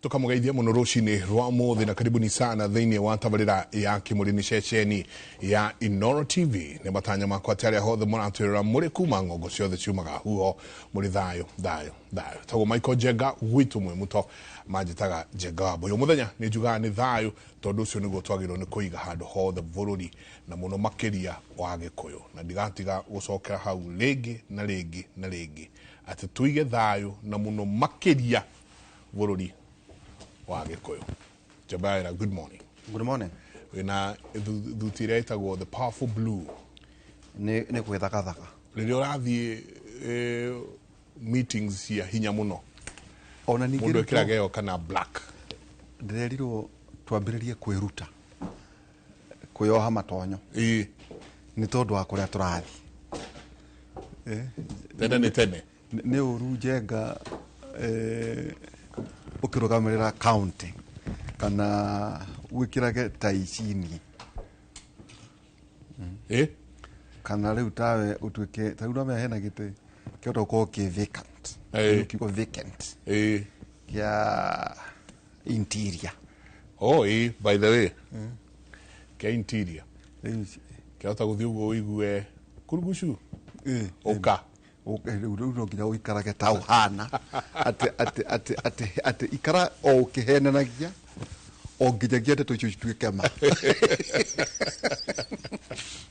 Tukamugeithia muno rucini rwa muthi na karibuni sana thiini wa tabarira ya Kimuri ni ceceni ya Inoro TV. Ni matanya makwa ati aria hothe muratwirora muri kuma ng'ongo ciothe ciumaga huho muri thayo thayo thayo. Tagwo Michael Njenga gwitu mwi muto manjitaga Njenga wa Mbuyu. Muthenya ni njugaga ni thayo tondu ucio niguo twagiriirwo ni kuiga handu hothe bururi na muno makiria wa Gikuyu, na ndigatiga gucokera hau ringi na ringi na ringi ati tuige thayo na muno makiria bururi wa Gikuyu. Jabaira, good morning. Good morning. Wina thuti ĩrĩa ĩtagwo the powerful blue. Nĩ gwĩthakathaka. Rĩrĩa ũrathiĩ meetings cia hinya mũno. Ona ningĩ Mũndũ rĩu ĩkĩraga ĩyo kana black. Ndĩrerirwo twambĩrĩrie kwĩruta kwĩyoha matonyo. Nĩ tondũ wa kũrĩa tũrathiĩ. Tene nĩ tene. Nĩ ũru Njenga, ũkĩrũgamĩrĩra county kana wĩkĩrage tai chini. Kana rĩu tawe ũtuĩke, ta rĩu no hena gĩtĩ kĩhota gũkorwo kĩ vacant. Kiugo vacant. Kĩa interior. Oh, by the way. Kĩa interior. Rĩu Kĩhota gũthiĩ ũguo ũigue kurugucu. Ũka. Rĩu no nginya ũikarage ta ũhana. Atĩ ikara o ũkĩhenanagia o nginyagia ndeto icio cituĩke ma.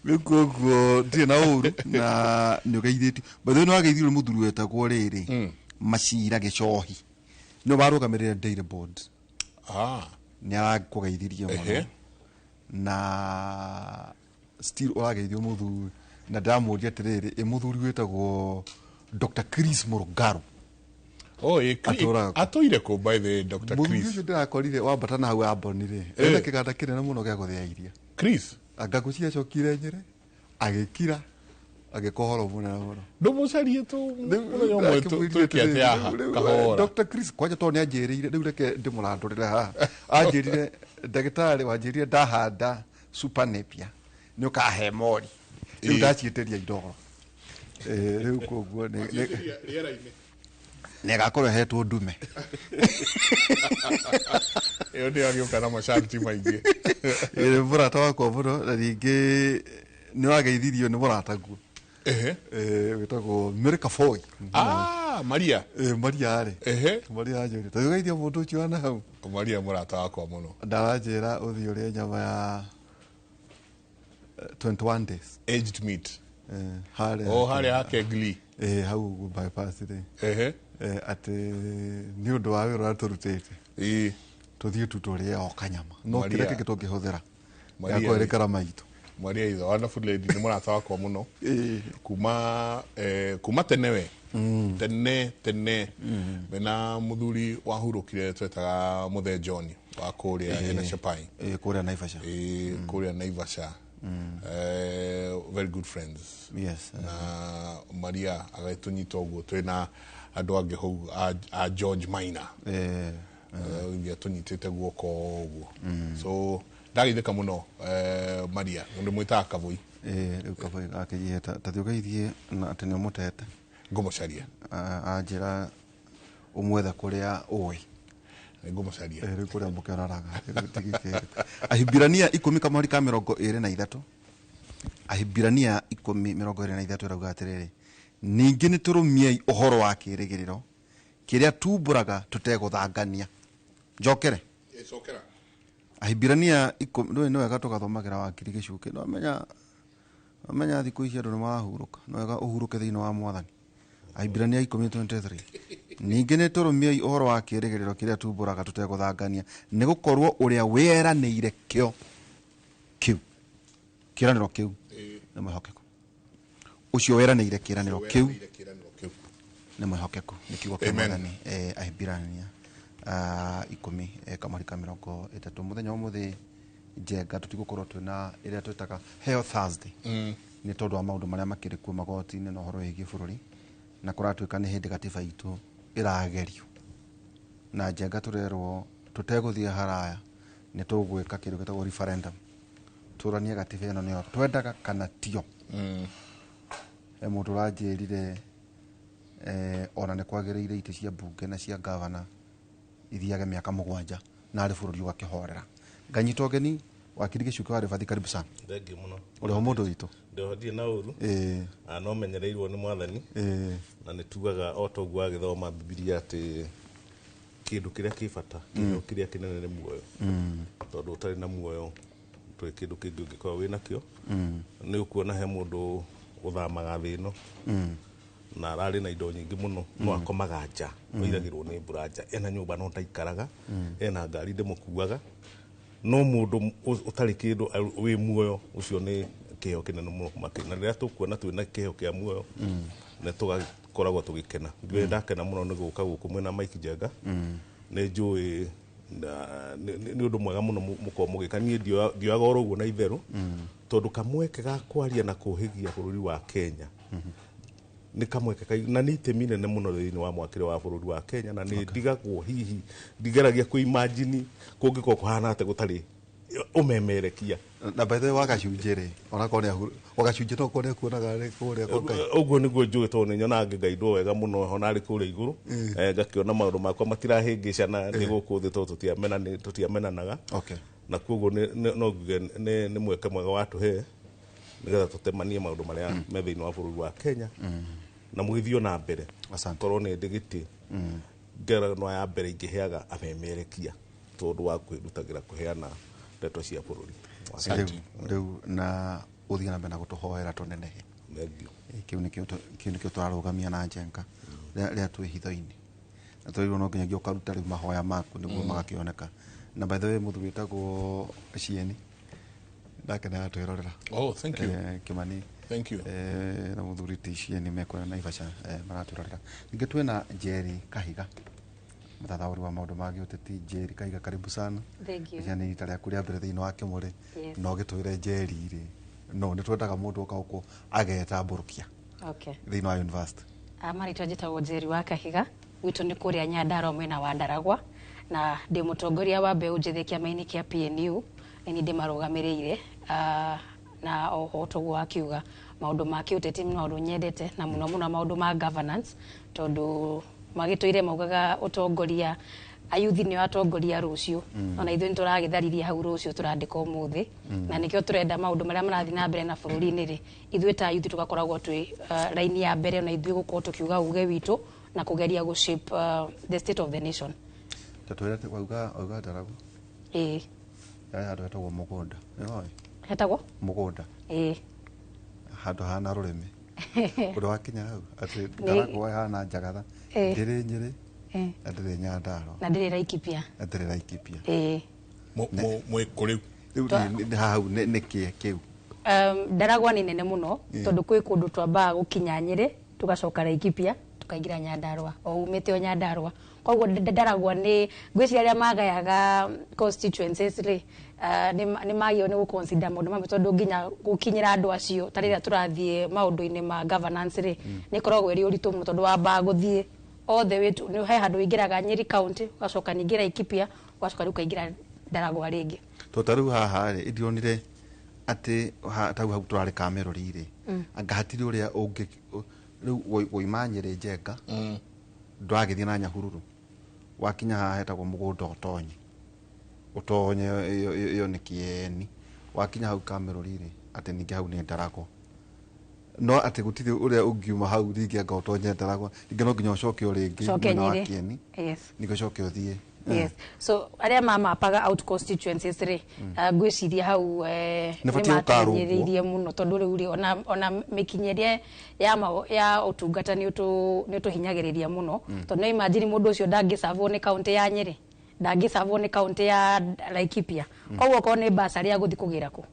Rĩu koguo ndirĩ na ũru na nĩ ũgeithĩtio. By the way, nĩ wageithirio nĩ mũthuri wetagwo rĩrĩ, Macira Gĩcohi. Nĩwe warũgamĩrĩire Dairy Board. Nĩ arakũgeithirie mũno. Na still ũrageithio mũthuri. Na ndamũria atĩrĩrĩ, ĩ mũthuri wĩtagwo Dr. Chris Mũrũngarũ. Oh, Atũraga kũ? atũire kũ, by the way, Dr. Mũthuri Chris? ũcio ndĩrakorire wambata na hau Amboni rĩ, ena kĩganda kĩnene mũno gĩa gũthĩa iria. Chris? Anga ngwĩciria acokire Nyĩrĩ, agĩkira, agĩka ũhoro mũnene mũno. Ndũmũcarie tu mũthenya ũmwe twĩke atĩ haha, kahora. Dr. Chris, kwanja tondũ nĩ anjĩrĩire, rĩu reke ndĩmũrandũrĩre haha. Anjĩrire, ndagĩtarĩ wanjĩrire ndahanda super napier, nĩ ũkahe mori. Rĩu ndaciĩtĩria indoro. Rĩu koguo Rĩera-inĩ. nĩ agakorwo ahetwo ndume. Ĩyo nĩyo agĩũka na masharti maingĩ. Nĩ mũrata wakwa mũno, na ningĩ nĩ wageithirio nĩ mũrataguo. Wĩtagwo Mary Kaboi. Maria. Maria rĩ. Maria anjĩrire, ta ũgeithia mũndũ ũcio wa na hau. Maria mũrata wakwa mũno. Ndaranjĩra ũthiĩ ũrĩe nyama ya 21 days. Aged meat. Harĩa Oh, harĩa hake Glee. Hau ũguo bypass rĩ. Atĩ nĩ ũndũ wa wĩra ũrĩa tũrutĩte. Tũthiĩ tu tũrĩe o kanyama. No Maria. kĩrĩa kĩngĩ tũngĩhũthĩra. Maria Gĩa rĩ. kwerĩkara maitũ. Maria is a wonderful lady, nĩ mũrata wakwa mũno. Kuma tene we. Tene, tene. Mena mũthuri wahurũkire twetaga Mũthee John wa kũrĩa ena Chapai. Kũrĩa Naivasha. Kũrĩa Naivasha. Very good friends. Na Maria agĩtũnyita ũguo twĩna andũ angĩ hau a George Maina. Atũnyitĩte guoko ũguo. So ndageithĩka mũno, Maria, nĩ mwĩtaga Kaboi. Rĩu Kaboi gakĩnyihe ta thiĩ ũgeithie na atĩ nĩ ũmũtete. Ngũmũcaria. Anjĩra ũmwethe kũrĩa ũĩ. Nĩ ngũmũcaria. Rĩu kũrĩa mũkĩonanaga. Rĩu tigĩkĩrĩ. Ahibirania ikũmi kamũhari ka mĩrongo ĩrĩ na ithatũ. Ahibirania ikũmi mĩrongo ĩrĩ na ithatũ ĩrauga atĩrĩrĩ, ningĩ nĩ tũrũmiei ũhoro wa kĩĩrĩgĩrĩro kĩrĩa tumbũraga tũtegũthangania. Njokere. Cokera. Ahibirania ikũmi, ndũĩ nĩ wega tũgathomagĩra wakiri gĩcukĩ. Nĩwamenya thikũ ici andũ nĩ marahurũka. Nĩ wega ũhurũke thĩinĩ wa Mwathani. Ahibirania ikũmi 23. Ningĩ nĩ tũrũmiei ũhoro wa kĩĩrĩgĩrĩro kĩrĩa tumbũraga tũtegũthangania, nĩ gũkorwo ũrĩa wĩranĩire kĩo kĩu, kĩĩranĩro kĩu nĩ mwĩhokeku. Ũcio wĩranĩire kĩĩranĩro kĩu nĩ mwĩhokeku. Nĩ kiugo kĩa Amen. Mwathani. Ahibirania, ikũmi, kamũhari ka mĩrongo ĩtatũ. Mũthenya ũmũthĩ Njenga tũtigũkorwo twĩna ĩrĩa twĩtaga Heo Thursday. Nĩ tondũ wa maũndũ marĩa makĩrĩ kuo magoti-inĩ na ũhoro wĩgiĩ bũrũri, na kũratuĩka nĩ hĩndĩ gatiba itũ ĩragerio. Na Njenga tũrerwo Tũtegũthiĩ haraya, nĩ tũgwĩka kĩndũ gĩtagwo referendum, tũranie gatiba ĩno nĩyo twendaga kana tio. He mũndũ ũranjĩrire ona nĩ kwagĩrĩire itĩ cia mbunge na cia gavana ithiage mĩaka 7 narĩ bũrũri ũgakĩhorera. Nganyita ũgeni wakiri Gĩcuke wa Rĩbathi, karibu sana. Thengiũ mũno. Ũrĩ ho mũndũ witũ? Ndirĩ na ũru. No menyereirwo nĩ Mwathani. Na nĩ tugaga o ta ũguo wagĩthoma Bibilia atĩ kĩndũ kĩrĩa kĩ bata, kĩheo kĩrĩa kĩnene nĩ muoyo. Tondũ ũtarĩ na muoyo ndũrĩ kĩndũ kĩngĩ ũngĩkorwo wĩ nakĩo. Nĩ ũkuona he mũndũ ũthamaga thĩ ĩno na ararĩ na indo nyingĩ mũno, no akomaga nja, oiragĩrwo nĩ mbura nja, ena nyũmba no ndaikaraga, ena ngari ndĩmũkuaga, no mũndũ ũtarĩ kĩndũ wĩ muoyo ũcio nĩ kĩheo kĩnene mũno makĩria. Na rĩrĩa tũkuona twĩna kĩheo kĩa muoyo, nĩ tũgakoragwo tũgĩkena. Njuĩ ndakena mũno nĩ gũka gũkũ mwĩna Mike Njenga. Nĩ njũĩ nĩ ũndũ mwega mũno mũkorwo mũgĩka. Niĩ ndioyaga oro ũguo na itherũ, tondũ kamweke ga kwaria na kũhĩgia bũrũri wa Kenya nĩ kamweke na nĩ itemi nene mũno thĩinĩ wa mwakĩre wa bũrũri wa Kenya, na nĩ ndigagwo hihi ndigeragia kũ-imagine kũngĩkorwo kũhana atĩa gũtarĩ ũmemerekia. Na by the way, wagacunjĩ rĩ, onakorwo nĩ wagacunjĩ no korwo nĩ akuonaga rĩ kũrĩa kwa Ngai. Ũguo nĩguo njũĩ, tondũ nĩ nyonaga ngĩgaindwo wega mũno ona arĩ kũrĩa igũrũ. Ngakĩona maũndũ makwa matirahĩngĩcana nĩ gũkũ thĩ, tondũ tũtiamenanaga. Na koguo no njuge nĩ mweke mwega watũhe nĩgetha tũtemanie maũndũ marĩa me thĩinĩ wa bũrũri wa Kenya na mũgĩthiĩ na mbere. Asante. Korwo nĩ ndĩ gĩtĩ, ngerenwa ya mbere ingĩheaga amemerekia tondũ wa kwĩrutagĩra kũheana ndeto cia bũrũri. Rĩu na ũthiĩ na mbere na gũtũhoera tũnenehe. Thengiũ. Kĩu nĩkĩo tũrarũgamia na Njenga rĩrĩa twĩ hitho-inĩ, na tũrĩrwo no nginyagia ũkaruta rĩu mahoya maku nĩguo magakĩoneka. Na by the way, mũthuri wĩtagwo Cieni ndakenaga twĩrorera. Oh, thank you. Kimani. Thank you. Na mũthuri ti Cieni mekũrĩa Naivasha, maratwĩrorera. Ningĩ twĩna Njeri Kahiga, mũthathaũri wa maũndũ ma gĩũteti. Njeri Kahiga, karibu sana. Thank you. Nĩ rita rĩaku rĩa mbere thĩinĩ wa Kĩmũrĩ. Yes. No gĩtwĩre Njeri rĩ, no nĩ twendaga mũndũ oka gũkũ agetambũrũkia thĩinĩ wa university. Marĩtwa njĩtagwo Njeri wa Kahiga, gwitũ nĩ kũrĩa Nyandarua mwena wa Ndaragwa, na ndĩ mũtongoria wa mbeũ njĩthĩ kĩama-inĩ kĩa PNU, nĩ niĩ ndĩmarũgamĩrĩire. Na oho toguo wakiuga, maũndũ ma kĩũteti nĩ maũndũ nyendete, na mũno mũno maũndũ ma governance, tondũ magĩtũire maugaga ũtongoria ayuthi nĩo atongoria rũciũ. Ona ithuĩ nĩtũragĩtharirie hau rũciũ tũrandĩka ũmũthĩ. Na nĩkĩo tũrenda maũndũ marĩa marathiĩ na mbere na bũrũri-inĩ rĩ, ithuĩ ta ayuthi tũgakoragwo twĩ raini ya mbere, ona ithuĩ gũkorwo tũkiuga uge witũ na kũgeria gũ shape the state of the nation. Ta twĩre atĩ wauga Ndaragwa? Ĩĩ. Harĩ handũ hetagwo mũgũnda. Nĩhoĩ? Hetagwo? Mũgũnda. Ĩĩ. Handũ hana rũrĩmĩ. Ũndũ wakinya hau atĩ Ndaragwa hana Njagatha. Ĩĩ. Ndĩrĩ Nyĩrĩ. Ĩĩ. Na ndĩrĩ Nyandarua. Na ndĩrĩ Laikipia. Na ndĩrĩ Laikipia. Ĩĩ. Mwĩ kũ rĩu? Rĩu nĩ hau nĩ kĩ kĩu? Ndaragwa nĩ nene mũno, tondũ kwĩ kũndũ twambaga gũkinya Nyĩrĩ, tũgacoka Laikipia, tukaingĩra Nyandarua, o umĩte o Nyandarua. Koguo Ndaragwa nĩ ngwĩciria arĩa magayaga constituencies rĩ, nĩ magĩrĩirwo nĩ gũ-consider maũndũ mamwe, tondũ nginya gũkinyĩra andũ acio ta rĩrĩa tũrathiĩ maũndũ-inĩ ma governance rĩ, nĩ ĩkoragwo ĩrĩ ũritũ mũno, tondũ wambaga gũthiĩ all the way to, nĩ he handũ ũingĩraga Nyeri county, ũgacoka ningĩ Laikipia, ũgacoka rĩu ũkaingĩra Ndaragwa rĩngĩ. Tondũ ta rĩu haha rĩ, ndionire atĩ ta rĩu hau tũrarĩ Kamerũri rĩ, anga hatirĩ ũrĩa ũngĩ, rĩu woima Nyĩrĩ Njenga, ndũragĩthiĩ na Nyahururu, wakinya haha hetagwo mũgũnda ũtonye, ũtonye ĩyo nĩ kĩeni, wakinya hau Kamerũri rĩ, atĩ ningĩ hau nĩ Ndaragwa. No atĩ gũtirĩ ũrĩa ũngiuma hau rĩngĩ anga ũtonye Ndaragwa, rĩngĩ no nginya ũcoke o rĩngĩ Ũcoke mwena wa Nyĩrĩ. Kĩeni. Yes. Ningĩ ũcoke ũthiĩ. Yes. So arĩa mamapaga out constituencies rĩ, ngwĩciria hau, Nĩ batiĩ gũkarũngwo. nĩmatũhinyĩrĩirie mũno, tondũ rĩu rĩ, ona mĩkinyĩrie ya ũtungata nĩ ũtũhinyagĩrĩria mũno. Tondũ no imagine mũndũ ũcio ndangĩcavwo nĩ kaũntĩ ya Nyĩrĩ, ndangĩcavwo nĩ kaũntĩ ya Laikipia. Koguo okorwo nĩ bursary ya gũthiĩ kũgĩra kũ,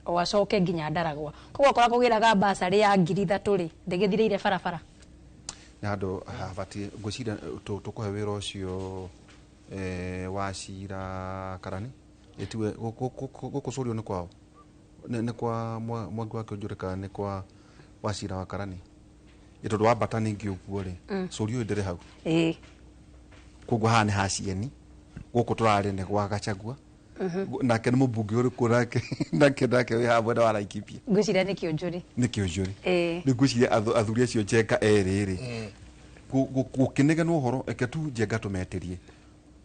o acoke nginya Ndaragwa. Koguo okorwo akũgĩraga bursary ya ngiri ithatũ rĩ, ndĩgĩthirĩire barabara. Nĩ handũ habatiĩ, ngwĩciria tũkũhe wĩra ũcio, wa cira Karani. Ĩtiwe, gũkũ cũrio nĩ kwao? Nĩ kwa Mwangi wa Kĩũnjũrĩ kana nĩ kwa wa cira wa Karani? Ĩ tondũ wambata ningĩ ũguo rĩ, cũrio ũyũ ndĩrĩ hau. Koguo haha nĩ ha Cieni, Gũkũ tũrarĩ nĩ gwa Gachagua. Nake nĩ mũmbunge ũrĩkũ nake wĩ haha mwena wa Laikipia? Ngwĩciria nĩ Kĩũnjũri. Nĩ Kĩũnjũri. Ĩĩ. Rĩu ngwĩciria athuri acio Njenga erĩ rĩ, gũkĩnegenwo ũhoro, reke tu Njenga tũmetĩrie,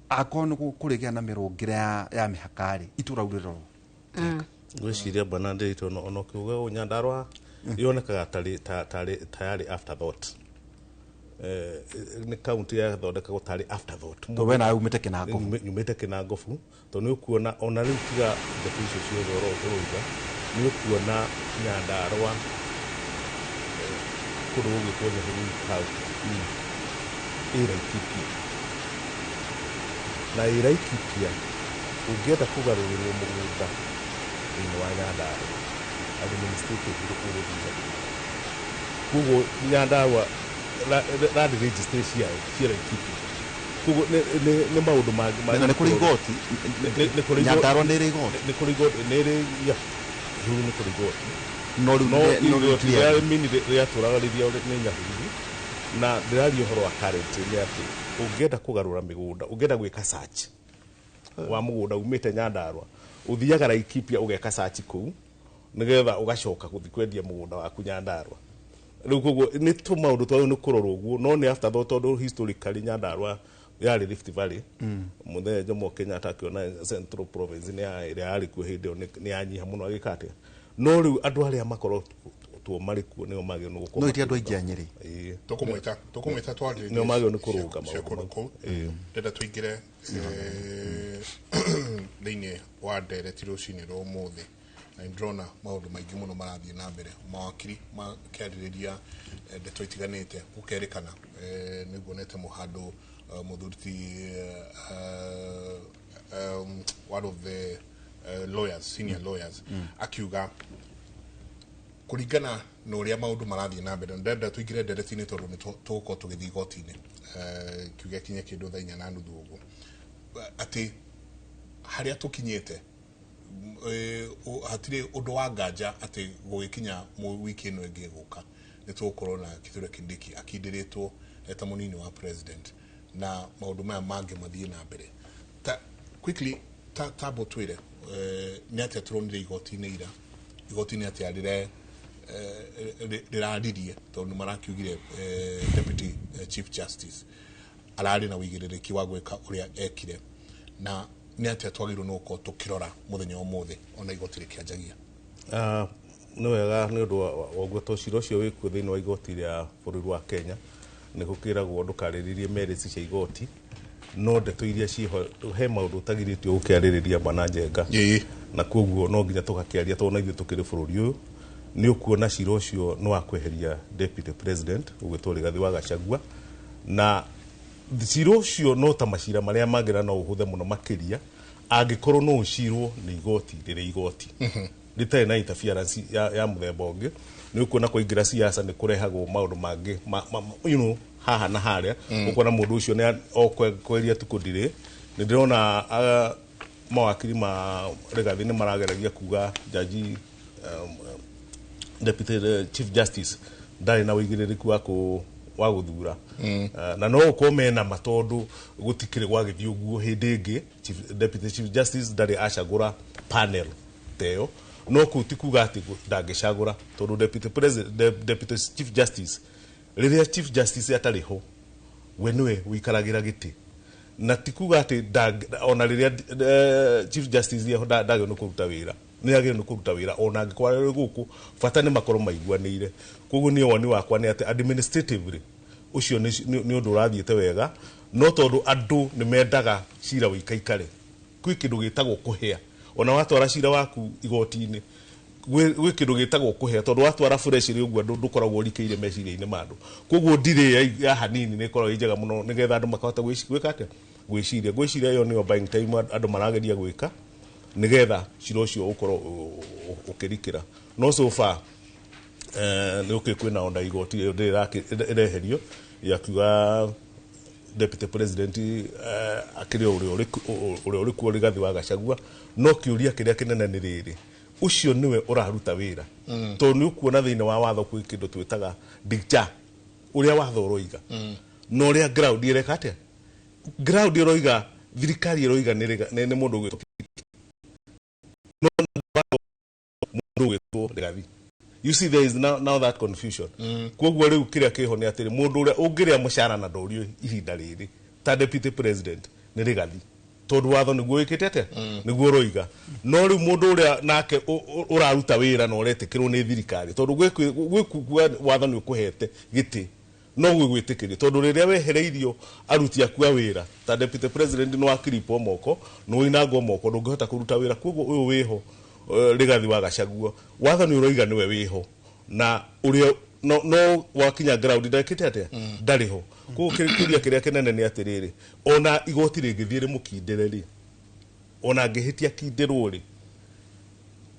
akorwo nĩ kũrĩgĩa na mĩrũngĩre ya mĩhaka rĩ, itũra rĩu rĩrorwo. Ngwĩciria bana ndĩritũ ona ũkiuga ũũ Nyandarua yonekaga tarĩ ta yarĩ afterthought. Nĩ kaunti yathondekagwo tarĩ afterthought. Tondũ we nawe umĩte Kĩnangobu. Nyumĩte Kĩnangobu, tondũ nĩ ũkuona ona rĩu tiga ndeto icio ciothe ũroiga, nĩ ũkuona Nyandarua, kũndũ gũgwĩtwo Nyahururu County ĩ Laikipia, na ĩ Laikipia ũngĩenda kũgarũrĩrwo mũgũnda thĩinĩ wa Nyandarua administrative ũgũthiĩ Nyahururu. Koguo Nyandarua land registry ciayo ciĩ Laikipia. Koguo nĩ maũndũ mangĩ. Na nĩ kũrĩ igoti? Nĩ kũrĩ igoti. Nyandarua nĩ ĩrĩ igoti? Nĩ kũrĩ igoti, nĩ ĩrĩ ya Nyahururu, nĩ kũrĩ igoti. No rĩu no no rĩu igoti ti rĩa mini rĩatũraga rĩrĩa nĩ Nyahururu. Na ndĩraria ũhoro wa current, nĩ atĩ ũngĩenda kũgarũra mĩgũnda, ũngĩenda gwĩka search wa mũgũnda umĩte Nyandarua, ũthiaga Laikipia ũgeka search kũu nĩgetha ũgacoka gũthiĩ kwendia mũgũnda waku Nyandarua. Rĩu koguo nĩ tũmaũndũ twagĩrĩirwo nĩ kũrorwo ũguo, no nĩ afterthought tondũ historically Nyandarua yarĩ Rift Valley. Mũthee Jomo Kenyatta akĩona Central Province nĩ ĩrĩa yarĩ kuo hĩndĩ ĩyo nĩ yanyiha mũno, agĩka atĩa? No rĩu andũ arĩa makoretwo marĩ kuo nĩo magĩrĩirwo nĩ gũkorwo No iti andũ aingĩ a Nyĩrĩ. Ĩĩ. Tũkũmwĩta twarĩrĩrie Nĩo magĩrĩirwo nĩ kũrũnga cia maũndũ kũndũ mau. kũu. Ĩĩ. Ndĩrenda tũingĩre thĩinĩ wa ndereti rũcinĩ rwa ũmũthĩ, na nĩ ndĩrona maũndũ maingĩ mũno marathiĩ na mbere, mawakiri makĩarĩrĩria ndeto itiganĩte, gũkerĩkana nĩ nguonete mũhandũ mũthuri ti one of the lawyers, senior lawyers, akiuga kũringana na ũrĩa maũndũ marathiĩ na mbere. Ndĩrenda tũingĩre ndereti-inĩ tondũ nĩ tũgũkorwo tũgĩthiĩ igoti-inĩ kiuga kinye kĩndũ thaa 4:30 ũguo, atĩ harĩa tũkinyĩte hatirĩ ũndũ wa nganja atĩ gũgĩkinya wiki ĩno ĩngĩ ĩgũka nĩ tũgũkorwo na Kithure Kindiki akindĩrĩtwo eta mũnini wa president na maũndũ maya mangĩ mathiĩ na mbere. Ta quickly, ta tabo twĩre nĩ atĩa tũronire igoti-inĩ ira, igoti-inĩ atĩa rĩre rĩraririe, tondũ nĩ marakiugire deputy chief justice ararĩ na wĩigĩrĩrĩki wa gwĩka ũrĩa ekire, na nĩ atĩa twagĩrĩirwo nĩ gũkorwo tũkĩrora mũthenya wa ũmũthĩ ona igoti rĩkĩanjagia? Ah, nĩ wega nĩ ũndũ wa ũguo to cira ũcio wĩkuo thĩinĩ wa igoti rĩa bũrũri wa Kenya nĩ gũkĩragwo ndũkarĩrĩrie merits cia igoti, no ndeto iria ciĩho he maũndũ ũtagirĩtio gũkĩarĩrĩria, bwana Njenga. Na koguo no nginya tũgakĩaria tondũ na ithuĩ tũkĩrĩ bũrũri ũyũ. Nĩ ũkuona cira ũcio nĩ wa kweheria deputy president ũgwĩtwo Rigathi wa Gachagua, na cira ũcio no ta macira marĩa mangĩ, na no ũhũthe mũno makĩria angĩkorwo no ũcirwo nĩ igoti rĩrĩ igoti rĩtarĩ na interference ya mũthemba ũngĩ. Nĩ ũkuona kũingĩra siasa nĩ kũrehagwo maũndũ mangĩ haha na harĩa. Ũkuona mũndũ ũcio nĩ okweria tu kũndirĩ. Nĩ ndĩrona mawakiri ma Rigathi nĩ marageragia kuga jaji deputy chief justice ndarĩ na ũigĩrĩrĩku wa gũthura. Na no ũkorwo mena ma tondũ gũtikĩrĩ gwagĩthiĩ ũguo hĩndĩ ĩngĩ deputy chief justice ndarĩ acagũra panel ta ĩyo, no kũu ti kuga atĩ ndangĩcagũra, tondũ deputy chief justice, rĩrĩa chief justice atarĩ ho, we nĩwe ũikaragĩra gĩtĩ, na ti kuga atĩ ona rĩrĩa chief justice eho ndagĩrĩirwo nĩ kũruta wĩra. Nĩ agĩrĩirwo nĩ kũruta wĩra ona angĩkorwo arĩ gũkũ, bata nĩ makorwo maiguanĩire. Koguo niĩ woni wakwa nĩ atĩ administratively ũcio nĩ ũndũ ũrathiĩte wega, no tondũ andũ nĩ mendaga cira ũikaikare, kwĩ kĩndũ gĩtagwo kũhĩa. Ona watwara cira waku igoti-inĩ gwĩ kĩndũ gĩtagwo kũhĩa, tondũ watwara fresh rĩ ũguo andũ ndũkoragwo ũrikĩire meciria-inĩ ma andũ. Koguo ndirĩ ya hanini nĩ ĩkoragwo ĩ njega mũno nĩgetha andũ makahota gwĩka atĩa, gwĩciria. Ngwĩciria ĩyo nĩyo buying time andũ marageria gwĩka nĩgetha cira ũcio ũkorwo ũkĩrikĩra. No so far nĩ ũkĩ kwĩna ona igoti ĩyo ndĩrĩ ĩreherio ya kiuga deputy president akĩrĩ o ũrĩa ũrĩ kuo Rigathi wa Gachagua. No kĩũria kĩrĩa kĩnene nĩ rĩrĩ, ũcio nĩwe ũraruta wĩra? Tondũ nĩ ũkuona thĩinĩ wa watho kwĩ kĩndũ twĩtaga dicta, ũrĩa watho ũroiga na ũrĩa ground ĩreka atĩa, ground ĩroiga. Thirikari ĩroiga nĩ mũndũ ũgwĩtwo, no mũndũ ũgwĩtwo Rigathi. You see, there is now that confusion. Koguo rĩu kĩrĩa kĩho nĩ atĩrĩ, mũndũ ũrĩa ũngĩrĩa mũcara na ndũrio ihinda rĩrĩ ta deputy president nĩ Rigathi, tondũ watho nĩguo wĩkĩte atĩa, nĩguo ũroiga. No rĩu mũndũ ũrĩa nake ũraruta wĩra na ũretĩkĩrwo nĩ thirikari, tondũ gwĩ watho nĩ ũkũhete gĩtĩ no gwĩgwĩtĩkĩrio, tondũ rĩrĩa wehereirio aruti aku a wĩra ta deputy president, nĩ wakiripwo moko, nĩ woinangwo moko, ndũngĩhota kũruta wĩra. Koguo ũyũ wĩho, Rigathi wa Gachagua, watho nĩ ũroiga nĩwe wĩho, na ũrĩa no wakinya ground ndekĩte atĩa, ndarĩ ho. Koguo kĩũria kĩrĩa kĩnene nĩ atĩrĩrĩ, ona igoti rĩngĩthiĩ rĩmũkindĩre rĩ, ona angĩhĩtia kindĩrwo rĩ,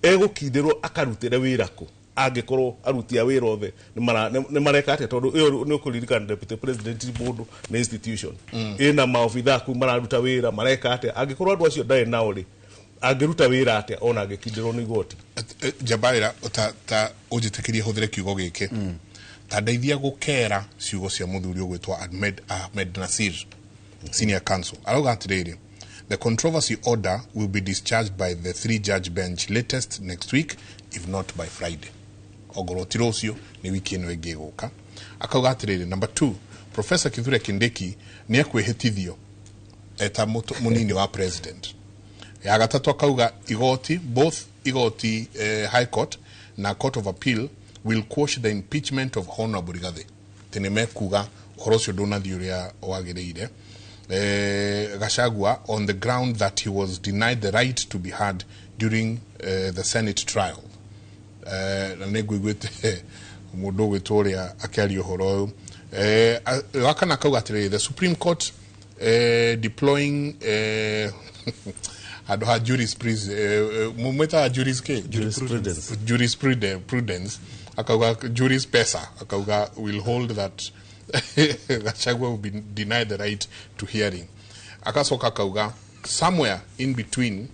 egũkindĩrwo akarutĩre wĩra kũ angĩkorwo aruti a wĩra othe nĩ mareka atĩa? Tondũ ĩyo nĩ ũkũririkana deputy president ti mũndũ, nĩ institution ĩna maobitha kuu mararuta wĩra. Mareka atĩa angĩkorwo andũ acio ndarĩ nao rĩ? Angĩruta wĩra atĩa ona angĩkindĩrwo nĩ igoti? Njabarĩra ta ũnjĩtĩkĩrie hũthĩre kiugo gĩkĩ, ta ndeithia gũkera ciugo cia mũthuri ũgwĩtwo Ahmed Nasir, senior counsel. Arauga atĩrĩrĩ, "The controversy order will be discharged by the three judge bench latest next week, if not by Friday." Ongorwo ti rũciũ, nĩ wiki ĩno ĩngĩ ĩgũka. Akauga atĩrĩrĩ, number two, Professor Kithure Kindiki nĩ ekwĩhĩtithio eta mũnini wa president. Ya gatatũ akauga igoti, both igoti, high court na Court of Appeal, will quash the impeachment of Honorable Rigathi, atĩ nĩ mekuga ũhoro ũcio ndũnathiĩ ũrĩa wagĩrĩire, Gachagua, on the ground that he was denied the right to be heard during the Senate trial. Na nĩ ngũiguĩte mũndũ ũgwĩtwo ũrĩa akĩaria ũhoro ũyũ. Wakana akauga atĩrĩrĩ, the Supreme Court, deploying, handũ ha jurisprudence, mwĩtaga juris kĩ? Jurisprudence. Jurisprudence, prudence, akauga juris pesa, akauga will hold that Gachagua will be denied the right to hearing. Akacoka akauga somewhere in between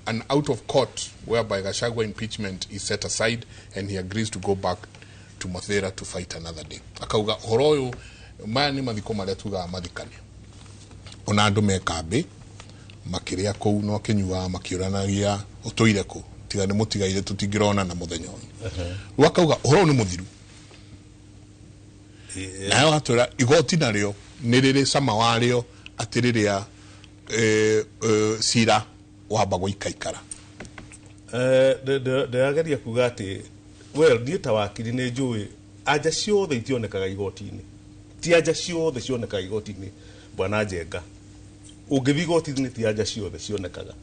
an out of court whereby Gachagua impeachment is set aside and he agrees to go back to Mathira to fight another day. Akauga ũhoro ũyũ, maya nĩ mathiko marĩa tugaga mathikane, ona andũ me kambĩ makĩrĩa kũu no akĩnyuaga makĩũranagia ũtũire kũ, tiga nĩ mũtigaire tũtingĩrona na mũthenya ũyũ. Rĩu akauga ũhoro ũyũ nĩ mũthiru, nayo atwĩra igoti narĩo nĩ rĩrĩ cama warĩo, atĩ rĩrĩa cira wamba gũikaikara. Ndĩrageria kuga atĩ, well, niĩ ta wakiri nĩ njũĩ anja ciothe itionekaga igoti-inĩ, ti anja ciothe cionekaga igoti-inĩ. Bwana Njenga, ũngĩthiĩ igoti-inĩ, ti anja ciothe cionekaga.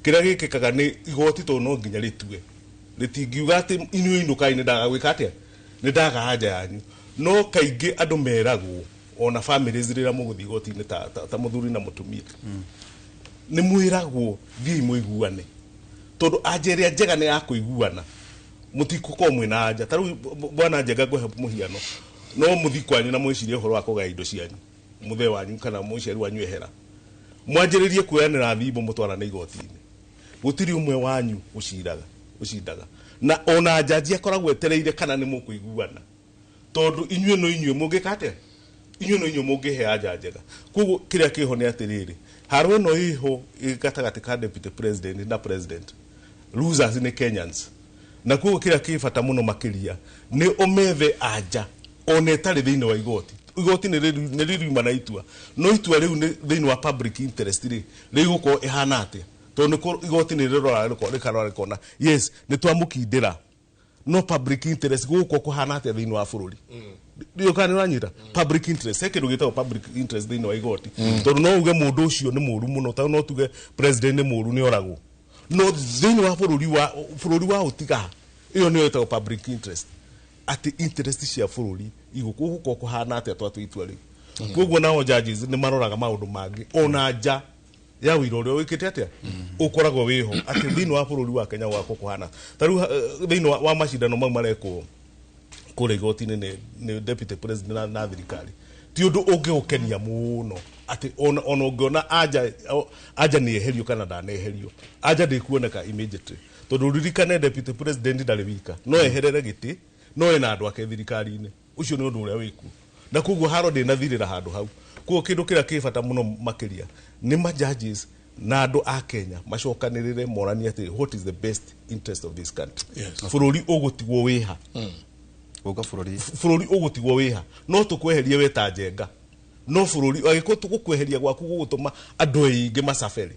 Kĩrĩa gĩkĩkaga nĩ igoti, tondũ no nginya rĩtue, rĩtingiuga atĩ inyuĩ inũkai, nĩ ndaga gwĩka atĩa, nĩ ndaga anja yanyu. No kaingĩ andũ meragwo, ona families, rĩrĩa mũgũthiĩ igoti-inĩ ta mũthuri na mũtumia, nĩ mwĩragwo thiĩi mũiguane, tondũ anja ĩrĩa njega nĩ ya kũiguana, mũtigũkorwo mwĩna anja. Ta rĩu, bwana Njenga, ngũhe mũhiano, no mũthiĩ kwanyu na mwĩcirie ũhoro wa kũgaya indo cianyu, mũthee wanyu kana mũciari wanyu ehera, mwanjĩrĩrie kuoyanĩra thimũ, mũtwarane igoti-inĩ, gũtirĩ ũmwe wanyu ũciraga ũcindaga, na ona njaji akoragwo etereire kana nĩ mũkũiguana, tondũ inyuĩ no inyuĩ mũngĩka atĩa, inyuĩ no inyuĩ mũngĩhe anja njega. Koguo kĩrĩa kĩho nĩ atĩrĩrĩ, haro ĩno ĩho ĩ gatagatĩ ka deputy president na president, losers nĩ Kenyans. Na koguo kĩrĩa kĩ bata mũno makĩria nĩ ũmethe anja ona ĩtarĩ thĩinĩ wa igoti. Igoti nĩ rĩriuma na itua, no itua rĩu nĩ thĩinĩ wa public interest rĩ, rĩgũkorwo ĩhana atĩa? Tondũ igoti nĩ rĩrora, rĩkarora, rĩkona yes, nĩ twamũkindĩra, no public interest gũgũkorwo kũhana atĩa thĩinĩ wa bũrũri? Ndiũ kana nĩ ũranyita public interest. He kĩndũ gĩtagwo public interest thĩinĩ wa igoti, tondũ no uge mũndũ ũcio nĩ mũru mũno, tondũ no tuge president nĩ mũru, nĩ oragwo, no thĩinĩ wa bũrũri wa ũtiga, ĩyo nĩyo ĩtagwo public interest, atĩ interest cia bũrũri igũkorwo kũhana atĩa twatua itua rĩu. Koguo nao judges nĩ maroraga maũndũ mangĩ ona nja ya wĩira ũrĩa wĩkĩte atĩa ũkoragwo wĩho, atĩ thĩinĩ wa bũrũri wa Kenya gwakwo kũhana ta rĩu, thĩinĩ wa macindano mau marekwo kũrĩa igoti-inĩ nĩ deputy president na thirikari, ti ũndũ ũngĩgũkenia mũno atĩ ona ũngĩona anja nĩ eherio kana ndaneherio, anja ndĩkuoneka immediately, tondũ ũririkane deputy president ndarĩ wika, no eherere gĩtĩ, no ena andũ ake thirikari-inĩ. Ũcio nĩ ũndũ ũrĩa wĩkuo, na koguo haro ndĩnathirĩra handũ hau. Koguo kĩndũ kĩrĩa kĩ bata mũno makĩria nĩ ma judges na andũ a Kenya macokanĩrĩre moranie atĩ what is the best interest of this country. Bũrũri ũgũtigwo wĩha? Gũka bũrũri. Bũrũri ũgũtigwo wĩha? No tũkweherie we ta Njenga, no bũrũri angĩkorwo tũgũkweheria gwaku gũgũtũma andũ aingĩ macabere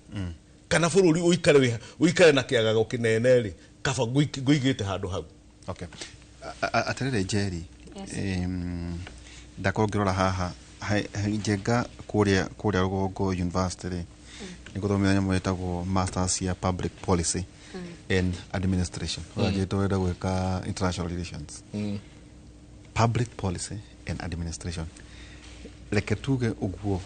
kana bũrũri ũikare wĩha, ũikare na kĩagago kĩnene rĩ, kaba ngũigĩte handũ hau. Okay. Atĩrĩrĩ Njeri, Yes. Ndakorwo ngĩrora haha Njenga kũrĩa Rũgongo University rĩ, nĩ gũthomithia nyamũ ĩtagwo Masters ya Public Policy and Administration. Ũranjĩte ũrenda gwĩka international relations. Public Policy and Administration. Reke tuge ũguo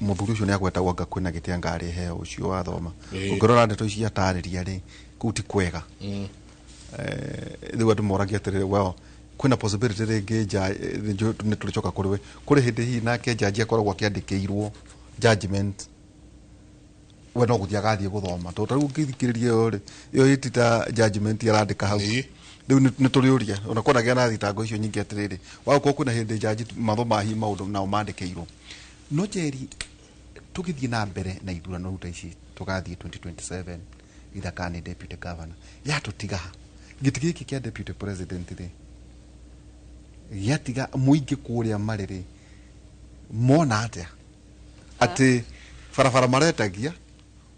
mũthuri ũcio nĩ agwetagwo anga kwĩna gĩtĩ anga arĩheo ũcio wathoma. Ũngĩrora ndeto ici atarĩria rĩ, kũu ti kwega. Rĩu andũ moragia atĩrĩrĩ, well, kwĩna possibility rĩngĩ nja nĩ tũrĩcoka kũrĩ we, kũrĩ hĩndĩ hihi nake jaji akoragwo akĩandĩkĩirwo judgment, we no gũthiĩ agathiĩ gũthoma, tondũ ta rĩu ũngĩthikĩrĩria ĩyo rĩ, ĩyo ĩti ta judgment arandĩka hau. Rĩu nĩ tũrĩũria ona kwanagĩa na thitango icio nyingĩ atĩrĩrĩ, wagũkorwo kwĩna hĩndĩ jaji mathomaga hihi maũndũ nao mandĩkĩirwo. No Njeri, tũgĩthiĩ na mbere na ithurano rĩu ta ici tũgathiĩ 2027 ithaka nĩ deputy governor yatũtiga ha gĩtĩ gĩkĩ kĩa deputy president rĩ, gĩatiga mũingĩ kũrĩa marĩ rĩ, mona atĩa atĩ barabara maretagia,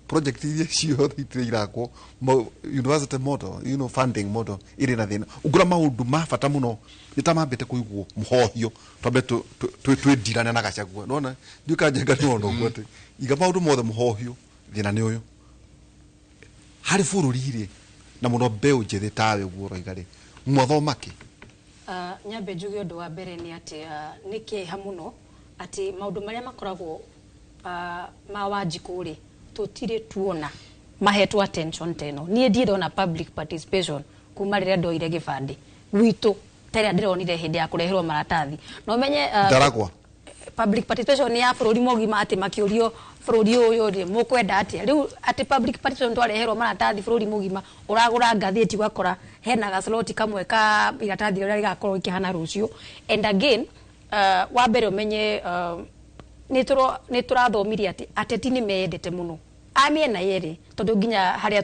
project iria ciothe itirĩ irakwo, university model, funding model ĩrĩ na thĩna, ũngĩra maũndũ ma bata mũno nĩ ta mambĩte kũigwo mũhohio, twambe twĩndirane na Gachagua. Nona ndiũ kanjenga nĩ wona ũguo atĩ iga maũndũ mothe mũhohio, thĩna nĩ ũyũ harĩ bũrũri rĩ, na mũno mbeũ njĩthĩ tawe ũguo ũroiga rĩ, mwathoma kĩ? Nyambe njuge ũndũ wa mbere nĩ atĩ nĩ kĩeha mũno atĩ maũndũ marĩa makoragwo ma Wanjikũ rĩ, tũtirĩ tuona mahetwo attention teno. Niĩ ndirĩ ndona public participation kuma rĩrĩa ndoire gĩbandĩ gwitũ ta ĩrĩa ndĩronire hĩndĩ ya kũreherwo maratathi no menye Ndaragwa. Public participation nĩ ya bũrũri mũgima, atĩ makĩũrio bũrũri ũyũ rĩ, mũkwenda atĩa rĩu, atĩ public participation twareherwo maratathi bũrũri mũgima, ũragũra ngathĩti ũgakora hena gasloti kamwe ka iratathi rĩrĩa rĩgakorwo rĩkĩhana rũciũ. And again, wa mbere ũmenye nĩ tũrathomire atĩ ateti nĩ meyendete mũno a mĩena yerĩ, tondũ nginya harĩa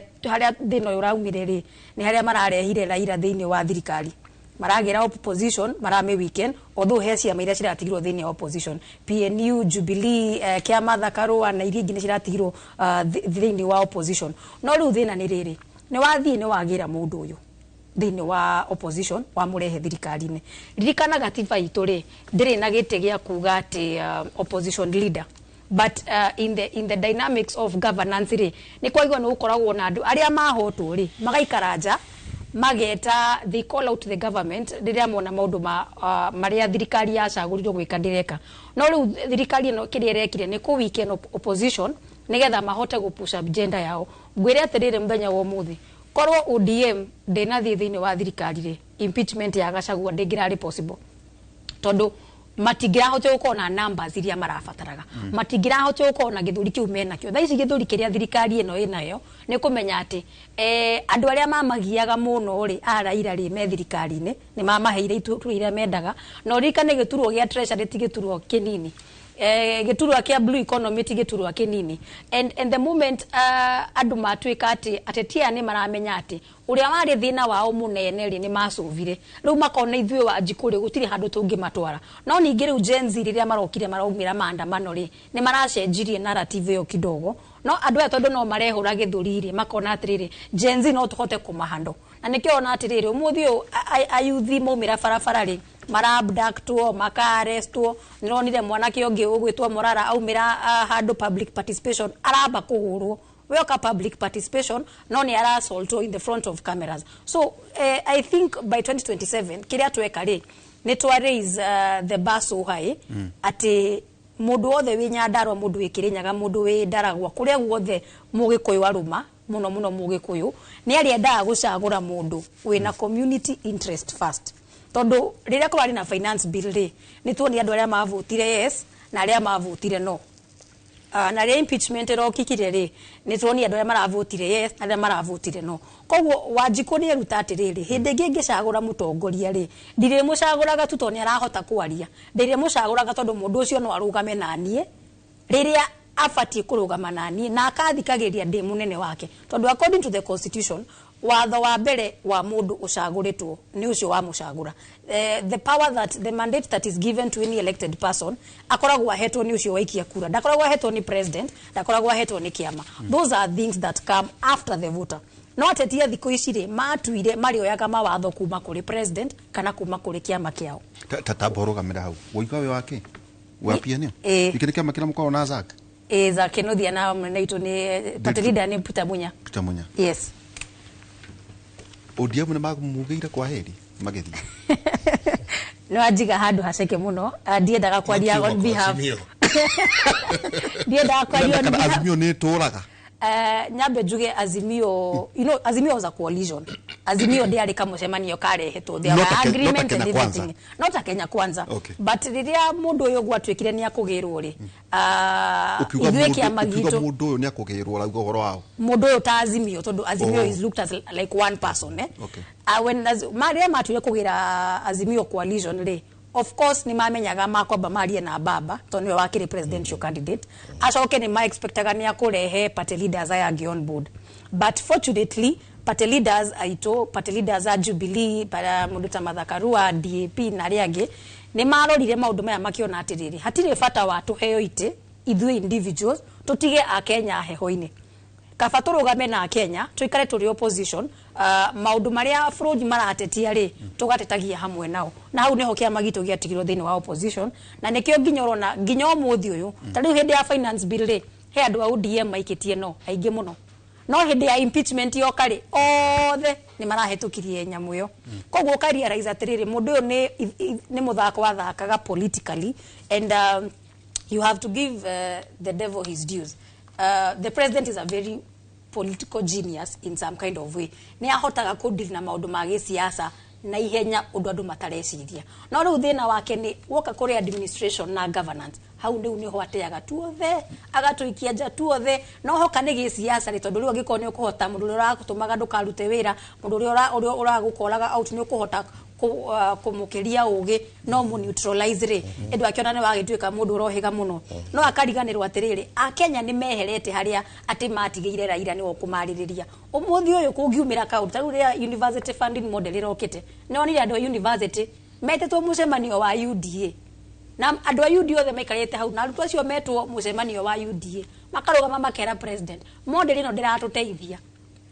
thĩna ũyũ ũraumire rĩ, nĩ harĩa mararehire Raila thĩinĩ wa thirikari, maragĩra opposition marame weekend, although he ciama iria ciratigirwo thĩinĩ wa opposition, PNU, Jubilee, kĩa Martha Karua na iria ingĩ nĩ ciratigirwo thĩinĩ wa opposition. No rĩu thĩna nĩ rĩrĩ, nĩ wathiĩ nĩ wagĩra mũndũ ũyũ thĩinĩ wa opposition, wamũrehe thirikari-inĩ. Ririkana gatiba itũ rĩ, ndĩrĩ na gĩtĩ gĩa kuga atĩ opposition leader, but in the dynamics of governance rĩ, nĩ kwaigua nĩ gũkoragwo na andũ arĩa mahotwo rĩ, magaikara nja mageta, they call out the government rĩrĩa mona maũndũ ma marĩa thirikari yacagũrirwo gwĩka ndĩreka. No rĩu thirikari ĩno kĩrĩa ĩrekire nĩ kũ weaken opposition nĩgetha mahote gũ push agenda yao. Ngwĩre atĩrĩrĩ, mũthenya wa ũmũthĩ korwo ODM ndĩnathiĩ thĩinĩ wa thirikari rĩ, impeachment ya Gachagua ndĩngĩrarĩ possible, tondũ matingĩrahotire gũkorwo na numbers iria marabataraga, matingĩrahotire gũkorwo na gĩthũri kĩu menakĩo thaa ici. Gĩthũri kĩrĩa thirikari ĩno ĩnayo nĩ kũmenya atĩ andũ arĩa mamagiaga mũno rĩ, a Raila rĩ, me thirikari-inĩ nĩ mamaheire iturwa iria mendaga. Na ũririkane gĩturwa gĩa treasury ti gĩturwa kĩnini, gĩturwa kĩa blue economy ti gĩturwa kĩnini. And the moment andũ matuĩka atĩ ateti aya nĩ maramenya atĩ ũrĩa warĩ thĩna wao mũnene rĩ, nĩ macũvire, rĩu makona ithuĩ Wanjikũ rĩ, gũtirĩ handũ tũngĩmatwara. No ningĩ rĩu Gen Z rĩrĩa marokire maraumĩra maandamano rĩ, nĩ maracenjirie narrative ĩyo kidogo. No andũ aya tondũ no marehũra gĩthũri rĩ, makona atĩrĩrĩ, Gen Z no tũhote kũmahando, na nĩkĩo ona atĩrĩrĩ, ũmũthĩ ũyũ ayuthi maumĩra barabara rĩ, mara-abductwo, maka-arrestwo. Nĩronire mwanake ũngĩ ũgwĩtwo Morara aumĩra handũ public participation, aramba kũhũrwo weoka public participation, no nĩ araassaultwo in the front of cameras. So I think by 2027 kĩrĩa tweka rĩ, nĩ twa raise the bar so high atĩ mũndũ wothe wĩ Nyandarua, mũndũ wĩ Kĩrĩnyaga, mũndũ wĩ Ndaragwa, kũrĩa guothe Mũgĩkũyũ arũma mũno mũno, Mũgĩkũyũ nĩ arĩendaga gũcagũra mũndũ wĩna community interest first, tondũ rĩrĩa kũrarĩ na finance bill rĩ, nĩ tuonire andũ arĩa mavotire yes na arĩa mavotire no. Na rĩrĩa impeachment ĩrokikire rĩ, nĩ tuonire andũ arĩa maravotire yes na arĩa maravotire no. Koguo Wanjikũ nĩ eruta atĩrĩrĩ, hĩndĩ ĩngĩ ngĩcagũra mũtongoria rĩ, ndirĩmũcagũraga tu tondũ nĩ arahota kwaria, ndĩrĩmũcagũraga tondũ mũndũ ũcio no arũgame na niĩ rĩrĩa abatiĩ kũrũgama na niĩ na akathikagĩrĩria ndĩ mũnene wake, tondũ according to the constitution, watho wa mbere wa mũndũ ũcagũrĩtwo nĩ ũcio wamũcagũra. The power that the mandate that is given to any elected person akoragwo ahetwo nĩ ũcio waikia kura, ndakoragwo ahetwo nĩ president, ndakoragwo ahetwo nĩ kĩama. Those are things that come after the voter. No ateti a thikũ ici rĩ, matuire marĩoyaga mawatho kuma kũrĩ president kana kuma kũrĩ kĩama kĩao. Tamba ũrũgamĩre hau. Woiga wĩ wake wa PNU? Ĩĩ. Gĩkĩ nĩ kĩama kĩrĩa mũkoragwo na Zack? Ĩĩ, za Kenothia na mũnene witũ nĩ party leader nĩ Peter Munya. Peter Munya. Yes. ODM nĩ mamugĩire kwa heri magĩthiĩ? No anjiga handũ haceke mũno. Ndiendaga kwaria on behalf, Azimio. ndiendaga kwaria on Kana behalf. Azimio nĩ ĩtũraga? Nyambe njuge Azimio, Azimio was a coalition. Azimio ndiarĩ kamũcemanio karehetwo. There Not were a agreement not a and Kenya Kwanza. everything. Not a Kenya Kwanza. Okay. But rĩrĩa mũndũ ũyũ gwatuĩkire nĩ akũgĩrwo rĩ, Ũkiuga ithuĩ mũndũ kĩama ũkiuga gitũ, mũndũ ũyũ nĩ akũgĩrwo, ũrauga ũhoro wao? Mũndũ ũyũ ta Azimio, tondũ Azimio Oh. is looked as like one person, eh? Okay. When rĩrĩa matuire kũgĩra Azimio coalition rĩ, of course nĩ mamenyaga makwamba marie na baba tondũ nĩwe wakĩrĩ presidential candidate, acoke nĩ ma-expectaga nĩ akũrehe party leaders aya angĩ on board. But fortunately party leaders aitũ, party leaders a Jubilee, para mũndũ ta Martha Karua, DAP na arĩa angĩ, nĩ marorire maũndũ maya makĩona atĩrĩrĩ, hatirĩ bata wa tũheo itĩ ithuĩ individuals tũtige akenya heho-inĩ, kaba tũrũgame na Kenya tũikare tũrĩ opposition, maũndũ marĩa bũrũri maratetia rĩ, tũgatetagia hamwe nao. Na hau nĩho kĩama gitũ gĩatigirwo thĩinĩ wa opposition, na nĩkĩo nginya ũrona nginya ũmũthĩ ũyũ, ta rĩu hĩndĩ ya finance bill rĩ, he andũ a ODM maikĩtie no aingĩ mũno, no hĩndĩ ya impeachment yoka rĩ, othe nĩ marahĩtũkirie nyamũ ĩyo. Koguo ũkarealize atĩrĩrĩ, mũndũ ũyũ nĩ mũthako wathakaga politically, and you have to give the devil his dues. The president is a very political genius in some kind of way. Nĩ ahotaga kũdeal na maũndũ ma gĩsiasa na ihenya ũndũ andũ matareciria. No rĩu thĩna wake nĩ woka kũrĩ administration na governance, hau rĩu nĩho ateaga tuothe, agatũikia nja tuothe. No hoka nĩ gĩsiasa rĩ, tondũ rĩu angĩkorwo nĩ ũkũhota mũndũ ũrĩa ũragũtũmaga ndũkarute wĩra, mũndũ ũrĩa ũragũkoraga out nĩ ũkũhota kũmũkĩria ũgĩ no mũ neutralize rĩ, ĩndũ akĩona nĩ wagĩtuĩka mũndũ ũrohĩga mũno, no akariganĩrwo atĩrĩrĩ, akenya nĩ meherete harĩa atĩ matigĩire Raila nĩwe ũkũmarĩrĩria. Ũmũthĩ ũyũ kũngiumĩra kaũndũ ta rĩu rĩrĩa university funding model ĩrokĩte, nĩ onire andũ a university metĩtwo mũcemanio wa UDA, na andũ a UDA othe maikarĩte hau, na arutwo acio metwo mũcemanio wa UDA makarũgama makera president, model ĩno ndĩratũteithia,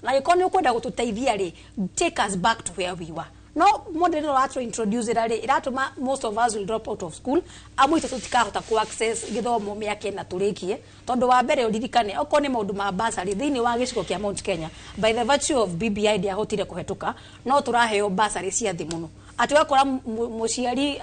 na gĩkorwo nĩ ũkwenda gũtũteithia rĩ, take us back to where we were. No model ĩno ũratũ introduce ĩra rĩ, ĩratũma most of us will drop out of school, amwe itũ tũtikahota ku access gĩthomo mĩaka ĩna tũrĩkie, tondũ wa mbere ũririkane okorwo nĩ maũndũ ma bursary thĩinĩ wa gĩcigo kĩa Mount Kenya, by the virtue of BBI ndĩahotire kũhetũka, no tũraheo bursary cia thĩ mũno, atĩ ũgakora mũciari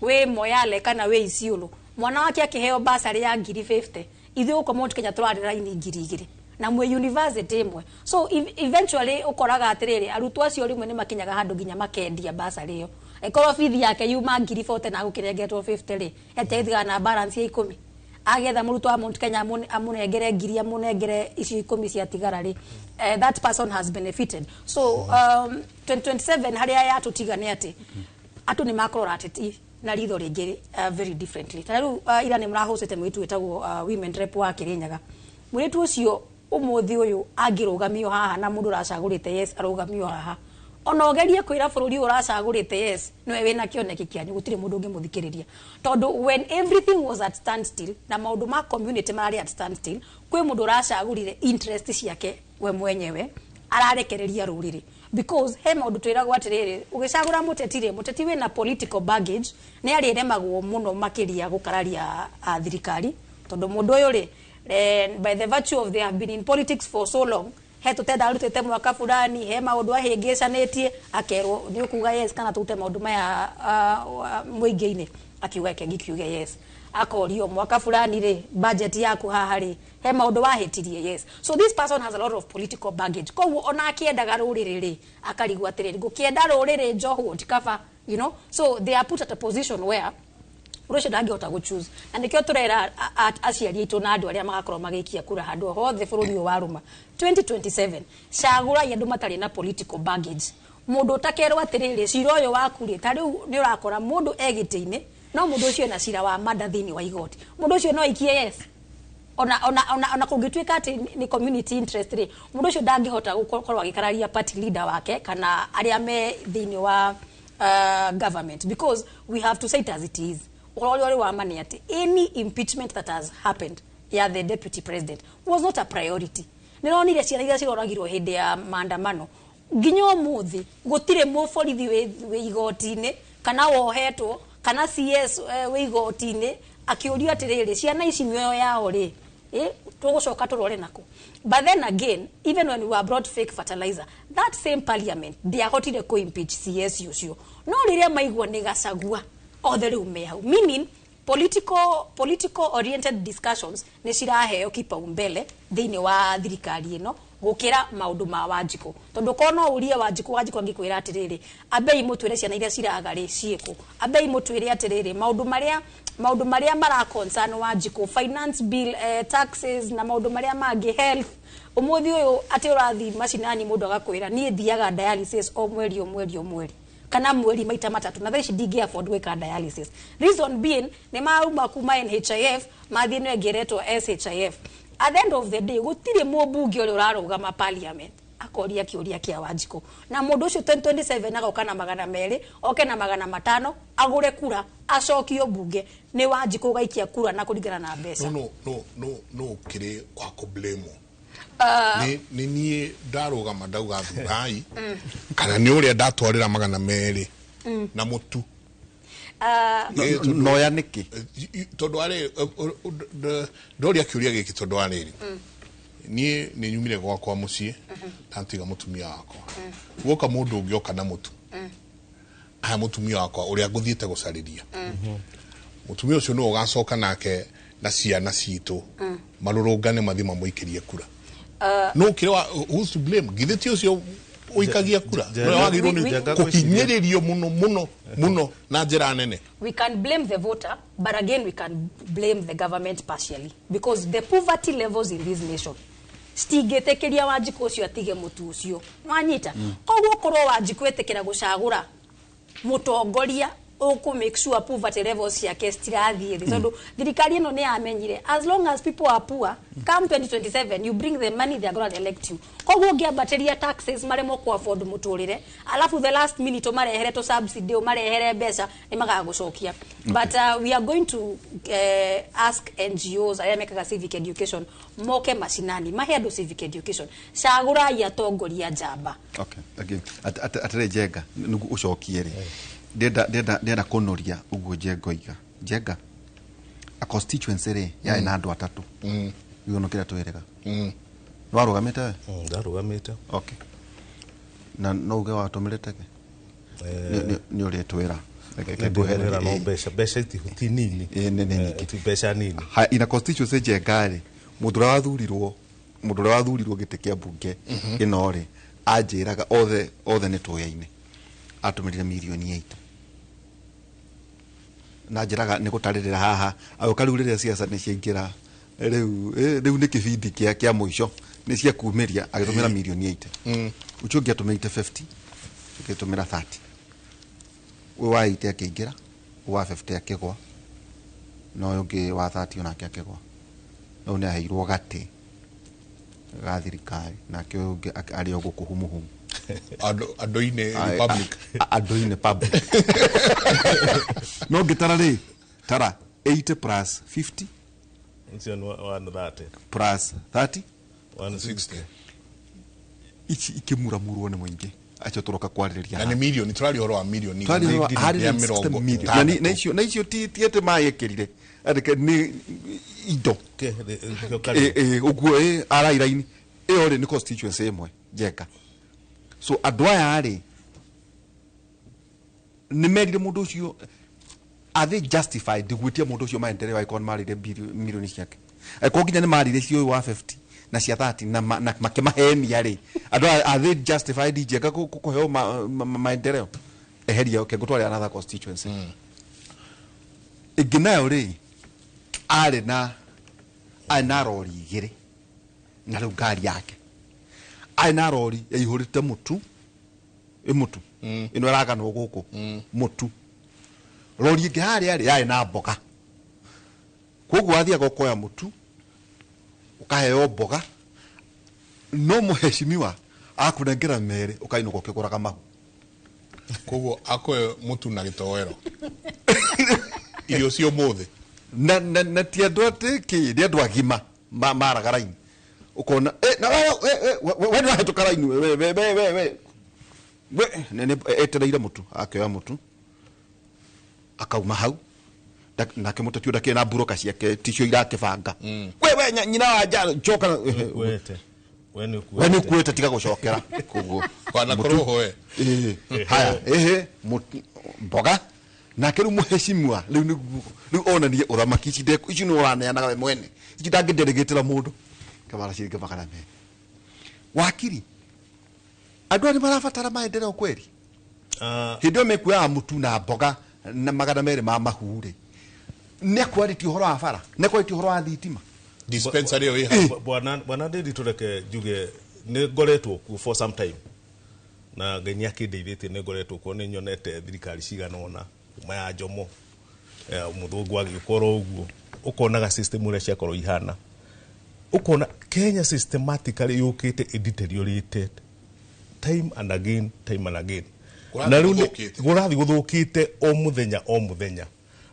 wĩ Moyale kana wĩ Isiolo, mwana wake akĩheo bursary ya ngiri 50, ithuĩ gũkũ Mount Kenya tũrarĩ raini 2000 na mwĩ university ĩmwe. So eventually ũkoraga atĩrĩrĩ, arutwo acio rĩmwe nĩ makinyaga handũ nginya makendia bursary ĩyo. Ĩkorwo bithi yake yuma ngiri 40 na gũkĩrengetwo 50 rĩ, etegithigana na balance ya 10, agetha mũrutwo wa Mount Kenya amũnengere ngiri, amũnengere icio 10 ciatigara rĩ, that person has benefited. So 2027 harĩa yatũtiga nĩ atĩ andũ nĩ makũrora ateti na ritho rĩngĩ very differently. Ta rĩu ira nĩ mũrahũcĩte mũirĩtu wĩtagwo women rep wa Kĩrĩnyaga. Mũirĩtu ũcio ũmũthĩ ũyũ angĩrũgamio haha na mũndũ ũracagũrĩte yes arũgamio haha, ona ũgerie kwĩra bũrũri ũyũ ũracagũrĩte yes nĩwe wĩna kĩoneki kĩanyu, gũtirĩ mũndũ ũngĩmũthikĩrĩria, tondũ when everything was at standstill na maũndũ ma community mararĩ at standstill, kwĩ mũndũ ũracagũrire interest ciake we mwenyewe ararekereria rũrĩrĩ. Because he maũndũ twĩragwo atĩrĩrĩ, ũgĩcagũra mũteti rĩ, mũteti wĩna political baggage nĩ arĩremagwo mũno makĩria gũkararia thirikari, tondũ mũndũ ũyũ rĩ, by the virtue of they have been in politics for so long, he tũtenda arutĩte mwaka fulani, he maũndũ ahĩngĩcanĩtie, akerwo nĩ ũkuga yes kana tũrute maũndũ maya mũingĩ-inĩ, akiuga reke ngĩkiuge yes. Akorio mwaka fulani rĩ, budget yaku haha rĩ, he maũndũ wahĩtirie? Yes. So this person has a lot of political baggage, koguo ona akĩendaga rũrĩrĩ rĩ, akarigwo atĩrĩrĩ, ngũkĩenda rũrĩrĩ njohwo ti kaba. So they are put at a position where Mũndũ ũcio ndangĩhota gũ choose, na nĩkĩo tũrera aciari aitũ na andũ arĩa magakorwo magĩikia kura handũ hothe bũrũri ũyũ warũma 2027, cagũrai andũ matarĩ na political baggage, mũndũ ũtakerwo atĩrĩrĩ, cira ũyũ waku rĩ, ta rĩu nĩ ũrakora mũndũ e gĩtĩ-inĩ, no mũndũ ũcio ena cira wa manda thĩinĩ wa igoti, mũndũ ũcio no aikie yes ona kũngĩtuĩka atĩ nĩ community interest rĩ, mũndũ ũcio ndangĩhota gũkorwo agĩkararia party leader wake kana arĩa me thĩinĩ wa government, because we have to say it as it is. Ũhoro ũrĩa ũrĩ wa ma nĩ atĩ any impeachment that has happened ya the deputy president was not a priority. Nĩronire ciana iria ciroragirwo hĩndĩ ya maandamano, nginya ũmũthĩ gũtirĩ mũborithi wĩ igoti-inĩ kana wohetwo kana CS wĩ igoti-inĩ akĩũrio atĩrĩrĩ, ciana ici mĩoyo yao rĩ, tũgũcoka tũrore nako. But then again, even when we were brought fake fertilizer, that same parliament ndiahotire kũ impeach CS ũcio, no rĩrĩa maigua nĩ Gachagua, othe rĩu me hau, meaning political oriented discussions nĩ ciraheo kipaumbele thĩinĩ wa thirikari ĩno gũkĩra maũndũ ma Wanjikũ, tondũ korwo no ũrie Wanjikũ, Wanjikũ angĩkwĩra atĩrĩrĩ, ambei mũtwĩre ciana iria ciraga rĩ ciĩkũ, ambei mũtwĩre atĩrĩrĩ, maũndũ marĩa mara concern Wanjikũ, finance bill, taxes na maũndũ marĩa mangĩ, health. Ũmũthĩ ũyũ atĩ ũrathiĩ macinani, mũndũ agakwĩra, niĩ thiaga dialysis o mweri, o mweri, o mweri, kana mweri maita matatũ, na thaa ici ndingĩ afford gwĩka dialysis, reason being nĩ mauma kuma NHIF mathiĩ no ĩngĩ ĩretwo SHIF. At the end of the day, gũtirĩ mũmbunge ũrĩa ũrarũgama parliament akoria kĩũria kĩa Wanjikũ, na mũndũ ũcio 2027 agoka na 200, oke na 500, agũre kura, acokio mbunge nĩ Wanjikũ ũgaikia kura na kũringana na mbeca. No kĩrĩ kwa kũ blame nĩ niĩ ndarũgama ndauga thurai, kana nĩ ũrĩa ndatwarĩra 200 na mũtu? Noya nĩkĩ? Tondũ arĩ ndoria kĩũria gĩkĩ, tondũ arĩrĩ niĩ nĩ nyumire gwakwa mũciĩ ndatiga mũtumia wakwa, guoka mũndũ ũngĩ oka na mũtu aya mũtumia wakwa ũrĩa ngũthiĩte gũcarĩria, mũtumia ũcio nĩwe ũgacoka nake na ciana citũ marũrũngane mathiĩ mamũikĩrie kura. No kĩrĩ wa, who's to blame? Githĩ ti ũcio ũikagia kura nĩwe wagĩrĩirwo nĩ kũhinyĩrĩrio mũno mũno mũno na njĩra nene? We can blame the voter, but again we can blame the government partially, because the poverty levels in this nation citingĩtĩkĩria Wanjikũ ũcio atige mũtu ũcio wanyita. Koguo korwo Wanjikũ etĩkĩra gũcagũra mũtongoria ũkũ make sure poverty levels ciake citirathiĩ thĩ, tondũ thirikari ĩno nĩ yamenyire as long as people are poor, come 2027 you bring the money, they are gonna elect you. Koguo ũngĩambatĩria taxes maremwo ku afford mũtũrĩre, alafu the last minute ũmarehere tũ subsidy, ũmarehere mbeca, nĩ magagũcokia. But we are going to ask NGOs arĩa mekaga civic education moke macinani mahe andũ civic education, cagũrai atongoria njamba. Okay, again atĩrĩ, Njenga, nĩguo ũcokie rĩ, ndĩrenda kũnoria ũguo Njenga oiga. Njenga, a constituency rĩ yarĩ na andũ atatũ gĩgono kĩrĩa twĩrĩga nĩ warũgamĩte we? Ndarũgamĩte. Okay, na no uge watũmĩrĩte kĩ? Nĩ ũrĩa twĩra. Reke ngũhe. Nĩndĩmwĩra, no mbeca ti nini. Ĩ, nĩ nyingĩ. Ti mbeca nini. Ha, ina constituency, Njenga rĩ, mũndũ ũrĩa wathurirwo gĩtĩ kĩa mbunge ĩno rĩ, anjĩraga othe othe nĩ tũyaine, atũmĩrire mirioni 8, na njĩraga nĩ gũtarĩrĩra haha agũka. Rĩu rĩrĩa ciaca nĩ ciaingĩra rĩu, rĩu nĩ kĩbindi kĩa mũico nĩ cia kumĩria, agĩtũmĩra mirioni 8, ũcio ũngĩ atũmĩrĩte 50, ũngĩ atũmĩra 30. Ũyũ wa 8 akĩingĩra, ũyũ wa 50 akĩgwa, na ũyũ ũngĩ wa 30 onake akĩgwa. No nĩ aheirwo gatĩ ga thirikari, nake ũyũ ũngĩ arĩ o gũkũ humuhumu. Andũ-inĩ public. Andũ-inĩ public. No ngĩtara rĩ, tara 80 plus 50 Ũcio nĩ 130. plus 30. 160. Ici ikĩmuramurwo nĩ mũingĩ acio tũroka kwarĩrĩria Na haha. nĩ mirioni tũraria ũhoro wa mirioni Twaria ũhoro wa mĩa 160 mĩrongo million. Na ĩtandatũ. icio ti atĩ maĩkĩrire atĩ nĩ indo. Ũguo arairaini ĩyo rĩ, nĩ constituency ĩmwe, Njenga. So andũ aya rĩ, nĩ merire mũndũ ũcio, are they justified gwĩtia mũndũ ũcio maendeleo angĩkorwo nĩ marĩire milioni ciake, angĩkorwo nginya nĩ marĩire cio ũyũ wa 50 na cia 30 na makĩmahenia rĩ, andũ aya are they justified, Njenga, kũheo maendeleo? Eheria, okay, ngũtware another constituency. Ĩngĩ nayo rĩ, arĩ na arĩ na rori igĩrĩ na rĩu ngari yake, arĩ na rori yaihũrĩte mũtu, ĩ mũtu ĩno ĩraganwo gũkũ mũtu, rori ĩngĩ harĩa rĩ yarĩ na mboga. Koguo wathiaga ũkoya mũtu, ũkaheo mboga, no mũheshimiwa akũnengera merĩ, ũkainũka ũkĩgũraga mahu. Koguo akoe mũtu na gĩtoero irio cia ũmũthĩ. Na ti andũ atĩ kĩ, nĩ andũ agima maraga raini, ũkona na we nĩ wahĩtũka raini, we we we we we we nĩ etereire mũtu, akĩoya mũtu akauma hau. Nake mũteti ũrĩa kĩna mburoka ciake ticio irakĩbanga, we nyina wa njara njoka. Ũkuĩte. We nĩ we nĩ ũkuĩte, tiga gũcokera koguo. Wanakorwo hoe. Haya, ĩhĩ mboga nake rĩu mũheshimiwa rĩu nĩguo rĩu onanie ũthamaki. Ici ici nĩ ũraneanaga we mwene, ici ndangĩnderegĩtĩra mũndũ kabara ciringi 200. Wakiri, andũ aya nĩ marabatara maendeleo kweri? Hĩndĩ ĩyo mekuoyaga mũtu na mboga na 200 ma mahu rĩ, nĩ akwarĩtie ũhoro wa bara, nĩ akwarĩtie ũhoro wa thitima? Dispensary ĩyo ĩ hau. Bwana Ndindi, tũreke njuge nĩ ngoretwo kuo for some time na Ngai nĩ akĩndeithĩtie, nĩ ngoretwo kuo, nĩ nyonete thirikari cigana ũna kuma ya Jomo, mũthũngũ agĩũka oro ũguo, ũkonaga system ũrĩa ciakorwo ihana, ũkona Kenya systematically yũkĩte ĩ deteriorated time and again, time and again. Kũrathiĩ Na rĩu gũthũkĩte. Kũrathiĩ gũthũkĩte o mũthenya o mũthenya,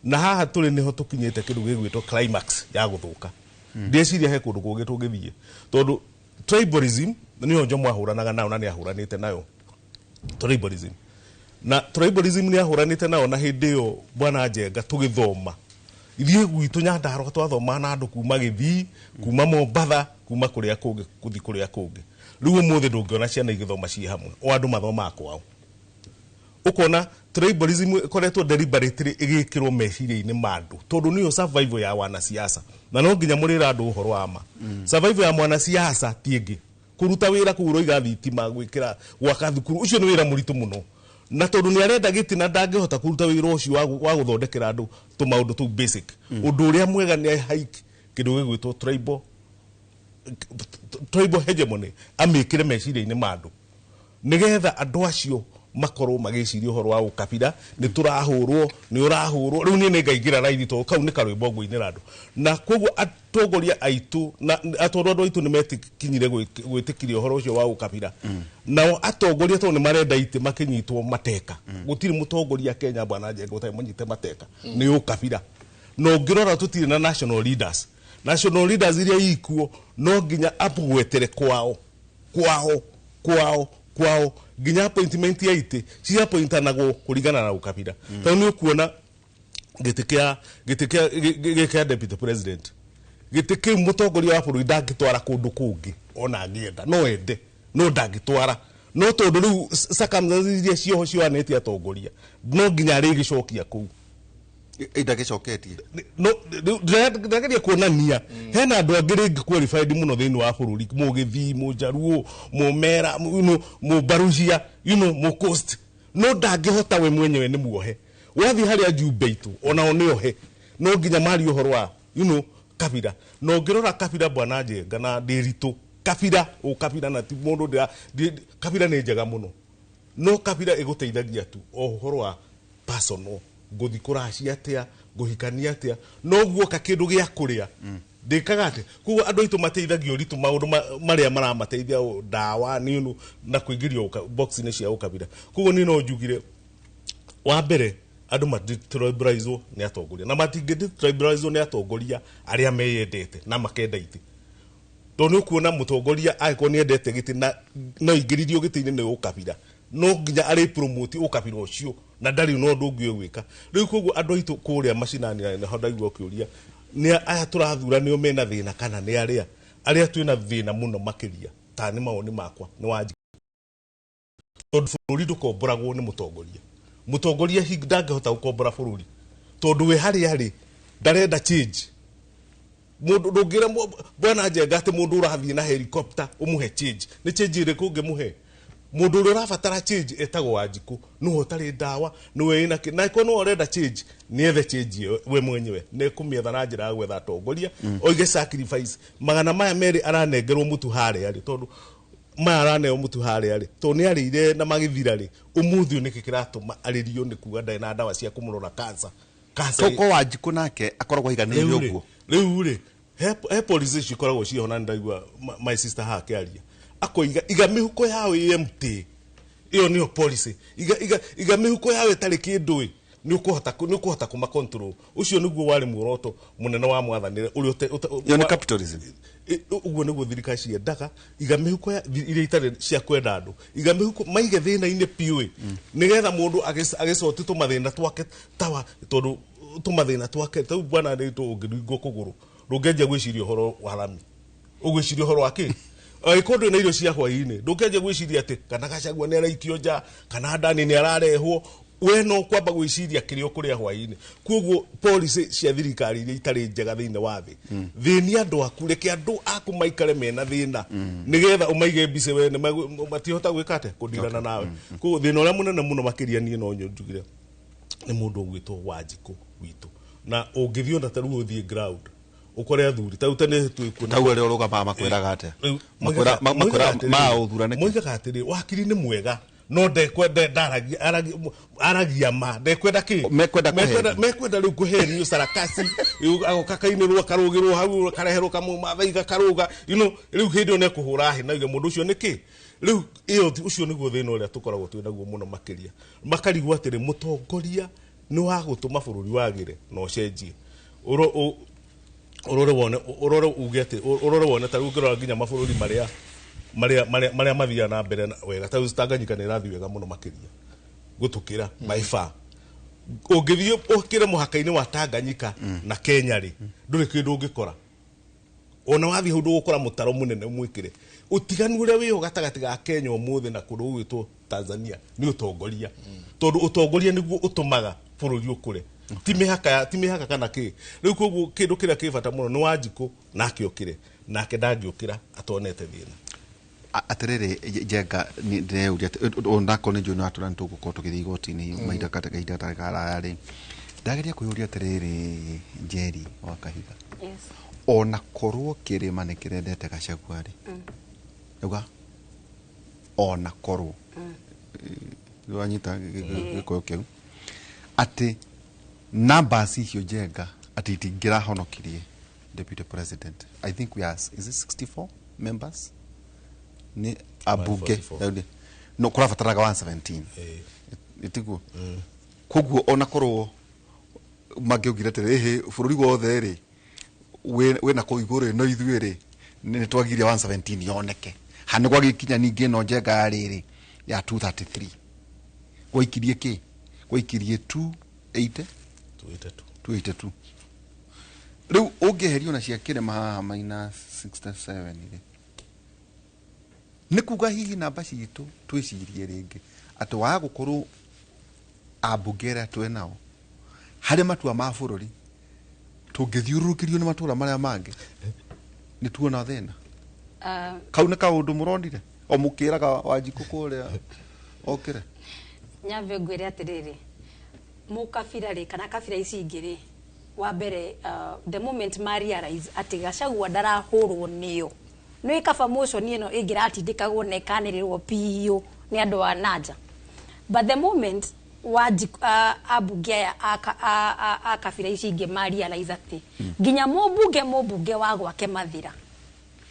na haha tũrĩ nĩho tũkinyĩte kĩndũ gĩgwĩtwo climax ya gũthũka. Ndĩreciria he kũndũ kũngĩ tũngĩthiĩ, tondũ tribalism nĩyo Njomo ahũranaga nayo, na nĩ ahũranĩte nayo tribalism, na tribalism nĩ ahũranĩte nayo. Na hĩndĩ ĩyo, bwana Njenga, tũgĩthoma ithuĩ gwitũ Nyandarũa twathomaga na andũ kuma Gĩthii, kuma Mombatha, kuma kũrĩa kũngĩ, gũthiĩ kũrĩa kũngĩ. Rĩu ũmũthĩ ndũngĩona ciana igĩthoma ciĩ hamwe, o andũ mathomaga kwao. Ũkona tribalism ĩkoretwo deliberately ĩgĩkĩrwo meciria-inĩ ma andũ, tondũ nĩyo survival ya wanasiasa, na no nginya mũrĩra andũ ũhoro wa ma. Survival ya mwanasiasa ti ĩngĩ kũruta wĩra kũu ũroiga thitima, gwĩkĩra, gwaka thukuru, ũcio nĩ wĩra mũritũ mũno, na tondũ nĩ arenda gĩtĩ na ndangĩhota kũruta wĩra ũcio wa gũthondekera andũ tũmaũndũ tũu basic, ũndũ ũrĩa mwega nĩ hike kĩndũ gĩgwĩtwo tribal hegemony, amĩkĩre meciria-inĩ ma andũ nigetha andũ acio makorwo magĩciria ũhoro wa ũkabira. Nĩ tũrahũrwo, nĩ ũrahũrwo, rĩu niĩ nĩ ngaingĩra raithi, tondũ kau nĩ karwĩmbo ngũinĩra andũ. Na koguo atongoria aitũ na tondũ andũ aitũ nĩ metĩkinyire gwĩtĩkiria ũhoro ũcio wa ũkabira, nao atongoria tondũ nĩ marenda itĩ makĩnyitwo mateka. Gũtirĩ mũtongoria Kenya, bwana Njenga, ũtarĩ mũnyite mateka nĩ ũkabira. Na ũngĩrora tũtirĩ na national leaders. National leaders iria ikuo no nginya apũgwetere kwao kwao kwao kwao, nginya appointment ya itĩ ciapointanagwo kũringana na ũkabira, tondũ nĩ ũkuona gĩtĩ kĩa gĩ- kĩa deputy president, gĩtĩ kĩu mũtongoria wa bũrũri ndangĩtwara kũndũ kũngĩ ona angĩenda, no ende no ndangĩtwara, no tondũ rĩu circumstances iria cioho ciohanĩtie atongoria no nginya arĩgĩcokia kũu. Ndagĩcoketie. No ndĩrageria kuonania hena andũ angĩ rĩngĩ qualified mũno thĩinĩ wa bũrũri, mũgĩthii, mũjaruo, mũmera, mũbarucia, mũcoast, no ndangĩhota we mwenyewe nĩ muohe. Wathiĩ harĩa njumbe itũ onao nĩ ohe, no nginya marie ũhoro wa kabira. Na ũngĩrora kabira, bwana Njenga na Ndĩritũ, kabira ũkabira na ti mũndũ kabira nĩ njega mũno, no kabira ĩgũteithagia tu o ũhoro wa personal, ngũthi kũracia atĩa, ngũhikania atĩa, no guoka kĩndũ gĩa kũrĩa ndĩkaga atĩ. Koguo andũ aitũ mateithagio ritũ maũndũ marĩa maramateithia, ndawa nĩ na kũingĩrio box-inĩ cia ũkabira. Koguo niĩ no njugire wa mbere andũ matitribalizwo nĩ atongoria, na matingĩtribalizwo nĩ atongoria arĩa meyendete na makenda itĩ, tondũ nĩ ũkuona mũtongoria angĩkorwo nĩ endete gĩtĩ na no ingĩririo gĩtĩ-inĩ nĩ ũkabira, no nginya arĩ promote ũkabira ũcio, na ndarĩ na ũndũ ũngĩ ũgwĩka rĩu. Koguo andũ aitũ kũrĩa macinani, na nĩho ndaigua ũkĩũria nĩ aya tũrathura nĩo mena thĩna kana nĩ arĩa twĩna thĩna mũno makĩria, ta nĩ mawoni makwa nĩ wanjika, tondũ bũrũri ndũkomboragwo nĩ mũtongoria. Mũtongoria ndangĩhota gũkombora bũrũri, tondũ we harĩa arĩ ndarenda change. Mũndũ ndũngĩra bwana Njenga atĩ mũndũ ũrathiĩ na helicopter ũmũhe change, nĩ change ĩrĩkũ ũngĩmũhe? Mũndũ ũrĩa ũrabatara change etagwo Wanjikũ, nĩwe ũtarĩ ndawa, nĩwe ĩna na ĩkorwo nĩwe ũrenda change, nĩethe change ĩyo we mwenyewe, nĩekũmĩetha na njĩra ya gwetha atongoria, oige sacrifice magana maya merĩ aranengerwo mũtu harĩa rĩ, tondũ maya araneo mũtu harĩa rĩ, tondũ nĩ arĩire na magĩthira rĩ, ũmũthĩ ũyũ nĩkĩ kĩratũma arĩrio nĩ kuga ndarĩ na ndawa cia kũmũrora cancer. Toko Wanjikũ nake akoragwo aiganĩire ũguo. Rĩu rĩ, he policy cikoragwo ciho na ndaigua my sister haha akĩaria akoiga iga mĩhuko yao ĩ empty, ĩyo nĩyo policy, iga mĩhuko yao ĩtarĩ kĩndũ ĩ, nĩ ũkũhota kũma control. Ũcio nĩguo warĩ muoroto mũnene wa mwathanĩre ũrĩa Ĩyo nĩ capitalism. Ũguo nĩguo thirikari ciendaga, iga mĩhuko ya iria itarĩ cia kwenda andũ, iga mĩhuko maige thĩna-inĩ biũ ĩ, nĩgetha mũndũ agĩcoti tũmathĩna twake tawa, tondũ tũmathĩna twake tau bwana rĩtũ ũngĩringwo kũgũrũ ndũngĩanjia gwĩciria ũhoro wa rami, ũgwĩciria ũhoro wa kĩ, angĩkorwo ndũrĩ na irio cia hwaĩ-inĩ ndũngĩanjia gwĩciria atĩ kana Gachagua nĩ araikio nja kana Ndani nĩ ararehwo, we no kwamba gwĩciria kĩrĩa ũkũrĩa hwaĩ-inĩ. Koguo policy cia thirikari iria itarĩ njega thĩinĩ wa thĩ, thĩnia andũ aku, reke andũ aku maikare mena thĩna nĩgetha ũmaige mbice we matihota gwĩka atĩa kũndirana nawe. Koguo thĩna ũrĩa mũnene mũno makĩria niĩ no njugire nĩ mũndũ ũgwĩtwo Wanjikũ witũ, na ũngĩthiĩ ona ta rĩu ũthiĩ ground ũkore athuri ta rĩu tene twĩkuo. Tau arĩa ũrũgamaga makwĩraga atĩa? Rĩu, Makwĩra moigaga atĩrĩrĩ, ma ũthura nĩkĩ? Moigaga atĩrĩ wakiri nĩ mwega no ndekwenda ndaragia aragia ma ndekwenda kĩ. Mekwenda kũhenio. Mekwenda rĩu kũhenio sarakasi, rĩu agoka kainĩrwo akarũgĩrwo hau kareherwo kamũmathaiga karũga, rĩu hĩndĩ ĩyo nĩekũhũra hĩ na oige mũndũ ũcio nĩkĩ. Rĩu ĩyo ũcio nĩguo thĩna ũrĩa tũkoragwo twĩ naguo mũno makĩria, makarigwo atĩrĩ mũtongoria nĩ wa gũtũma bũrũri wagĩre na ũcenjie. Ũrore wone, ũrore uge atĩ ũrore wone ta rĩu ũngĩrora nginya mabũrũri marĩa mathiaga na mbere wega, ta rĩu Tanganyika nĩ ĩrathiĩ wega mũno makĩria gũtũkĩra by far. Ũngĩthiĩ ũkĩre mũhaka-inĩ wa Tanganyika na Kenya rĩ, ndũrĩ kĩndũ ũngĩkora, ona wathiĩ hau ndũgũkora mũtaro mũnene mwĩkĩre. Ũtiganu ũrĩa wĩho gatagatĩ ga Kenya ũmũthĩ na kũndũ gũgwĩtwo Tanzania nĩ ũtongoria, tondũ ũtongoria nĩguo ũtũmaga bũrũri ũkũre, ti mĩhaka ti mĩhaka kana kĩ. Rĩu koguo kĩndũ kĩrĩa kĩ bata mũno nĩ Wanjikũ nake ũkĩre, nake ndangĩũkĩra atonete thĩna. Atĩrĩrĩ Njenga, ndĩreyũria onakorwo nĩ njũĩ no atũra nĩ tũgũkorwo tũgĩthiĩ igoti-inĩ mahinda kahinda gatarĩ karaya rĩ, ndageria kwĩyũria atĩrĩrĩ, Njeri wa Kahiga, Yes. ona korwo kĩrĩma nĩ kĩrendete Gachagua rĩ, ndauga ona korwo wanyita gĩkũyũ kĩu atĩ numbers icio Njenga atĩ itingĩrahonokirie deputy president. I think we are, is it 64 members nĩ ambunge? 144. No kũrabataraga 117. Ĩtiguo koguo ona korwo mangĩaugire atĩrĩ ĩhĩ bũrũri wothe rĩ wĩna kũu igũrũ no ithuĩ rĩ nĩ twagiria 117 yoneke ha nĩ gwagĩkinya ningĩ ĩno Njenga ya rĩrĩ ya 233 gwaikirie kĩ, gwaikirie 280. 282. 282. Rĩu ũngĩeherio na cia kĩrĩma haha minus 67 rĩ, nĩ kuga hihi namba citũ twĩcirie rĩngĩ atĩ waga gũkorwo ambunge arĩa twĩ nao harĩ matua ma bũrũri tũngĩthiũrũrũkĩrio nĩ matũra marĩa mangĩ nĩ tuona thĩna. Kau nĩ kaũndũ mũronire o mũkĩraga Wanjikũ kũrĩa okĩre? Nyambe ngwĩre atĩrĩrĩ, mũkabira rĩ kana kabira ici ingĩ rĩ, wa mbere, the moment ma realize atĩ Gachagua ndarahũrwo nĩo, nĩ kaba motion ĩno ĩngĩratindĩkagwo na ĩkanĩrĩrwo biũ nĩ andũ a nanja, but the moment ambunge aya a kabira ici ingĩ ma realize atĩ nginya mũmbunge wa gwake Mathira,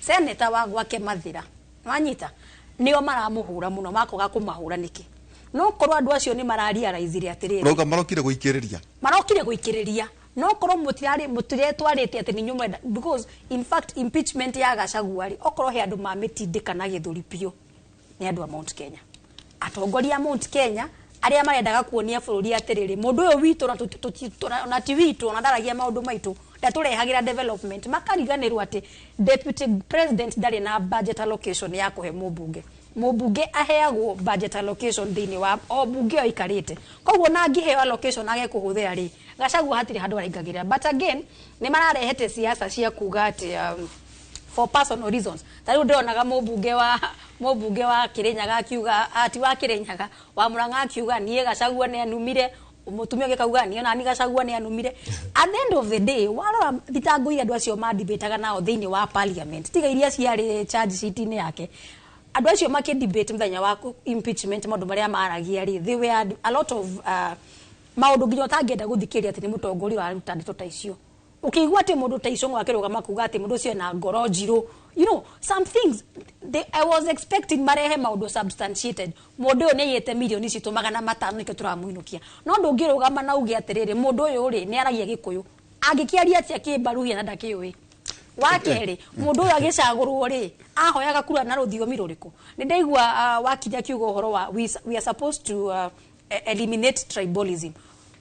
seneta wa gwake Mathira wanyita nĩo maramũhũra mũno, makoga kũmahũra nĩkĩ, no korwo andũ acio nĩ mararealize atĩrĩrĩ Ũrauga marokire gũikĩrĩria? Marokire gũikĩrĩria, no korwo mũtirarĩ mũtiretwarĩte atĩ nĩ inyuĩ mwenda, because in fact impeachment ya Gachagua rĩ, okorwo he andũ mamĩtindĩka na gĩthũri biũ nĩ andũ a Mount Kenya, atongoria a Mount Kenya arĩa marendaga kuonia bũrũri atĩrĩrĩ mũndũ ũyũ witũ na ona ti witũ ona ndaragia maũndũ maitũ, ndatũrehagĩra development, makariganĩrwo atĩ deputy president ndarĩ na budget allocation ya kũhe mũmbunge. Mũmbunge aheagwo budget allocation thĩinĩ wa o mbunge ĩyo aikarĩte, koguo na angĩheo allocation age kũhũthĩra rĩ, Gachagua hatirĩ handũ araingagĩrĩra. But again nĩ mararehete siasa cia kuga atĩ for personal reasons. Ta rĩu ndĩronaga mũmbunge wa Mũmbunge wa Kirinyaga akiuga ati wa Kirinyaga wa Murang'a akiuga niĩ Gachagua nĩ anumire, mũtumia ũngĩ akauga niĩ onani Gachagua nĩ anumire. At the end of the day, warora thitango iria andũ acio mandibĩtaga nao thĩinĩ wa parliament, tiga iria ciarĩ charge sheet-inĩ yake, andũ acio makĩ debate mũthenya wa impeachment, maũndũ marĩa maragia rĩ, they were a lot of maũndũ nginya ũtangĩenda gũthikĩrĩria atĩ nĩ mũtongoria ũraruta ndeto ta icio. Ũkĩigua atĩ mũndũ ta Ichung'wa akĩrũgama kuga atĩ mũndũ ũcio ena ngoro njirũ, some things I was expecting marehe maũndũ substantiated. Mũndũ ũyũ nĩ aiyĩte mirioni citũ 500, nĩkĩo tũramũinũkia. No ndũngĩrũgama na uge atĩrĩrĩ, mũndũ ũyũ rĩ nĩ aragia Gĩkũyũ, angĩkĩaria atĩa kĩmbaruhia na ndakĩũĩ? Wa kerĩ, mũndũ ũyũ agĩcagũrwo rĩ, ahoyaga kura na rũthiomi rũrĩkũ? Nĩ ndaigua wakiri akiuga ũhoro wa we are supposed to eliminate tribalism.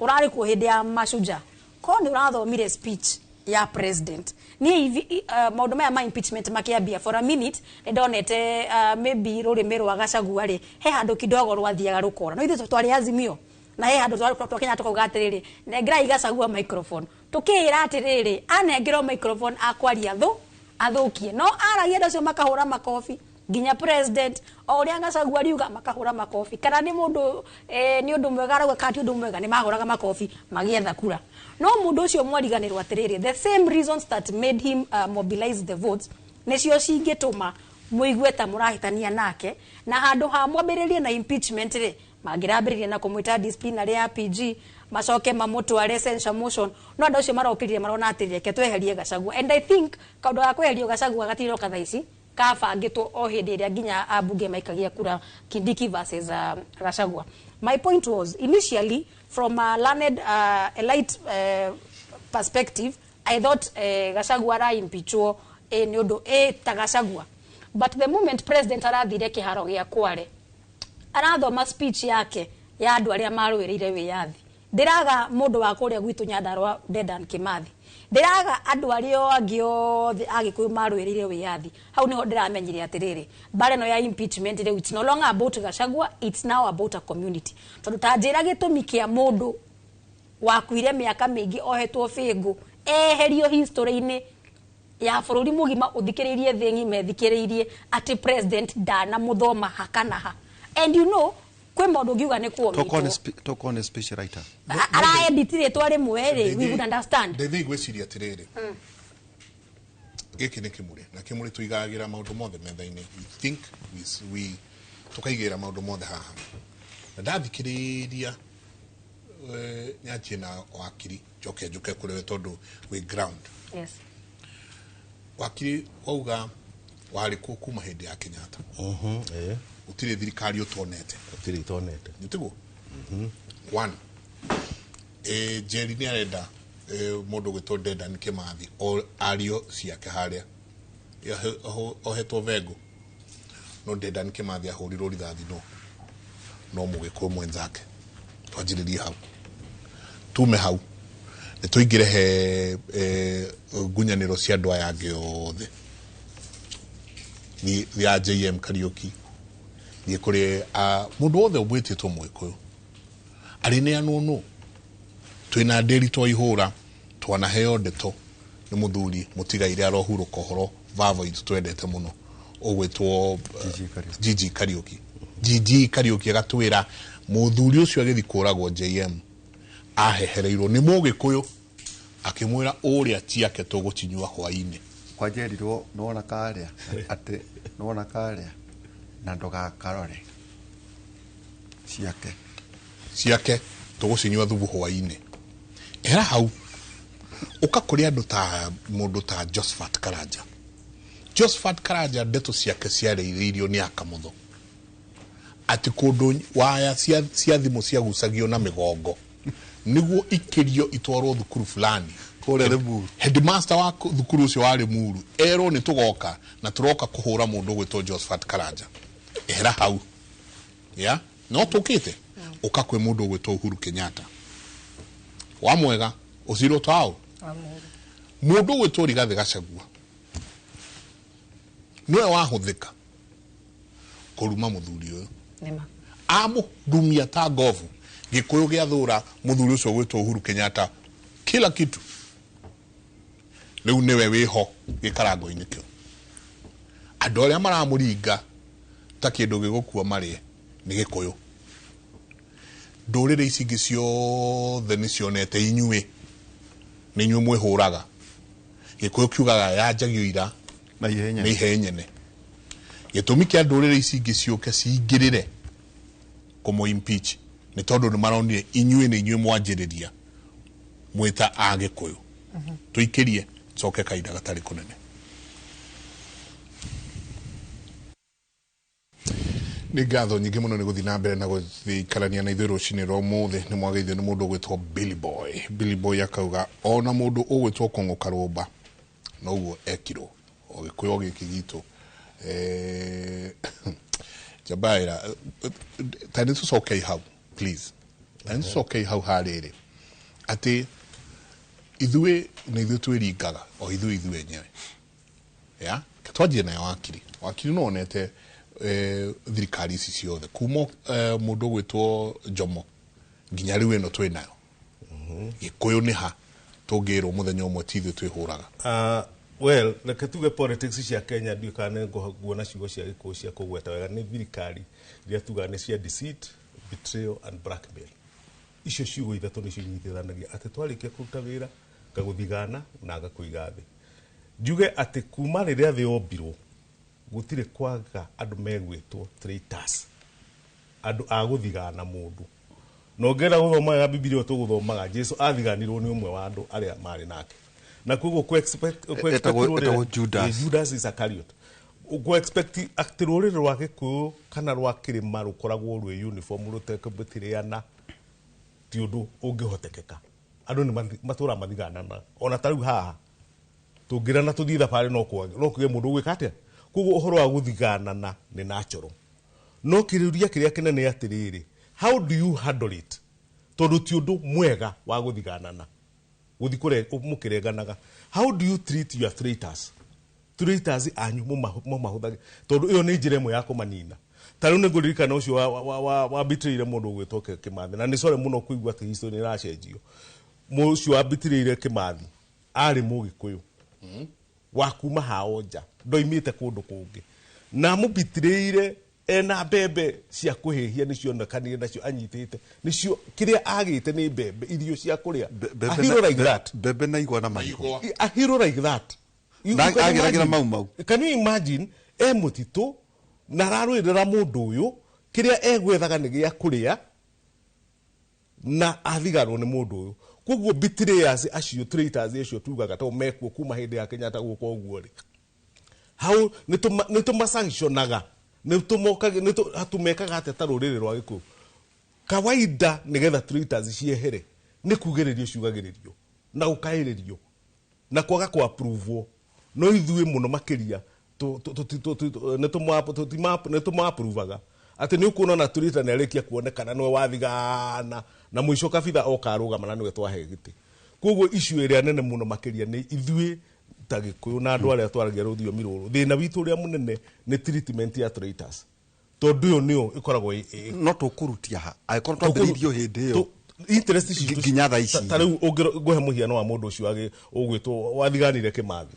Ũrarĩ kuo hĩndĩ ya Mashujaa? Ko nĩ ũrathomire speech ya president? Niĩ maũndũ maya ma impeachment makĩambia, for a minute nĩ ndonete maybe rũrĩmĩ rwa Gachagua rĩ, he handũ kidogo rwathiaga rũkora. No ithuĩ twarĩ Azimio na he handũ twakenya tukauga atĩrĩrĩ, nengerai Gachagua microphone. Tukĩĩra atĩrĩrĩ, anengerwo microphone akwaria thũ athũkie, no aragia andũ acio makahũra makobi, nginya president o ũrĩa Gachagua riuga makahũra makobi. Kana nĩ mũndũ nĩ ũndũ mwega arauga kana ti ũndũ mwega, nĩ mahũraga makobi magĩetha kura. No mũndũ ũcio mwariganĩrwo atĩrĩrĩ, the same reasons that made him mobilize the votes nĩcio cingĩtũma mũigue ta mũrahĩtania nake. Na handũ ha mwambĩrĩrie na impeachment rĩ, mangĩrambĩrĩria na kũmwĩta disciplinary ya PG, macoke mamũtware censure motion. No andũ acio marokĩrire marona atĩ reke tweherie Gachagua, and I think kaũndũ ga kweherio Gachagua gatiroka thaa ici, kabangĩtwo o hĩndĩ ĩrĩa nginya ambunge maikagia kura Kindiki versus Gachagua. My point was, initially, from a learned elite perspective, I thought Gachagua ara-impeachwo nĩ ũndũ ta Gachagua. But the moment president arathire kĩharo gĩa Kware arathoma speech yake ya andũ arĩa marũĩrĩire wĩyathi, ndĩraga mũndũ wa kũrĩa gwitũ Nyandarua, Dedan Kimathi, ndĩraga andũ arĩa angĩ othe a Gĩkũyũ marũĩrĩire wĩyathi. Hau nĩho ndĩramenyire atĩrĩrĩ, mbara ĩno ya impeachment rĩu, it's no longer about Gachagua, it's now about a community. Tondũ ta njĩra gĩtũmi kĩa mũndũ wakuire mĩaka mĩingĩ ohetwo bĩngũ eherio history-inĩ ya bũrũri mũgima, ũthikĩrĩirie thĩ ng'ima ĩthikĩrĩirie atĩ president ndanamũthoma ha kana ha. And kwĩ maũndũ ũngiuga nĩ kuomitwo. Tokorwo nĩ speech writer. Araedit rĩtwa rĩmwe rĩ, we would understand. Ndĩthĩ ngwĩciria atĩrĩrĩ, gĩkĩ nĩ kĩmũrĩ na kĩmũrĩ tũigagĩra maũndũ mothe metha-inĩ. We think we tũkaigĩra maũndũ mothe haha. Na ndathikĩrĩria, nyanjie na wakiri, njoke njũke kũrĩ we tondũ wĩ ground. Yes. Wakiri, wauga warĩ kuo kuma hĩndĩ ya Kenyatta. Ĩĩ. Gũtirĩ thirikari ũtonete. Gũtirĩ itonete. Nĩtiguo one, Njeri nĩ arenda mũndũ ũgwĩtwo Dedan Kimathi o ario ciake harĩa ohetwo vengo, no Dedan Kimathi ahũrirwo rithathi no mũgĩkũyũ mwenzake. Twanjĩrĩrie hau, tume hau nĩ tũingĩre he ngunyanĩro cia andũ aya angĩ othe. Ni ya JM Kariuki, thiĩ kũrĩ mũndũ wothe ũmwĩtĩtwo mũgĩkũyũ arĩneanwo nũ twĩna ndĩri twaihũra twanaheo ndeto nĩ mũthuri mũtigaire arohurũka ũhoro vava itũ twendete mũno ũgwĩtwo GG Kariuki. GG Kariuki. GG Kariuki agatwĩra mũthuri ũcio agĩthiĩ kũragwo JM ahehereirwo nĩ mũgĩkũyũ akĩmwĩra ũrĩa ciake tũgũcinyua hwainĩ. Kwanjerirwo nĩwona karĩa atĩ nĩwona karĩa na ndũgakarore ciake. Ciake tũgũcinyua thubu hwainĩ. Era hau ũka kũrĩ andũ ta mũndũ ta Josephat Karanja. Josephat Karanja ndeto ciake ciarĩithĩirio nĩ akamũtho atĩ kũndũ waya cia thimũ ciagucagio na mĩgongo nĩguo ikĩrio itwarwo thukuru fulani. Kũrĩa Limuru. Headmaster wa thukuru ũcio wa Limuru erwo nĩ tũgoka na tũroka kũhũra mũndũ ũgwĩtwo Josephat Karanja. Ehera hau ya no tũkĩte ũka kwĩ mũndũ ũgwĩtwo Uhuru Kenyatta wa mwega ũcirwo tao mũndũ ũgwĩtwo Rigathĩ Gachagua nĩwe wahũthĩka kũruma mũthuri ũyũ. Nĩma. Amũrumia ta ngobu Gĩkũyũ gĩathũra mũthuri ũcio ũgwĩtwo Uhuru Kenyatta kila kitu. Rĩu nĩwe wĩho gĩkarango-inĩ kĩu, andũ arĩa maramũringa Ta kĩndũ gĩgũkua marĩe nĩ Gĩkũyũ. Ndũrĩrĩ ici ingĩ ciothe nĩ cionete inyuĩ nĩ inyuĩ mwĩhũraga. Gĩkũyũ kiugaga yanjagio ira na ihenya nĩ ihe nyene. Gĩtũmi kĩa ndũrĩrĩ ici ingĩ ciũke cingĩrĩre kũmũ impeach nĩ tondũ nĩ maronire inyuĩ nĩ inyuĩ mwanjĩrĩria mwĩta a Gĩkũyũ. Tũikĩrie coke kahinda gatarĩ kũnene. Nĩ ngatho nyingĩ mũno nĩ gũthiĩ na mbere na gũikarania na ithuĩ rũcinĩ rwa ũmũthĩ. Nĩ mwageithio nĩ mũndũ ũgwĩtwo Billy Boy. Billy Boy akauga ona mũndũ ũgwĩtwo Kũng'ũ Karũmba noguo ekirwo o Gĩkũyũ gĩkĩ gitũ. Njabaĩra ta nĩ tũcokei hau please, ta nĩ tũcokei hau harĩrĩ atĩ ithuĩ nĩ ithuĩ twĩringaga o ithuĩ ithuĩ enyewe. Ya twanjie nayo wakiri. Wakiri no onete thirikari ici ciothe kuma mũndũ ũgwĩtwo Jomo nginya rĩu ĩno twĩ nayo. Gĩkũyũ nĩ ha tũngĩrwo mũthenya ũmwe ti ithuĩ twĩhũraga? Well, reke tuge politics cia Kenya ndiũ kana nguona ciugo cia Gĩkũyũ cia kũgweta wega nĩ thirikari iria tugaga nĩ cia deceit, betrayal and blackmail. Icio ciugo ithatũ nĩcio inyitithanagia atĩ twarĩkia kũruta wĩra ngagũthigana na ngakũiga thĩ. Njuge atĩ kuma rĩrĩa thĩ yombirwo gũtirĩ kwaga andũ megwĩtwo traitors, andũ a gũthigana mũndũ. Na ũngĩenda gũthoma wega Bibilia tũgũthomaga Jesu athiganirwo nĩ ũmwe wa andũ arĩa marĩ nake. Na koguo ku expect etagwo Judas. Judas Iscariot. Ku expect atĩ rũrĩrĩ rwa Gĩkũyũ kana rwa kĩrĩma rũkoragwo rwĩ uniform rũtekũbĩtĩrĩana ti ũndũ ũngĩhotekeka. Andũ nĩ matũra mathiganana. Ona ta rĩu haha tũngĩrana tũthiĩ thabarĩ no kũgĩe mũndũ ũgwĩka atĩa. Koguo ũhoro wa gũthiganana nĩ natural. No kĩũria kĩrĩa kĩnene atĩrĩrĩ, how do you handle it? Tondũ ti ũndũ mwega wa gũthiganana. Gũthiĩ mũkĩreganaga. How do you treat your traitors? Traitors anyu mũmahũthagĩra. Tondũ ĩyo nĩ njĩra ĩmwe ya kũmanina. Ta rĩu nĩngũririkana ũcio wa betrayire mũndũ ũgwĩtwo Kĩmathi. Na nĩ sorry mũno kũigua atĩ history nĩ ĩracenjio. Ũcio wa betrayire Kĩmathi arĩ Mũgĩkũyũ wa kuma hao nja, ndoimĩte kũndũ kũngĩ. Na mũbitirĩire ena mbembe cia kũhĩhia nĩcionekanire nacio anyitĩte. Nĩcio kĩrĩa agĩte nĩ mbembe, irio cia kũrĩa. A hero like that. Mbembe na igwa na marigũ. A hero like that. Na ageragira mau mau. Can you imagine e mũtitũ na ararũĩrĩra mũndũ ũyũ kĩrĩa egwethaga nĩ gĩa kũrĩa na athiganwo nĩ mũndũ ũyũ. Koguo betrayers acio, traitors acio tugaga to mekuo kuma hĩndĩ ya Kenyatta gũka ũguo rĩ. Hau nĩ tũmasanctionaga, nĩ tũmokaga, nĩ tũmekaga atĩa ta rũrĩrĩ rwa Gĩkũyũ. Kawaida nĩgetha traitors ciehere nĩ kugĩrĩrio ciugagĩrĩrio na gũkaĩrĩrio na kwaga kũ approve. No ithuĩ mũno makĩria nĩ tũma-approvaga atĩ nĩ ũkuona na traitor nĩ arĩkia kuonekana nĩwe wathigana na mũico kabitha oka arũgama na nĩwe twahe gĩtĩ. Koguo issue ĩrĩa nene mũno makĩria nĩ ithuĩ ta Gĩkũyũ na andũ arĩa twaragia rũthiomi rũrũ. Thĩna witũ ũrĩa mũnene nĩ treatment ya traitors. Tondũ ĩyo nĩyo ĩkoragwo no tũkũrutia ha angĩkorwo twambĩrĩirio hĩndĩ ĩyo interest citũ nginya thaa ici. Ta rĩu ngũhe mũhiano wa mũndũ ũcio ũgwĩtwo wathiganire Kĩmathi.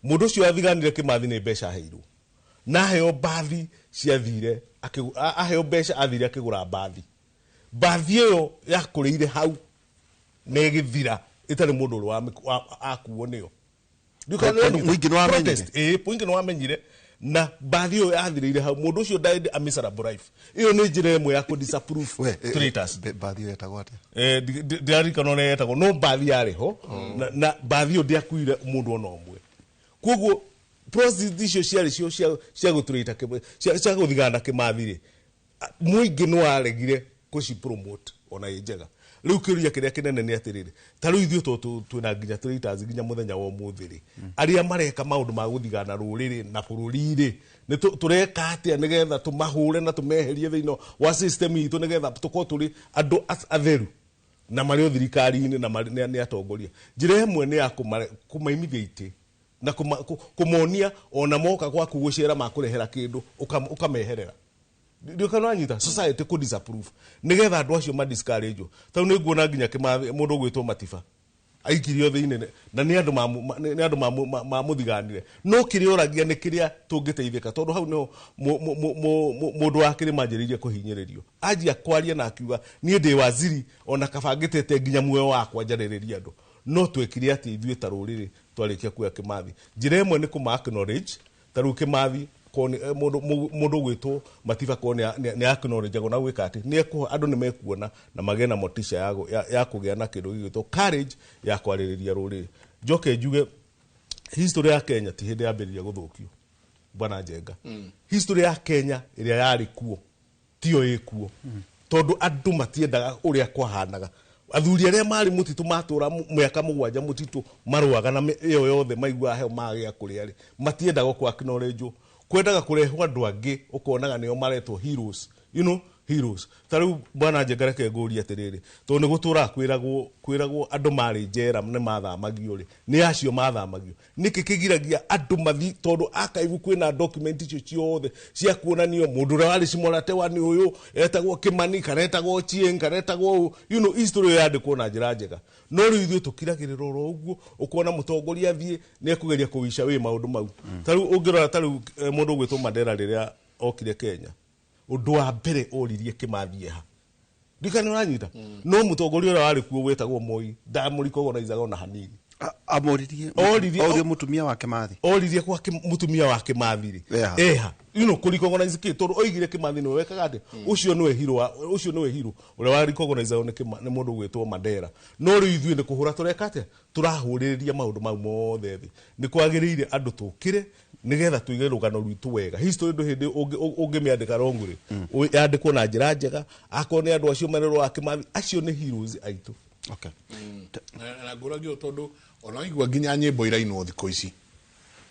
Mũndũ ũcio wathiganire Kĩmathi nĩ mbeca aheirwo. Na aheo mbathi ciathire, aheo mbeca athire akĩgũra mbathi. Mbathi ĩyo yakũrĩire hau na ĩgĩthira ĩtarĩ mũndũ ũrĩa akuo nĩyo. Mũingĩ nĩ wamenyire. Mũingĩ nĩ wamenyire na mbathi ĩyo yathirĩire hau. Mũndũ ũcio died a miserable life. Ĩyo nĩ njĩra ĩmwe ya kũ disapprove traitors. Mbathi ĩyo yetagwo atĩa? Ndiririkana ũrĩa yetagwo, no mbathi yarĩ ho na mbathi ĩyo ndĩakuire mũndũ ona ũmwe. Koguo process icio ciarĩ cio cia gũtũrĩta cia gũthigana Kĩmathi rĩ, mũingĩ nĩ waregire kũci promote ona ĩ njega. Rĩu kĩũria kĩrĩa kĩnene nĩ atĩrĩrĩ, ta rĩu ithuĩ tondũ twĩna nginya traitors nginya mũthenya wa ũmũthĩ rĩ, arĩa mareka maũndũ ma gũthigana rũrĩrĩ na bũrũri rĩ, nĩ tũreka atĩa nĩgetha tũmahũre na tũmeherie thĩinĩ wa system itũ nĩgetha tũkorwo tũrĩ andũ atheru na marĩ o thirikari-inĩ na nĩ atongoria. Njĩra ĩmwe nĩ ya kũmaimithia itĩ na kũmonia ona moka gwaku gũcera makũrehera kĩndũ ũkameherera. Ndio kana wanyita society kũ disapprove nĩgetha andũ acio ma discourage. Tondũ nĩ nguona nginya Kĩmathi mũndũ ũgwĩtwo Matiba. Aikirio thĩinĩ na nĩ andũ nĩ andũ mamũthiganire. No kĩrĩa ũragia nĩ kĩrĩa tũngĩteithĩka, tondũ hau nĩho mũndũ wa kĩrĩma anjĩrĩirie kũhinyĩrĩrio. Anjia kwaria na akiuga niĩ ndĩ waziri ona kaba ngĩtete nginya muoyo wakwa njarĩrĩrie andũ. No twekire atĩ ithuĩ ta rũrĩrĩ twarĩkia kuoya Kĩmathi. Njĩra ĩmwe nĩ kũma acknowledge, ta rĩu Kĩmathi mũndũ ũgwĩtwo Matiba korwo nĩ acknowledge na gwĩka atĩ nĩ andũ nĩ mekuona na magĩe na motisha ya kũgĩa na kĩndũ gĩgwĩtwo courage ya kwarĩrĩria rũrĩrĩ. Njoke njuge history ya Kenya ti hĩndĩ yambĩrĩria gũthũkio, Bwana Njenga. History ya Kenya ĩrĩa yarĩ kuo tiyo ĩkuo, tondũ andũ matiendaga ũrĩa kwahanaga. Athuri arĩa marĩ mũtitũ matũra mĩaka 7 mũtitũ marũaga na ĩyo yothe maiguaga heo magĩa kũrĩa rĩ, matiendaga kũ acknowledge, kwendaga kũrehwo andũ angĩ ũkonaga nĩo maretwo heroes, you know, heroes. Ta rĩu Bwana Njenga reke ngũrie atĩrĩrĩ, tondũ nĩ gũtũraga kwĩragwo andũ marĩ njera nĩ mathamagio rĩ, nĩ acio mathamagio. Nĩkĩ kĩgiragia andũ mathi, tondũ archive kwĩna document icio ciothe cia kuonanio mũndũ ũrĩa warĩ Cimorate wa nĩ ũyũ etagwo Kĩmani kana etagwo Ochieng kana etagwo ũũ, you know, history ĩyo yandĩkwo na njĩra njega. No rĩu ithuĩ tũkiragĩrĩra oro ũguo, ũkona mũtongoria athiĩ nĩ ekũgeria kũwica wĩ maũndũ mau. Ta rĩu ũngĩrora ta rĩu mũndũ ũgwĩtwo Mandela rĩrĩa okire Kenya, ũndũ wa mbere oririe Kĩmathi eha. Ndikana ũranyita? No mũtongoria ũrĩa warĩ kuo wetagwo Moi ndamũrecognizaga ona hanini. Amoririe Oririe- oririe mũtumia wa Kĩmathi. Oririe kwa mũtumia wa Kĩmathi rĩ Eha. Eha, you know, kũrecognize kĩ, tondũ oigire Kĩmathi nĩwe wekaga atĩ ũcio nĩwe hero ũcio nĩwe hero ũrĩa wa recognize nĩ nĩ mũndũ ũgwĩtwo Mandela. No rĩu ithuĩ nĩ kũhũra tũreka atĩa, tũrahũrĩrĩria maũndũ mau mothe thĩ. Nĩ kwagĩrĩire andũ tũkĩre nĩgetha tũige rũgano rwitũ wega. History ndũ hĩndĩ ũngĩmĩandĩka wrong rĩ, yandĩkwo na njĩra njega. Akorwo nĩ andũ acio mererwo wa Kĩmathi, acio nĩ heroes aitũ. Okay. Na ngũragio tondũ ona waigua nginya nyĩmbo irainwo thikũ ici,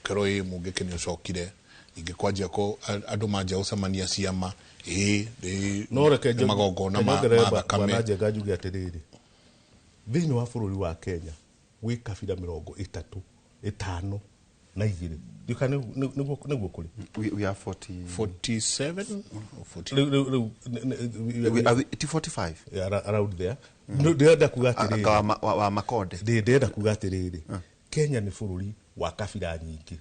kerwo ĩ mũngĩkĩ nĩ ũcokire ningĩ kwanjia ko andũ manjia gũcemania ciama ĩ No reke nĩ magongona ma nyongerere ma thakame. Bwana Njenga njuge atĩrĩrĩ, thĩinĩ wa bũrũri wa Kenya gwĩ kabira 35 ndika nĩguo kũrĩ. We are 40 47 or 40? Rĩu ti 45? Yeah, around there. No, ndĩrenda kuga atĩrĩrĩ, Aka wa Makonde. Ndĩrenda kuga atĩrĩrĩ, Kenya nĩ bũrũri wa kabira nyingĩ,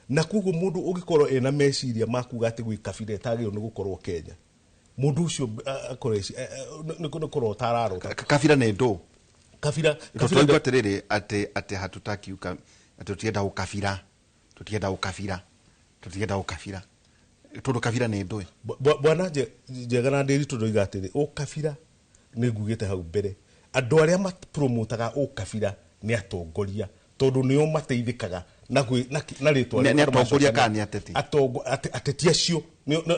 na koguo mũndũ ũngĩkorwo ena meciria ma kuga atĩ gwĩ kabira ĩtagĩrĩirwo nĩ gũkorwo Kenya, mũndũ ũcio akorwo nĩ kũrota ararota. Kabira nĩ ndũ. Kabira Tũtwaigua atĩrĩrĩ atĩ hatutaki atĩ tũtienda ũkabira, tũtienda ũkabira, tũtienda ũkabira, tondũ kabira nĩ ndũĩ. Bwana Njega na Ndĩritũ ndoiga atĩrĩ, ũkabira nĩ ngugĩte hau mbere, andũ arĩa mapromotaga ũkabira nĩ atongoria, tondũ nĩo mateithĩkaga na na rĩtwa Nĩ rĩu andũ atongoria macokania. Kana nĩ ateti? Ateti acio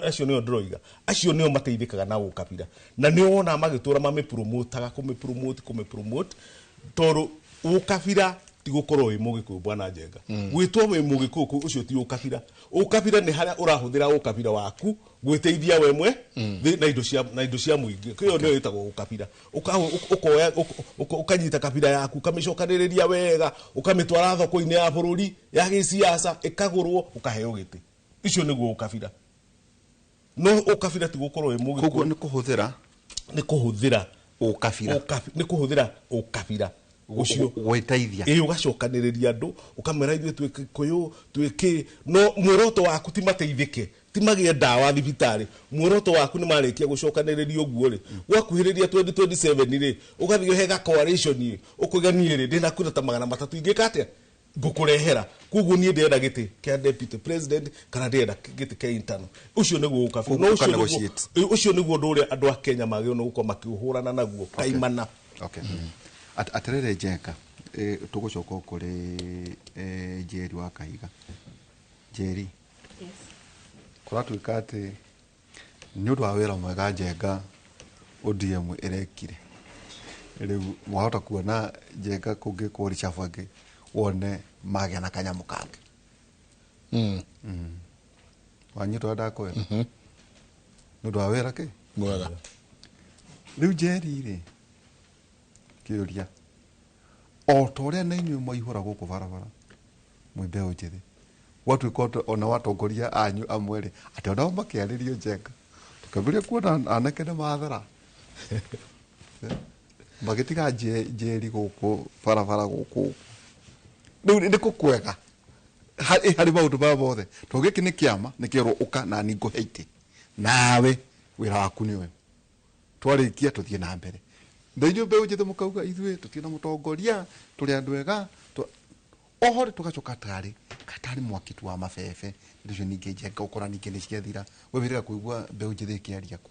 acio nĩo ndĩroiga, acio nĩo mateithĩkaga na ũkabira, na nĩo wonaga magĩtũra mamĩpromotaga, kũmĩpromote, kũmĩpromote, tondũ ũkabira ti gũkorwo wĩ mũgĩkũyũ. Bwana Njenga, gwĩtwo wĩ mũgĩkũyũ ũcio ti ũkabira. Ũkabira nĩ harĩa ũrahũthĩra ũkabira waku gwĩteithia we mwe na indo cia mũingĩ. Ĩyo nĩyo ĩtagwo ũkabira. Ũkoya ũkanyita kabira yaku, ũkamĩcokanĩrĩria wega, ũkamĩtwara thoko-inĩ ya bũrũri ya gĩciaca, ĩkagũrwo, ũkaheo gĩtĩ. Icio nĩguo ũkabira. No ũkabira ti gũkorwo wĩ Koguo mũgĩkũyũ. Nĩ kũhũthĩra Nĩ kũhũthĩra ũkabira. Nĩ kũhũthĩra ũkabira ũcio gwĩteithia. Ĩ, ũgacokanĩrĩria andũ, ũkamera ithuĩ twĩ Gĩkũyũ, twĩ kĩ, no muoroto waku ti mateithĩke, ti magĩe ndawa thibitarĩ. Muoroto waku nĩ marĩkia gũcokanĩrĩria ũguo rĩ, gwakuhĩrĩria 2027 rĩ, ũgathiĩ ũhe ga coalition ĩ, ũkoiga niĩ rĩ ndĩna kura ta 300, ingĩka atĩa, ngũkũrehera, koguo niĩ ndĩrenda gĩtĩ kĩa deputy president kana ndĩrenda gĩtĩ kĩa internal. Ũcio nĩguo ũkabira. No ũcio nĩguo Ũka-negotiate. Ũcio nĩguo ũndũ ũrĩa andũ a Kenya magĩrĩirwo nĩ gũkorwo makĩũhũrana naguo kaimana. Okay. Atĩrĩrĩ Njenga, tũgũcoka kũrĩ Njeri wa Kahiga. Njeri, Yes. kũratuĩka atĩ nĩ ũndũ wa wĩra mwega Njenga ODM ĩrekire, rĩu mwahota kuona Njenga kũngĩkwo reshuffle ĩngĩ, wone magĩa na kanyamũ kangĩ. Wanyita ũrĩa ndakwĩra, nĩ ũndũ wa wĩra kĩ Mwega. Rĩu Njeri rĩ, kĩũria, o ta ũrĩa na inyuĩ mwaihũra gũkũ barabara mwĩ mbeũ njĩthĩ, gwatuĩka ona watongoria anyu amwe rĩ, atĩ onao makĩarĩrio Njenga, tũkĩambĩrĩria kuona anake nĩ mathara. Magĩtiga njeri gũkũ barabara gũkũ. Rĩu nĩ kũkwega harĩ maũndũ maya mothe, tondũ gĩkĩ nĩ kĩama nĩ kĩerwo ũka na niĩ ngũhe itĩ, nawe wĩra waku nĩ ũyũ, twarĩkia tũthiĩ na mbere. Na inyuĩ mbeũ njĩthĩ mũkauga ithuĩ tũtirĩ na mũtongoria, tũrĩ andũ ega oho rĩ, tũgacoka tarĩ katarĩ mwaki tu wa mabebe. Icio ningĩ njenga ũkora ningĩ nĩ ciathira. We wĩrĩga kũigua mbeũ njĩthĩ ĩkĩaria kũ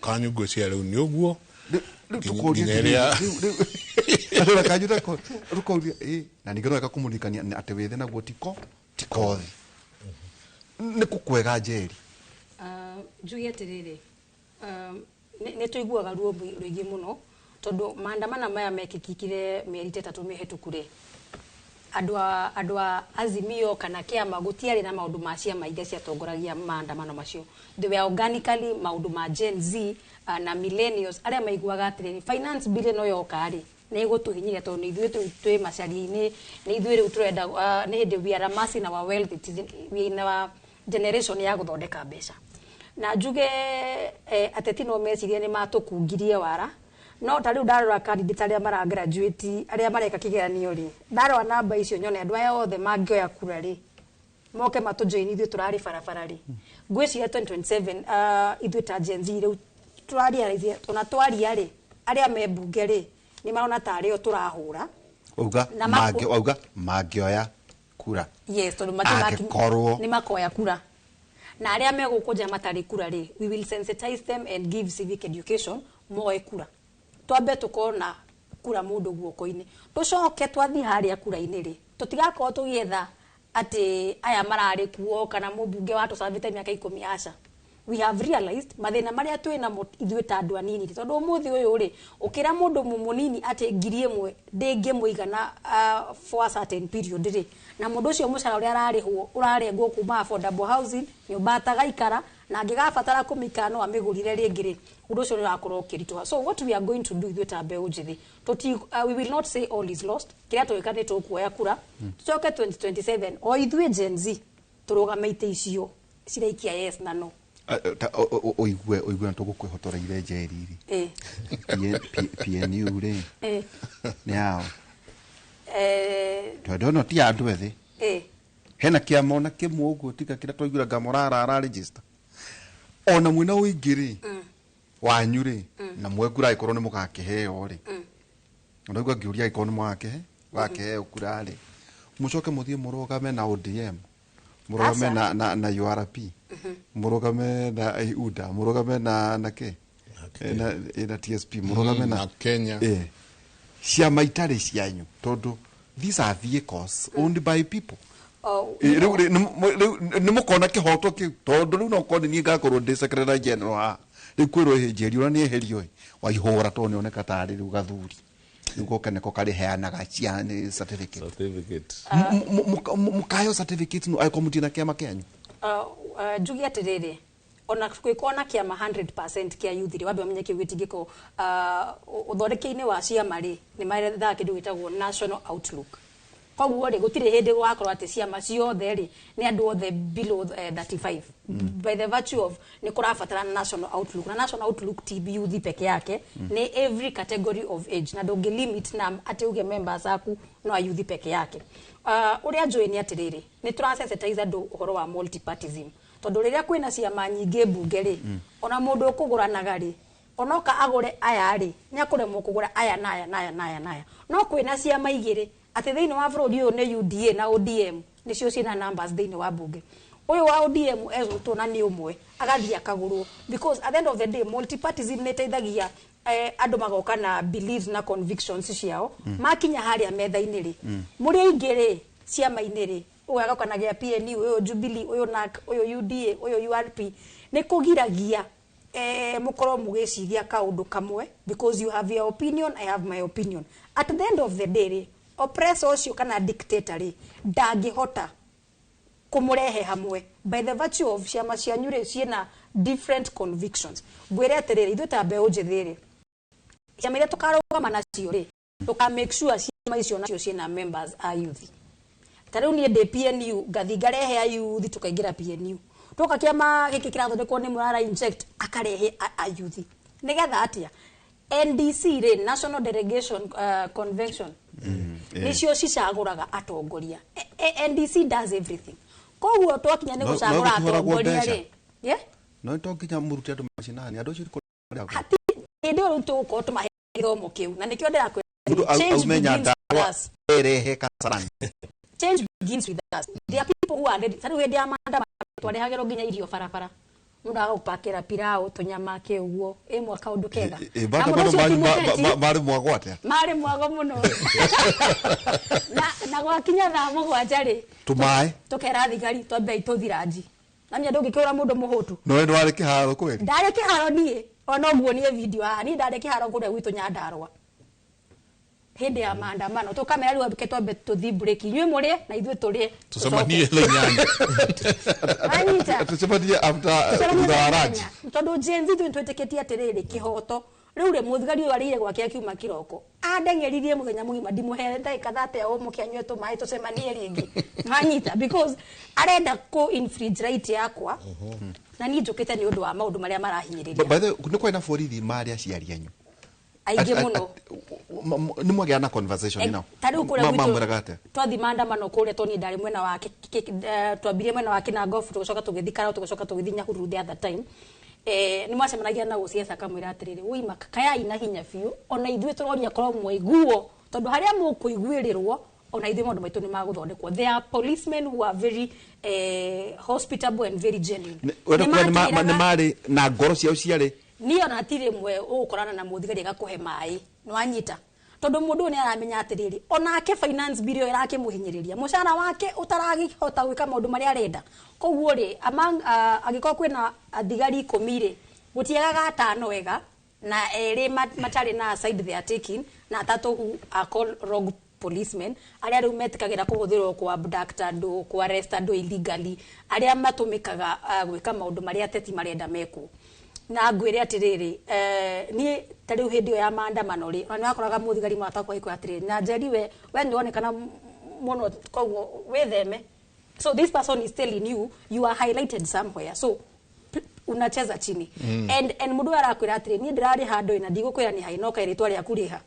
Kanyu ngwĩciria rĩu nĩ ũguo. Rĩu tũkoria rĩu kanyu tũkoria ĩ, na ningĩ no wega kũmũririkania atĩ wĩthĩ naguo tiko tikothi nĩ kũkwega njeri. Njuge atĩrĩrĩ, nĩ tũiguaga ruo rũingĩ mũno tondũ maandamano maya mekĩkire mĩeri ta 3 mĩhĩtũku rĩ, andũ a Azimio kana kĩama gũtiarĩ na maũndũ ma ciama iria ciatongoragia maandamano macio. They were organically maũndũ ma Gen Z na millennials arĩa maiguaga atĩrĩrĩ, finance bill ĩno yoka rĩ, nĩ ĩgũtũhinyĩria tondũ nĩ ithuĩ rĩu twĩ macaria-inĩ, nĩ ithuĩ rĩu tũrenda, nĩ hĩndĩ we are amassing our wealth, it is we in our generation ya gũthondeka mbeca. Na njuge ateti no mecirie nĩ matũkungirie wara, no ta rĩu ndarora candidate arĩa mara graduate, arĩa mareka kĩgeranio rĩ, ndarora namba icio nyone andũ aya othe mangĩoya kura rĩ, moke matũjoin ithuĩ tũrarĩ barabara rĩ, ngwĩciria 2027 ithuĩ ta Gen Z rĩu tũraria, ona twaria rĩ, arĩa me mbunge rĩ nĩ marona tarĩ o tũrahũra. Wauga wauga mangĩoya kura. Yes, tondũ angĩkorwo nĩ makoya kura, na arĩa megũkũ nja matarĩ kura rĩ, we will sensitize them and give civic education moe kura. Twambe tũkorwo na kura mũndũ guoko-inĩ, tũcoke twathiĩ harĩa kura-inĩ rĩ, tũtigakorwo tũgĩetha atĩ aya mararĩ kuo kana mũmbunge watũcabĩte mĩaka 10. Aca, we have realized mathĩna marĩa twĩ namo ithuĩ ta andũ anini, tondũ ũmũthĩ ũyũ rĩ, ũkĩra mũndũ mũnini atĩ 1,000 ndĩngĩmũigana for a certain period rĩ, na mũndũ ũcio mũcara ũrĩa ararĩhwo ũrarengwo kuma affordable housing, nyũmba atagaikara, na angĩgabatara kũmĩikara no amĩgũrire rĩngĩ rĩ, ũndũ ũcio nĩ ũrakorwo ũkĩritũha. So what we are going to do ithuĩ ta mbeũ njĩthĩ, we will not say all is lost. Kĩrĩa tũgĩka nĩ tũkuoya kura, tũcoke 2027 o ithuĩ Gen Z tũrũgame itĩ icio ciraikia yes na no. Ũigue na tũgũkwĩhotoreire njeri rĩ, PNU rĩ nĩ yao, tondũ ĩno ti ya andũ ethĩ. Hena kĩama ona kĩmwe ũguo tiga kĩrĩa twaiguire ngamũrara ara register ona mwĩna ũingĩ rĩ wanyu rĩ, na mwe kura angĩkorwo nĩ mũgakĩheo rĩ, ũraigua ngĩũria angĩkorwo nĩ mũgakĩhe wakĩheo kura rĩ, mũcoke mũthiĩ mũrũgame na ODM, mũrũgame na URP, mũrũgame na UDA, mũrũgame na kĩ na TSP, mũrũgame na Kenya, ciama itarĩ cianyu, tondũ these are vehicles owned by people. Rĩu nĩ mũkona kĩhoto kĩu, tondũ rĩu no korwo nĩ niĩ ngakorwo ndĩ secretary general haha, rĩu kwĩrwo ĩhĩ njeri ũrĩa nĩ eherio waihũra, tondũ nĩoneka tarĩ rĩu gathuri rĩu goke nĩko karĩheanaga certificate. Mũkayo certificate no angĩkorwo mũtirĩ na kĩama kĩanyu. Njuge atĩrĩrĩ, ona gwĩkorwo na kĩama 100% kĩa youth rĩ, wambe ũmenye kĩu gĩtingĩkorwo ũthondeki-inĩ wa ciama rĩ, nĩ marethaga kĩndũ gĩtagwo national outlook. Koguo rĩ, gũtirĩ hĩndĩ gũgakorwo atĩ ciama ciothe rĩ nĩ andũ othe below 35. By the virtue of nĩ kũrabatara national outlook, na national outlook ti youth peke yake, nĩ every category of age, na ndũngĩ limit na atĩ uge members aku no a youth peke yake. Ũrĩa njũĩ nĩ atĩrĩrĩ, nĩ tũrasensitize andũ ũhoro wa multipartism, tondũ rĩrĩa kwĩna ciama nyingĩ mbunge rĩ, ona mũndũ ũkũgũranaga rĩ, onoka agũre aya rĩ, nĩ akũremwo kũgũra aya na aya na aya na aya na aya. No kwĩna ciama igĩrĩ atĩ thĩinĩ wa bũrũri ũyũ nĩ UDA na ODM, nĩcio ciĩna numbers thĩinĩ wa mbunge. Ũyũ wa ODM ezũtwo na nĩ ũmwe agathiĩ akagũrwo, because at the end of the day multipartism nĩ ĩteithagia andũ magoka na beliefs na convictions ciao, makinya harĩa metha-inĩ rĩ, mũrĩ aingĩ rĩ ciama-inĩ rĩ, ũyũ agoka na gĩa PNU, ũyũ Jubilee, ũyũ NARC, ũyũ UDA, ũyũ URP, nĩ kũgiragia mũkorwo mũgĩciria kaũndũ kamwe, because you have your opinion, I have my opinion. At the end of the day rĩ, oppressor ũcio kana dictator rĩ, ndangĩhota kũmũrehe hamwe by the virtue of ciama cianyu rĩ ciĩna different convictions. Ngwĩre atĩrĩrĩ, ithuĩ ta mbeũ njĩthĩ rĩ, ciama iria tũkarũgama nacio rĩ, tũka make sure ciama icio nacio ciĩna members a youth. Ta rĩu niĩ ndĩ PNU, ngathi ngarehe a youth tũkaingĩra PNU. Twoka kĩama gĩkĩ kĩrathondekwo nĩ mũrara inject akarehe a youth. Nĩgetha atĩa? NDC rĩ, National Delegation Convention, nĩcio cicagũraga atongoria. NDC does everything. Koguo twakinya nĩ No- no gũcagũra gũtihoragwo atongoria mbeca. rĩ, yeah? No to nginya mũrute andũ macinani, andũ acio kũrĩa. Hati hĩndĩ ĩyo rĩu tũgũkorwo tũmahe gĩthomo kĩu, na nĩkĩo ndĩrakwĩra Mũndũ change aume begins with Nyandarũa us. erehe Kasarani. Change begins with us. There are people who are ready. Tarĩu hĩndĩ ya maandamano twarehagĩrwo nginya irio barabara, mũndũ agagũpakĩra pilau, tũnyama kĩ ũguo, ĩmwe kaũndũ kega. Na mũndũ Maandamano ũcio ti manyu mũteti. marĩ mwago atĩa? Marĩ mwago mũno, na gwakinya thaa 7 rĩ, Tũmaĩ. Tũkera thigari twambei tũthiranji, namia ndũngĩkĩũra mũndũ mũhũtu. No we ndwarĩ kĩharo kweli? Ndarĩ kĩharo niĩ, ona ũguo niĩ video haha, niĩ ndarĩ kĩharo kũrĩa gwitũ Nyandarũa hĩndĩ ya maandamano. Tũkamera rĩu ambike twambe tũthi break, inyuĩ mũrĩe na ithuĩ tũrĩe. Tucemanie thaa 8. Wanyita? Tũcemanie after Tũcemanie thutha wa thaa lunch. 8. Tondũ Gen Z ithuĩ nĩtwĩtĩkĩtie atĩrĩrĩ, kĩhoto rĩu rĩ, mũthigari ũyũ arĩire gwake akiuma kĩroko, andeng'eririe mũthenya mũgima, ndimũhe ndagĩka 30 ũmũke anyue tũmaĩ, tũcemanie rĩngĩ. Wanyita? Because arenda kũ infringe right yakwa, na niĩ njũkĩte nĩ ũndũ wa maũndũ marĩa marahinyĩrĩria. By the way, nĩ kwarĩ na borithi marĩ aciari anyu? Aingĩ mũno. Nĩ mwagĩa na conversation nao? Ta rĩu kũrĩa gwitũ Mamwĩraga atĩa? Twathi maandamano kũrĩa, tondũ niĩ ndarĩ mwena wa twambirie mwena wa Kinangofu, tũgĩcoka tũgĩthiĩ Karau, tũgĩcoka tũgĩthiĩ Nyahururu the other time. Nĩ mwacemanagia na OCS akamwĩra atĩrĩrĩ, "Wũima kayai na hinya biũ, ona ithuĩ tũroria korwo mwaiguo, tondũ harĩa mũkũiguĩrĩrwo ona ithuĩ maũndũ maitũ nĩ magũthondekwo." There are policemen who are very hospitable and very genuine. Wenda Nĩ kuga nĩ matwĩraga- nĩ marĩ na ngoro ciao ciarĩ Niĩ ona hatirĩ mwe ũgũkorana na mũthigari agakũhe maĩ, nĩwanyita? Tondũ mũndũ ũyũ nĩ aramenya atĩrĩrĩ, onake finance bill ĩyo ĩrakĩmũhinyĩrĩria, mũcara wake ũtaragĩhota gwĩka maũndũ marĩa arenda. Koguo rĩ, among angĩkorwo kwĩna athigari 10 rĩ, gũtiagaga atano ega na erĩ matarĩ na side they are taking, na atatũ who are called rogue policemen, arĩa rĩu metĩkagĩra kũhũthĩrwo kwa abduct andũ, ku arrest andũ illegally, arĩa matũmĩkaga gwĩka maũndũ marĩa ateti marenda mekwo. Na ngwĩre atĩrĩrĩ, niĩ ta rĩu hĩndĩ ĩyo ya maandamano rĩ, ona nĩwakoraga mũthigari mwatakwa agĩkwĩra atĩrĩrĩ, "Na Njeri, we nĩwonekana mũno, koguo wĩtheme." So this person is telling you you are highlighted somewhere, so unacheza chini. And mũndũ ũyũ arakwĩra atĩrĩ, "Niĩ ndĩrarĩ handũ na ndigũkwĩra nĩ haĩ, no kaĩ rĩtwa rĩaku rĩha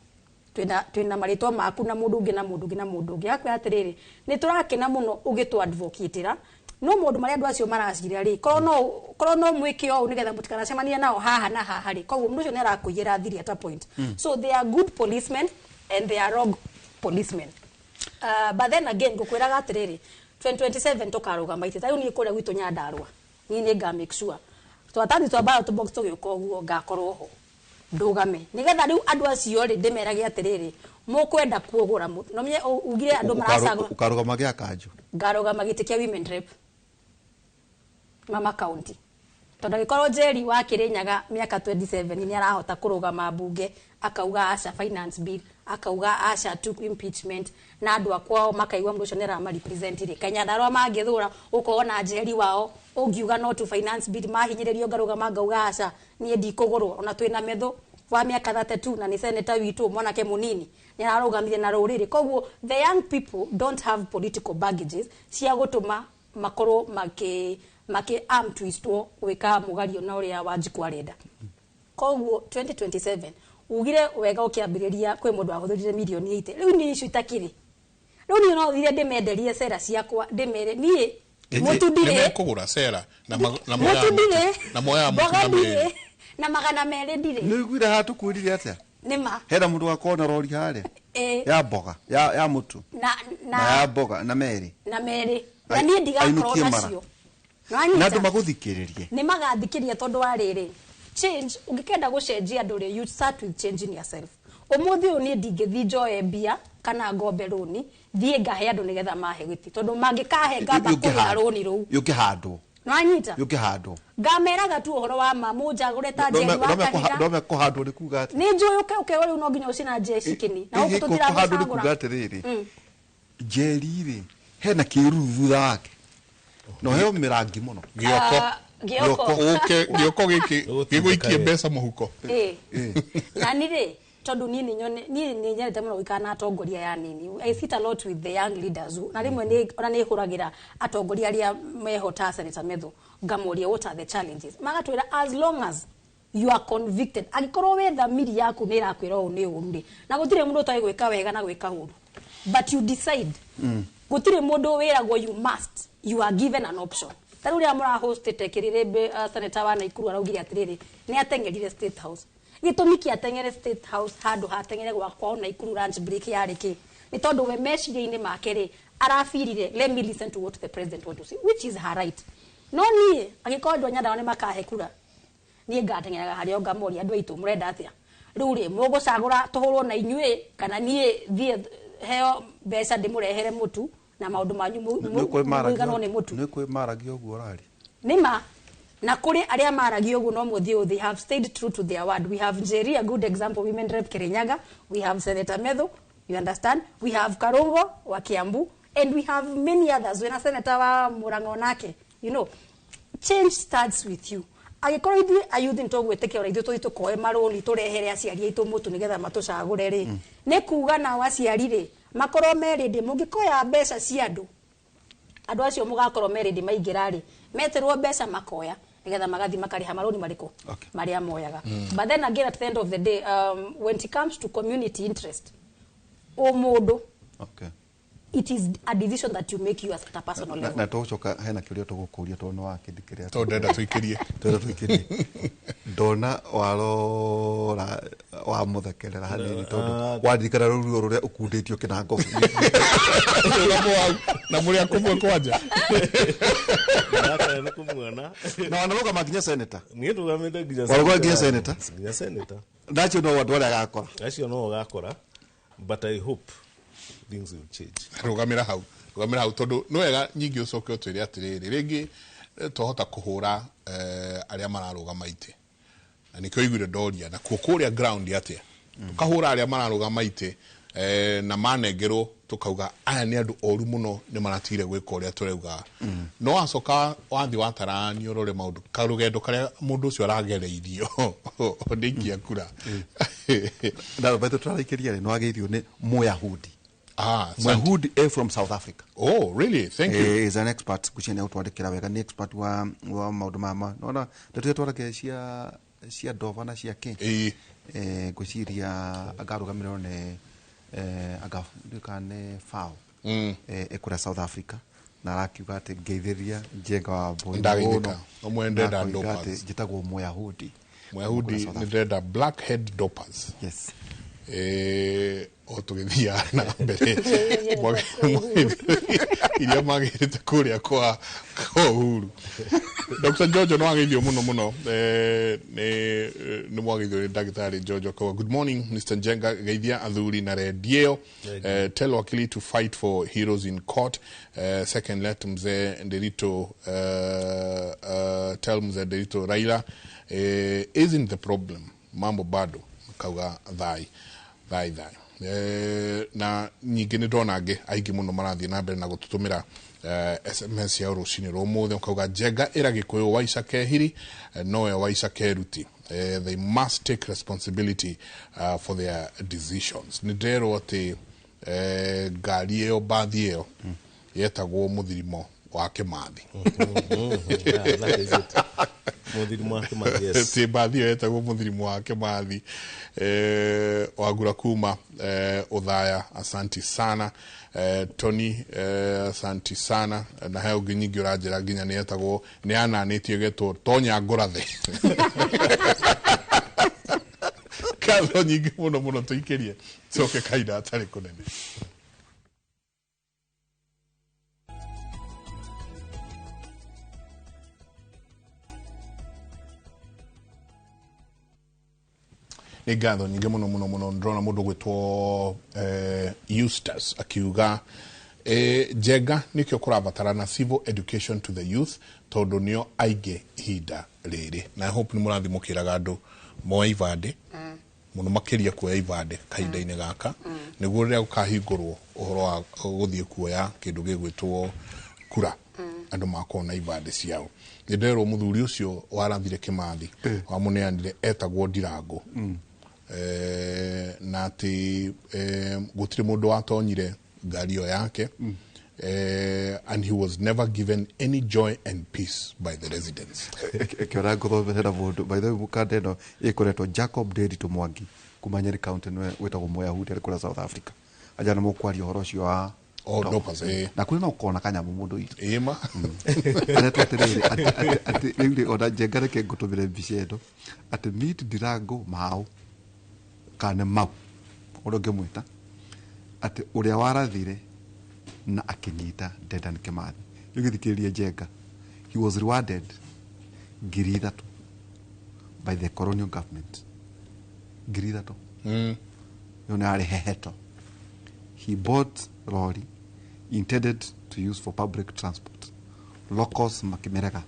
twĩna marĩtwa maku na mũndũ ũngĩ na mũndũ ũngĩ na mũndũ ũngĩ." Akwĩra atĩrĩrĩ, "Nĩ tũrakena mũno ũgĩtũ advocate-ĩra, no maũndũ marĩa andũ acio maracira rĩ, korwo no mwĩke ũũ nĩgetha mũtikanacemanie nao haha na haha rĩ." Koguo mũndũ ũcio nĩ arakũiyĩra thiri at a point. So they are good policemen and they are rogue policemen. But then again, ngũkwĩraga atĩrĩrĩ, 2027 tũkarũgama itĩ. Ta rĩu niĩ kũrĩa gwitũ Nyandarũa, niĩ nĩ nga make sure twatathi twa ballot box tũgĩũka ũguo, ngakorwo ho ndũgame, nĩgetha rĩu andũ acio rĩ, ndĩmerage atĩrĩrĩ, mũkwenda kũgũra no menye ugire andũ maracagũra. Ũkarũgama gĩa kanjũ? Ngarũgama gĩtĩ kĩa women rep mama county, tondũ angĩkorwo Njeri wa Kĩrĩnyaga mĩaka 27 nĩ arahota kũrũgama mbunge akauga aca finance bill, akauga aca to impeachment, na andũ akwao makaigua mũndũ ũcio nĩ arama-represent rĩ, Kanyandarũa mangĩthũra gũkorwo na Njeri wao ũngiuga no to finance bill, mahinyĩrĩrio ngarũgama ngauga aca, niĩ ndikũgũrwo. Ona twĩna metho wa mĩaka 32 na nĩ senator witũ, mwanake mũnini nĩ ararũgamire na rũrĩrĩ. Koguo the young people don't have political baggages cia gũtũma makorwo makĩ arm twistwo gwĩka mũgario na ũrĩa Wanjikũ arenda. Koguo 2027, ugire wega ũkĩambĩrĩria, kwĩ mũndũ wahũthĩrire mirioni 80. Rĩu niĩ icio itakĩrĩ, rĩu niĩ no thire ndĩmenderie cera ciakwa, ndĩmere niĩ mũtu ndirĩ. Nĩmekũgũra cera na Mũtu moyaga ndirĩ. Na moyaga mũtu Mboga na ndirĩ mĩrĩ. Na 200 ndirĩ. Nĩ ũiguire haha tũkwĩrire atĩa? Nĩma. Hena mũndũ wakorwo na rori harĩa ya mboga, ya mũtu na na ya mboga na merĩ. Na merĩ, na niĩ ndigakorwo Ainũkie mara. nacio. Na andũ Nĩwanyita? magũthikĩrĩrie. Nĩ magathikĩria, tondũ wa rĩrĩ, change, ũngĩkenda gũcenjia andũ rĩ, you start with changing yourself. Ũmũthĩ ũyũ niĩ ndingĩthiĩ njoe mbia kana ngombe rũni thiĩ ngahe andũ nĩgetha mahe gĩtĩ, tondũ mangĩkahe ngamba kũrĩha rũni rũu. Yũngĩhandwo. Nĩwanyita? Yũngĩhandwo. Ngameraga tu ũhoro wa ma, mũnjagũre ta Njeri wa Kahiga. Ndome kũhandwo nĩ kuga atĩ Nĩ njũĩ ũkewa rĩu no nginya ũcina njeci kĩni na gũkũ kũhandwo nĩ kuga tũtiragũcagũra. Atĩrĩrĩ, Njeri rĩ, hena kĩruru thutha wake na ũheo mĩrangi mũno. Gĩoko. Ah, gĩoko. Ũke gĩoko gĩkĩ Ũgũtindĩka gĩgũikie wĩra. mbeca mũhuko. Ĩ. Na nĩ rĩ, tondũ niĩ nĩ nyone niĩ nĩ nyendete mũno gũikara na atongoria ya nini. I sit a lot with the young leaders, na rĩmwe nĩ ona nĩ hũragĩra atongoria arĩa meho ta Senator Methu, ngamoria what are the challenges, magatwĩra as long as You are convicted. Angĩkorwo we thamiri yaku nĩ ĩrakwĩra ũũ nĩ ũru rĩ, na gũtirĩ mũndũ ũtoĩ gwĩka wega na gwĩka ũru, but you decide. Gũtirĩ mũndũ wĩragwo you must. You are given an option. Ta rĩu rĩrĩa mũrahostĩte kĩrĩrĩmbĩ, senator wa Naikuru araugire atĩrĩrĩ, nĩ ateng'erire State House. Gĩtũmi kĩa ateng'ere State House handũ hateng'ere gwa kwao Naikuru lunch break yarĩ kĩ? Nĩ tondũ we meciria-inĩ make rĩ, arabirire, let me listen to what the president want to say, which is her right. No niĩ angĩkorwo andũ a Nyandarua nĩ makahe kura, niĩ ngateng'eraga harĩa o ngamoria, andũ aitũ mũrenda atĩa? Rĩu rĩ, mũgũcagũra tũhũrwo na inyuĩ kana niĩ thiĩ heo mbeca ndĩmũrehere mũtu na maũndũ manyu mũiganwo nĩ mũtu? Nĩ kwĩ maragia ũguo ũraria. Nĩma na kũrĩ arĩa maragia ũguo, no mũthiĩ, they have stayed true to their word. We have Njeri, a good example, women rep Kirinyaga. We have Senator Methu, you understand? We have Karungo wa Kiambu and we have many others. Wena senator wa Murang'a onake. Change starts with you. Angĩkorwo ithuĩ ayuthi nĩ tũgwĩtĩkĩra ona ithuĩ tũthiĩ tũkoe marũni tũrehere aciari aitũ mũtu nĩgetha matũcagũre rĩ, nĩ kuga nao aciari rĩ makorwo me ready. Mũngĩkoya mbeca cia andũ, andũ acio mũgakorwo me ready maingĩra rĩ, meterwo mbeca makoya nĩgetha magathi makarĩha marũni marĩkũ marĩa moyaga. But then again, at the end of the day, when it comes to community interest, o mũndũ, it is a decision that you make you as at a personal level. Na tũgũcoka hena kĩũria tũgũkũria tondũ nĩ wakĩthikĩrĩria. Tondũ ndenda tũikĩrie. Twenda tũikĩrie. Ndona warora wamũthekerera hanini tondũ waririkana rũruo rũrĩa ũkundĩtio kĩnangobu. Na mũrĩ a kũmwe kwanja. Ndakaya nĩ kũmuona. Na wanarũgama nginya senator. Niĩ ndũgamĩte nginya Warũgama nginya senator? Nginya senator. Ndacio no andũ arĩa agakora. Acio no ũgakora, but I hope things will change. Rũgamĩra hau, rũgamĩra hau, tondũ nĩ wega nyingĩ ũcoke ũtwĩre atĩrĩrĩ, rĩngĩ twahota kũhũra arĩa mararũgama itĩ, na nĩkĩo iguire ndoria nakuo kũrĩa ground atĩa, tũkahũra arĩa mararũgama itĩ na manengerwo tũkauga aya nĩ andũ oru mũno, nĩ maratigire gwĩka ũrĩa tũrauga. No wacoka wathiĩ wataranio ũrore maũndũ karũgendo karĩa mũndũ ũcio aragereirio ndĩikia kura. Na betũ tũrarĩkĩria rĩ, nĩ wageithio nĩ Mũyahudi. Ah, Mwehudi from South Africa. Oh, really? Thank you. Is an expert. Kuchenia utwandĩkĩra wega, nĩ expert wa maũndũ ma nona ndeto twaragia cia ndova na cia kĩ. Ngwĩciria angarũgamĩrĩrwo nĩ anga ndika nĩ FAO. Ĩkũrĩa South Africa, na arakiuga atĩ ngeithĩria Njenga wa Mbui. Ndageithĩka. Ũmwe ndenda Na akoiga Dorpers. atĩ njĩtagwo Mũyahudi. Mũyahudi. Kũrĩa South nĩ Africa. ndĩrenda blackhead Dorpers. Yes. O tũgĩthiaga na mbere iria magĩrĩte kũrĩa kwa Uhuru. Dr. Jojo no ageithio mũno mũno, nĩ mwageithio nĩ ndagĩtarĩ Jojo akauga, "Good morning, Mr. Njenga, geithia athuri na redio. Tell Wakili to fight for heroes in court. Second, let Mzee Nderito tell Mzee Nderito Raila isn't the problem. Mambo bado." Kauga thai thai thai. Na ningĩ nĩ ndona angĩ aingĩ mũno marathiĩ na mbere na gũtũtũmĩra SMS ya rũcinĩ rwa ũmũthĩ, ũkauga Njenga ĩra Gĩkũyũ Waica Kehiri, nowe Waica Keruti. They must take responsibility for their decisions. Nĩ nderwo atĩ ngari ĩyo, mbathi ĩyo yetagwo Mũthirimo wa Kĩmathi. Yeah, that is it. Mũthirimu wa Kĩmathi, yes. Ti mbathi ĩyo yetagwo Mũthirimu wa Kĩmathi. Wagura kuma Ũthaya, asanti sana. Tony, asanti sana. Na he ũngĩ nyingĩ ũranjĩra nginya nĩ yetagwo, nĩ yananĩtio ĩgetwo Tonya Ngũrathe. Ngatho nyingĩ mũno mũno, tũikĩrie coke kahinda hatarĩ kũnene. Nĩ ngatho nyingĩ mũno mũno mũno. Ndĩrona mũndũ gwĩtwo Eustace akiuga, Njenga, nĩkĩo kũrabatarana civil education to the youth, tondũ nĩo aingĩ ihinda rĩrĩ. Na I hope nĩ mũrathiĩ mũkĩraga andũ moe ibandĩ mũno makĩria, kuoya ibandĩ kahinda-inĩ gaka, nĩguo rĩrĩa gũkahingũrwo ũhoro wa gũthiĩ kuoya kĩndũ gĩgwĩtwo kura, andũ makorwo na ibandĩ ciao. Nĩ nderwo mũthuri ũcio warathire Kĩmathi wamũneanire etagwo Ndirango, na atĩ gũtirĩ mũndũ watonyire ngari ĩyo yake. And he was never given any joy and peace by the residents. Kä ngåthomerera må ndå by the way mũkanda ĩno ĩkoretwo Jacob Nderitu Mwangi kuma Nyeri County nĩwe wĩtagwo Mũyahudi arĩ kũrĩa South Africa aja nĩ mũkwaria ũhoro ũcio wa Oh, Dorcas, eh. Na kũrĩ na ũkona kanyamũ mũndũ witũ Ĩma. Aretwo atĩrĩrĩ atĩ rĩu rĩ ona Njenga reke ngũtũmĩre mbica ĩno atĩ meet Ndirango Mau kana Mau ũrĩa ũngĩmwĩta atĩ ũrĩa warathire na akĩnyita Dedan Kimathi. Rĩu gĩthikĩrĩrie Njenga, he was rewarded 3,000 by the colonial government, 3,000. Ĩyo nĩ yarĩ heheto. He bought lorry intended to use for public transport. Locals makĩmĩrega,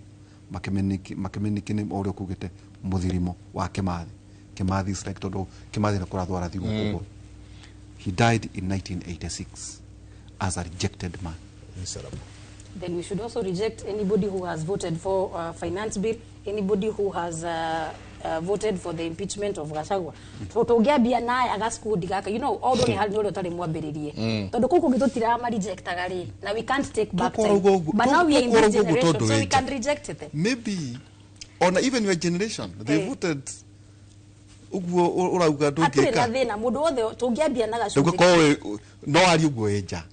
makĩmĩniki nĩ ũrĩa ũkugĩte mũthirimo wa Kimathi. Kimathi is like tondũ Kimathi nĩ kũrathwo kũgũrũ. He died in 1986 as a rejected man. Miserable. Then we should also reject anybody who has voted for finance bill, anybody who has voted for the impeachment of Gachagua. So tũngĩambia naye agaskudi gaka, although nĩ harĩ ũrĩa ũtarĩ mwambĩrĩrie. Tondũ kũu kũngĩ tũtirama rejectaga rĩ, na we can't take back time. But now we are in this generation, so we can reject them. Maybe ona even your generation they voted ũguo ũrauga. Hatirĩ na Ndũngĩka thĩna mũndũ wothe tũngĩambia na gacunjĩ. Ndũngĩkorwo no arie ũguo wĩ nja.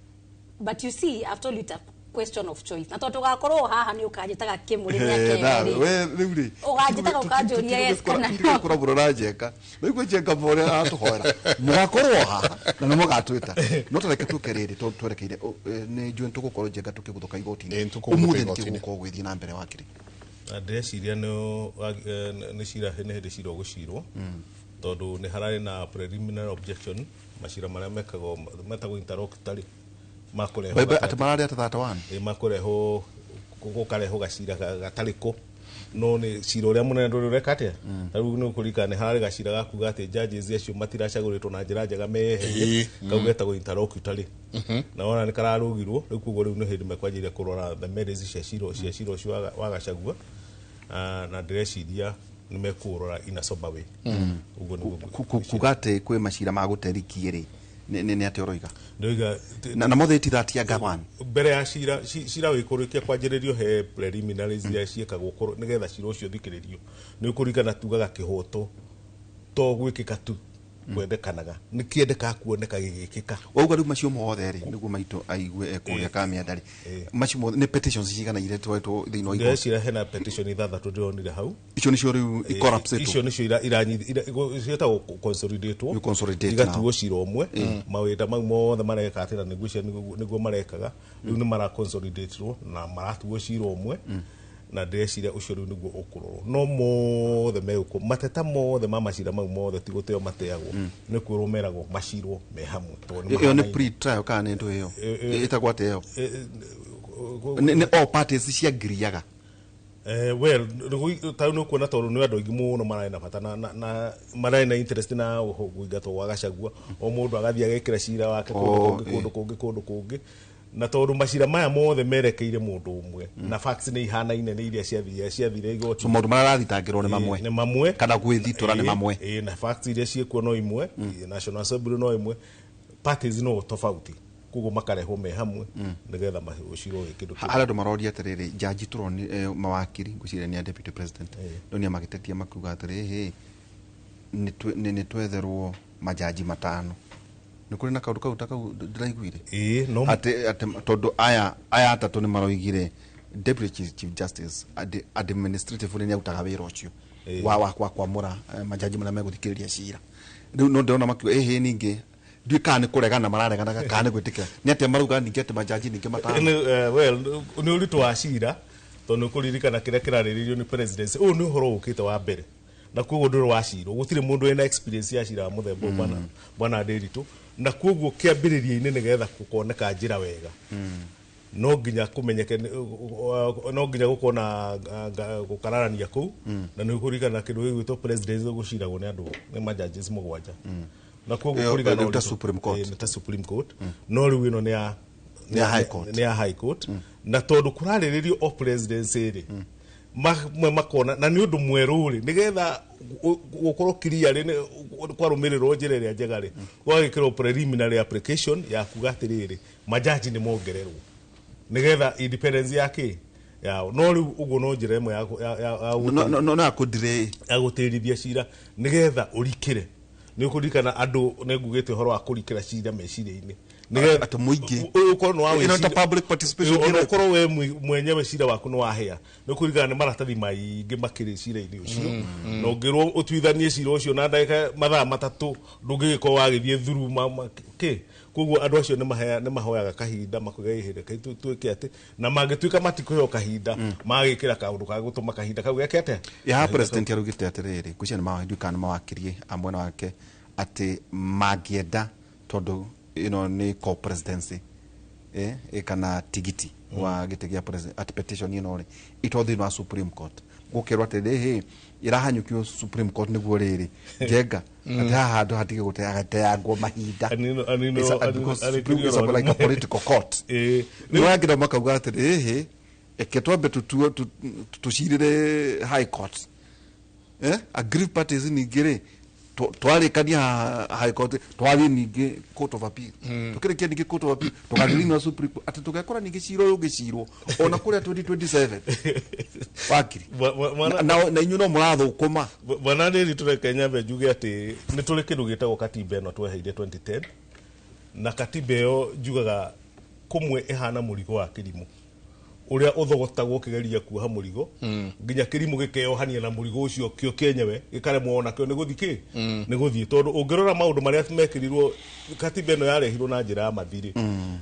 But you see, I've told you it's a question of choice. Na tondũ tũgakorwo haha nĩ ũkanjĩtaga kĩmũrĩ mĩaka Na, ĩrĩ. we rĩu rĩ Ũganjĩtaga ũkanjũria yes kana no. Kũra mũno na Njenga rĩu kwĩ Njenga mũrĩa aratũhoera mũgakorwo haha na nĩ mũgatwĩta no tareke tũke rĩrĩ tondũ twerekeire nĩ njũĩ tũgũkorwo Njenga tũkĩgũthũka igoti-inĩ. Ĩ, nĩtũkũgũthũka Ũmũthĩ igoti-inĩ. nĩkĩ gũkorwo gwĩthiĩ na mbere wakiri? Na ndĩreciria nĩ cira nĩ hĩndĩ cira ũgũcirwo tondũ nĩ hararĩ na preliminary objection macira marĩa mekagwo metagwo interlocutory makũrehwo Bye bye, atĩ mararĩ atĩ 31. Ĩ, makũrehwo gũkarehwo gacira gatarĩ kũ no nĩ cira ũrĩa mũnene ndũrĩ ũreka atĩa. Ta rĩu nĩ ũkũririkana nĩ hararĩ gacira ga kuga atĩ judges acio matiracagũrĩtwo na njĩra njega meyeherie. Kau getagwo interlocutory na wona nĩ kararũgirwo rĩu koguo rĩu nĩ hĩndĩ mekwanjĩrĩria kũrora the merits cia cira ũcio wa Gachagua. Ah, na ndĩreciria nĩ mekũrora in a sober way ũguo nĩguo. Kuga atĩ kwĩ macira ma gũterikie rĩ nĩ atĩ ũroiga? Ndĩroiga Na mothe itithatia one. Mbere ya cira cira wĩkũrĩkia kwanjĩrĩrio he preliminaries iria ciĩkagwo nĩgetha cira ũcio ũthikĩrĩrio. Nĩ ũkũringana tugaga kĩhoto to gwĩkĩka tu kwendekanaga nĩ kĩendekaga kuoneka gĩgĩkĩka. Wauga rĩu macio mothe rĩ nĩguo maitũ aigue ekũrĩa kamĩanda rĩ macio mothe nĩ petitions cigana iria twaretwo thĩinĩ wa igoti? Ndĩreciria hena petition ithathatũ ndĩronire hau. Icio nĩcio rĩu icollapsĩtwo? Icio nĩcio ciĩtagwo consolidatwo. You consolidate. Igatuo cira ũmwe mawĩra mau mothe mareka atĩ na nĩguo nĩguo marekaga rĩu nĩ mara consolidatewo na maratuo cira ũmwe na ndĩreciria ũcio rĩu nĩguo ũkũrorwo no mothe megũkũ mateta mothe ma macira mau mothe ti gũteo mateagwo nĩ kwĩrwo meragwo macirwo me hamwe tondũ nĩ Ĩyo nĩ mahanaine. Pre trial kana nĩ ndũ ĩyo ĩtagwo atĩa ĩyo? Nĩ Nĩ all parties ciangiriaga? Well, ta rĩu nĩ ũkuona tondũ nĩ andũ aingĩ mũno mararĩ na bata na mararĩ na interest na kũingatwo gwa Gachagua o mũndũ agathiĩ agekĩra cira wake kũndũ Oh, kũngĩ kũndũ kũngĩ kũndũ kũngĩ na tondũ macira maya mothe merekeire mũndũ ũmwe na facts nĩ ihanaine nĩ iria ciathire igoti. So maũndũ marĩa arathitangĩrwo nĩ mamwe? Nĩ mamwe. Kana gwĩthitũra nĩ mamwe? Ĩ, na facts iria ciĩkuo no imwe. National Assembly no imwe, parties no tofauti koguo makarehwo me hamwe nĩgetha ũcirwo wĩ kĩndũ kĩmwe. Harĩ andũ maroria atĩrĩrĩ njanji tũroni mawakiri ngwĩciria nĩ a deputy president no nĩ magĩtetia makiuga atĩrĩ hĩ nĩ twetherwo majaji matano nĩ kũrĩ na kaũndũ kau ta kau ndĩraiguire. Ĩ, no Atĩ tondũ aya atatũ nĩ maroigire deputy chief justice administratively nĩ arutaga wĩra ũcio wa kwamũra majaji marĩa megũthikĩrĩria cira. Rĩu no ndĩrona makiuga ĩhĩ ningĩ ndiũĩ kana nĩ kũregana marareganaga kana nĩ gwĩtĩkĩra nĩ atĩa marauga ningĩ atĩ majaji ningĩ matano. Well, nĩ ũritũ wa cira tondũ nĩ ũkũririkana kĩrĩa kĩrarĩrĩrio nĩ presidency ũyũ nĩ ũhoro ũkĩte wa mbere na koguo ndũrĩ wacirwo gũtirĩ mũndũ wĩna experience ya cira wa mũthemba ũyũ bwana Ndiritu na koguo kĩambĩrĩria-inĩ nĩgetha gũkoneka njĩra wega no nginya kũmenyeke no nginya gũkorwo na gũkararania kũu na nĩ ũkũririkana kĩndũ gĩgwĩtwo presidency gũciragwo nĩ andũ nĩ majudges mũgwanja na koguo Ĩyo, kũringana na nĩ ta ũritũ- Supreme Court. Ĩ, nĩ ta Supreme Court no rĩu ĩno nĩ ya Nĩ ya High Court. Nĩ ya High Court na tondũ kũrarĩrĩrio o presidency rĩ mamwe makona na nĩ ũndũ mwerũ rĩ nĩgetha gũkorwo clear rĩ kwarũmĩrĩrwo njĩra ĩrĩa njega rĩ gwagĩkĩrwo preliminary application ya kuga atĩrĩrĩ majaji nĩ mongererwo. Nigetha independence yake yao no riu uguo no njira imwe ya no no akudire ya gutirithia cira nigetha urikire ni ukuririkana andu ni ngugite uhoro wa kurikira cira meciria-ini nigetha ati muingi ukorwo no wa ino ta public participation ukorwo we mwenyewe cira waku no wahea ni ukuririkana ni maratathi maingi makiri cira-ini ucio na ungirwo utuithanie cira ucio na ndagika mathaa matatu ndungigikorwo wagithie thuru ki koguo andu acio ni mahoyaga kahinda makuga ihinda kai tuike ati na mangituika matikuheo kahinda magikira kaundu ka gutuma kahinda kau geke atia ya president arugite atiriri kucia ni mawandu kana mawakirie amwena wake ati magienda tondu ino ni co-presidency kana tigiti wa gite gia president at petition ino ri itothi wa Supreme Court gukirwo ati he irahanyukio Supreme Court niguo riri njenga ati haha handu hatige guteagwo mahinda like a political court ni wagira makauga ati he eke twambe tucirire high court aggrieved parties ningĩ twarĩkania high court twathiĩ ningĩ court of appeal tukĩrĩkia ningĩ court of appeal tũgathiĩ na Supreme Court atĩ tũgekora ningĩ cira ũyũ ũngĩcirwo ona kũrĩa 2027 wakiri na inyuĩ no mũrathũkũma. Bwana rĩrĩ tũreke nyambe njuge atĩ nĩ tũrĩ kĩndũ gĩtagwo katiba ĩno tweheire 2010 na katiba ĩyo njugaga kũmwe ĩhana mũrigo wa kĩrimũ uria uthogotagwo kigeria kuoha murigo nginya kirimu gikeohania na murigo ucio kio kienyewe gikaremwo ona kio ni guthi ki ni guthi tondu ungirora maundu maria mekirirwo katiba ino yarehirwo na njira ya mathiri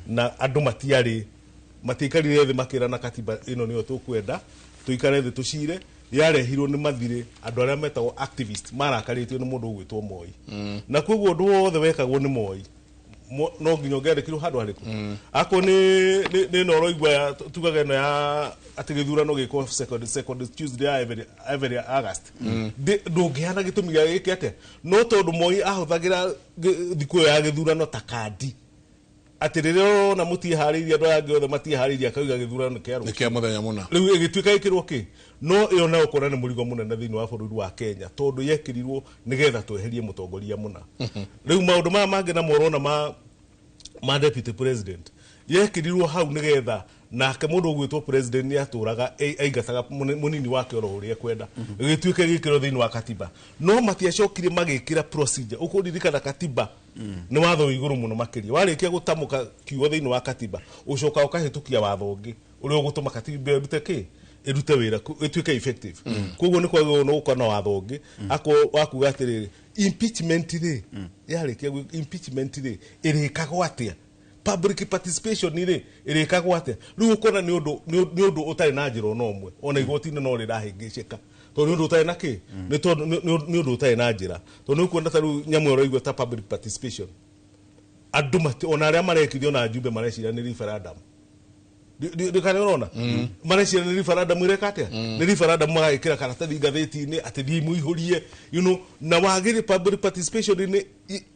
na andu matiari matiikarire thi makira na katiba ino niyo tukwenda tuikare thi tucire yarehirwo ni mathiri andu aria metagwo activist marakaritio ni mundu ugwitwo Moi na koguo undu wothe wekagwo ni Moi no nginya ũngĩandĩkirwo handũ harĩkũ ako nĩ no ũroigua tugaga ĩno ya atĩ gĩthurano gĩkwo second Tuesday ya every August ndũngĩhana gĩtũmi gĩa gĩke atĩa no tondũ Moi ahũthagĩra thikũ ĩyo ya gĩthurano ta kandi atĩ rĩrĩa ũrona mũtiharĩirie andũ aya angĩ othe matiharĩirie akauga gĩthurano kĩa rũciũ kĩa mũthenya mũna rĩu ĩgĩtuĩka ĩkĩrwo kĩ no ĩyo nayo ũkona nĩ mũrigo mũnene thĩinĩ wa bũrũri wa Kenya tondũ yekĩrirwo nĩgetha tweherie mũtongoria mũna rĩu maũndũ maya mangĩ namo ũrona ma deputy president yekĩrirwo hau nĩgetha nake mũndũ ũgwĩtwo president nĩ atũraga aingataga mũnini wake oro ũrĩa ekwenda gĩtuĩke gĩkĩrwo thĩinĩ wa katiba no matiacokire magĩkĩra procedure ũkũririkana katiba nĩ watho wĩ igũrũ mũno makĩria warĩkia gũtamũka kiugo thĩinĩ wa katiba ũcoka ũkahĩtũkia watho ũngĩ ũrĩa ũgũtũma katiba ĩrute kĩ ĩrute wĩra ĩtuĩke effective koguo nĩ kwagĩrĩirwo nĩ gũkorwo na watho ũngĩ wa kuga atĩrĩrĩ impeachment rĩ yarĩkia impeachment rĩ ĩrĩkagwo atĩa public participation rĩ ĩrĩkagwo atĩa rĩu ũkona nĩ ũndũ ũtarĩ na njĩra ona ũmwe ona igoti-inĩ no rĩrahĩngĩcĩka tondũ nĩ ũndũ ũtarĩ na kĩ nĩ ũndũ ũtarĩ na njĩra tondũ nĩ ũkuona ta rĩu nyamũ ĩroigua ta public participation andũ ona arĩa marekithio ona njumbe mareciria nĩ referendum ndikane ũrona mareciria nĩ referendum ĩreka atĩa nĩ referendum magagĩkĩra karatathi ngathĩti-inĩ atĩ thiĩ mũihũrie you know na wagĩrĩ public participation nĩ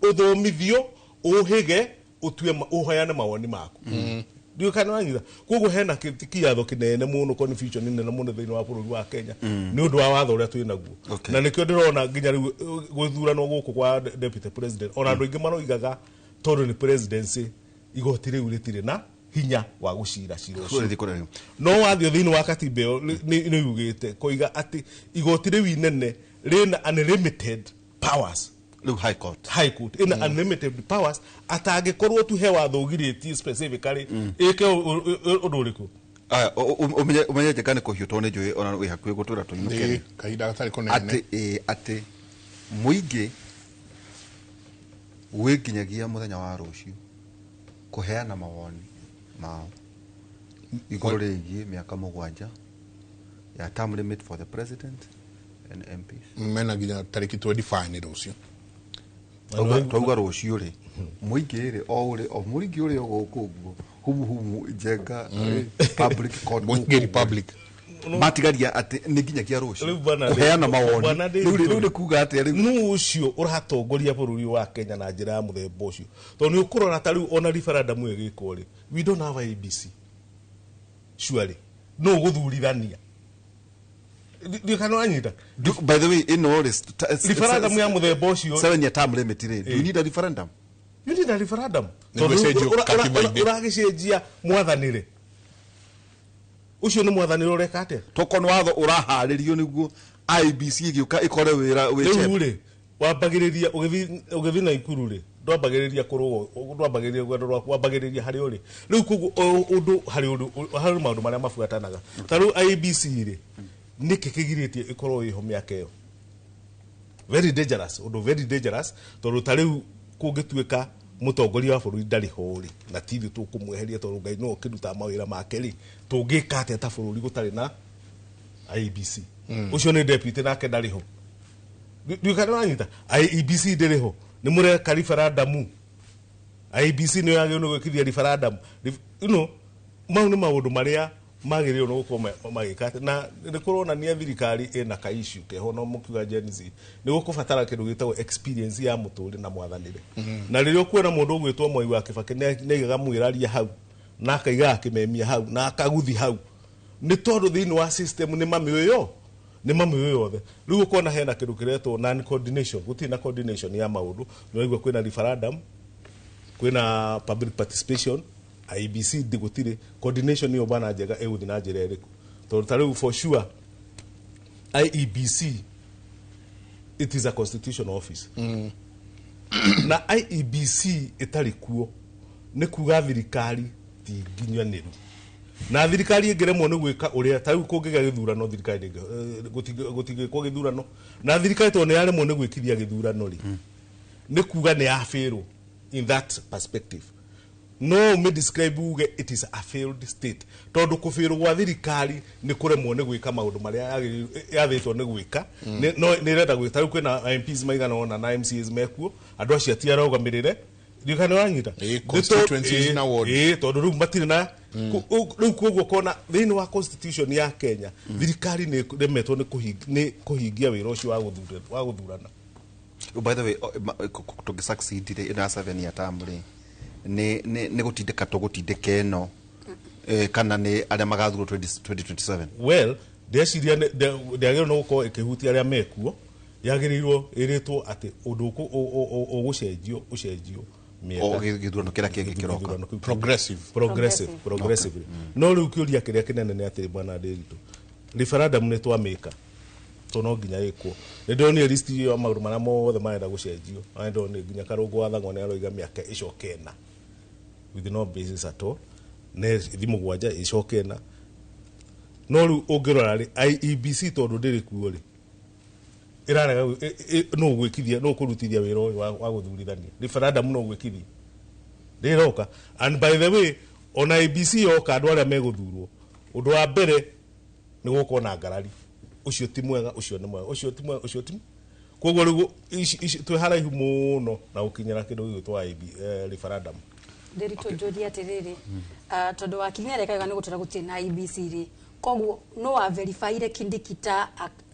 ũthomithio ũhĩge utue uheane mawoni maku ndio kana wanyita koguo hena kiatho kinene muno confusion nene muno thiini wa bururi wa Kenya ni undu wa watho uria twi naguo na nikio ndirona nginya riu guthuranwo guku kwa deputy president ona andu aingi maroigaga tondu ni presidency igoti riu ritire na hinya wa gucira cira ucio no wathio thiini wa katiba iyo ni yugite koiga ati igoti riu inene rina unlimited powers Look, high court ina unlimited powers atangĩkorwo tu he watho ũgirĩtie specifically ĩke ũndũ ũrĩkũ aya umenye njega nĩ kũhiũ tondũ nĩ njũĩ ona wĩ hakuhĩ gũtwĩra tũinũke kahinda gatarĩ kũnene atĩ mũingĩ wĩ nginyagia mũthenya wa rũciũ kũheana mawoni mao igũrũ rĩgiĩ mĩaka 7 ya term limit for the president and MPs mena nginya tarĩki 25 rũciũ twauga rũciũ rĩ mũingĩ rĩ o ũrĩ o mũingĩ ũrĩ o gũkũ ũguo humu humu njenga public court mũingĩ republic matigaria atĩ nĩ nginyagia rũciũ kũheana mawoni rĩu nĩ kuga atĩa rĩu nũ ũcio ũratongoria bũrũri wa Kenya na njĩra ya mũthemba ũcio tondũ nĩ ũkũrora ta rĩu ona referendum ĩgĩkwo rĩ we don't have ABC surely no ũgũthurithania ndikana. By the way, in all this referendum ya muthemba ucio 7 year term limit ri, do you need a referendum? You need a referendum. Tondu uragicenjia mwathanire. Ũcio nĩ mwathani ũreka atĩa? Tokorwo nĩ watho ũraharĩrio nĩguo IEBC ĩgĩũka ĩkore wĩra wĩ Rĩu cheap. rĩ, wambagĩrĩria ũgĩthiĩ Naikuru rĩ, ndwambagĩrĩria kũrũgwo, ndwambagĩrĩria rũgendo rwaku, wambagĩrĩria harĩa ũrĩ. Rĩu koguo ũndũ harĩ ũndũ harĩ maũndũ marĩa mabuatanaga. Ta rĩu IEBC rĩ, nĩkĩ kĩgirĩtie ĩkorwo ĩho mĩaka ĩyo? Very dangerous, ũndũ very dangerous, tondũ ta rĩu kũngĩtuĩka mũtongoria wa bũrũri ndarĩ ho rĩ, na ti ithuĩ tũkũmweheria tondũ Ngai nĩwe ũkĩrutaga mawĩra make rĩ, tũngĩka atĩa ta bũrũri gũtarĩ na IEBC? Ũcio nĩ deputy nake ndarĩ ho. Ndiũĩ kana nĩwanyita. IEBC ndĩrĩ ho. Nĩ mũreka referendum. IEBC nĩyo yagĩrĩirwo nĩ gwĩkithia referendum. You know, mau nĩ maũndũ marĩa magĩrĩirwo nĩ gũkorwo magĩka atĩ, na nĩ kũronania thirikari ĩna ka issue keho, no mũkiuga Gen Z nĩ gũkũbatara kĩndũ gĩtagwo experience ya mũtũrĩre na mwathanĩre. Na rĩrĩa ũkuona mũndũ ũgwĩtwo Mwai wa Kibaki nĩ aigaga mwĩraria hau, na akaigaga kĩmemia hau, na akaguthi hau, nĩ tondũ thĩinĩ wa system nĩ mamĩũĩ nĩ mamĩũĩ yothe. Rĩu ũkona hena kĩndũ kĩretwo non coordination, gũtirĩ na coordination ya maũndũ. Nĩ waigua kwĩna referendum, kwĩna public participation, IEBC ndi gũtirĩ coordination ĩyo bana njega ĩgũthiĩ na njĩra ĩrĩkũ? Tondũ ta rĩu for sure IEBC, it is a constitutional office, na IEBC ĩtarĩ kuo nĩ kuga thirikari ti nginyanĩru, na thirikari ĩngĩremwo nĩ gwĩka ũrĩa, ta rĩu kũngĩgĩa gĩthurano, thirikari gũtingĩkwo gĩthurano, na thirikari tondũ nĩ yaremwo nĩ gwĩkithia gĩthurano rĩ, nĩ kuga nĩ yabĩrwo. In that perspective, no ũmĩ describe uge it is a failed state, tondũ kũbĩrwo gwa thirikari nĩ kũremwo nĩ gwĩka maũndũ marĩa yathĩtwo nĩ gwĩka. No nĩ ĩrenda gwĩka. Rĩu kwĩna MPs maigana ũna na MCAs mekuo, andũ acio ti arũgamĩrĩre. Ndiũĩ kana nĩwanyita. Constituencies na ward. Ĩĩ, tondũ rĩu matirĩ na rĩu koguo kona thĩinĩ wa constitution ya Kenya thirikari nĩ ĩremetwo nĩ kũhingia wĩra ũcio wa gũthurana. By the way, tũngĩ succeed rĩ, ĩno ya 7 year term rĩ, nĩ gũtindĩka tũgũtindĩka ĩno, kana nĩ arĩa magathurwo 20 2027? Well, ndeciria ndĩagĩrĩirwo nĩ gũkorwo ĩkĩhutia arĩa mekuo. Yagĩrĩirwo ĩrĩtwo atĩ ũndũ ũgũcenjio ũcenjio mĩaka O gĩthurano kĩrĩa kĩngĩ kĩroka. Gĩthurano kĩu. Progressive. Progressive, progressively. No rĩu kĩũria kĩrĩa kĩnene nĩ atĩ, bwana Ndĩritũ, referendum nĩ twamĩka to no nginya ĩkwo. Nĩ ndĩronire list ya maũndũ marĩa mothe marenda gũcenjio, na nĩ ndĩronire nginya Karũngũ wa Thang'wa nĩ aroiga mĩaka ĩcoke ĩna with no basis at all, nĩ ithi 7 ĩcoke ĩna. No rĩu ũngĩrora rĩ, IEBC tondũ ndĩrĩ kuo rĩ, ĩrarega nũ gwĩkithia, nũ kũrutithia wĩra ũyũ wa gũthurithania referendum, no gwĩkithia ndĩroka. And by the way, ona IEBC yoka, andũ arĩa megũthurwo, ũndũ wa mbere nĩ gũkorwo na ngarari, ũcio ti mwega, ũcio nĩ mwega, ũcio ti mwega, ũcio ti. Koguo rĩu ici twĩ haraihu mũno na gũkinyĩra kĩndũ gĩgwĩtwo IB, referendum. Ndĩritũ, njũrie atĩrĩrĩ, tondũ wakiri nĩarekaga nĩ gũtwĩra gũtirĩ na IEBC rĩ, koguo no wa verifyire Kindiki ta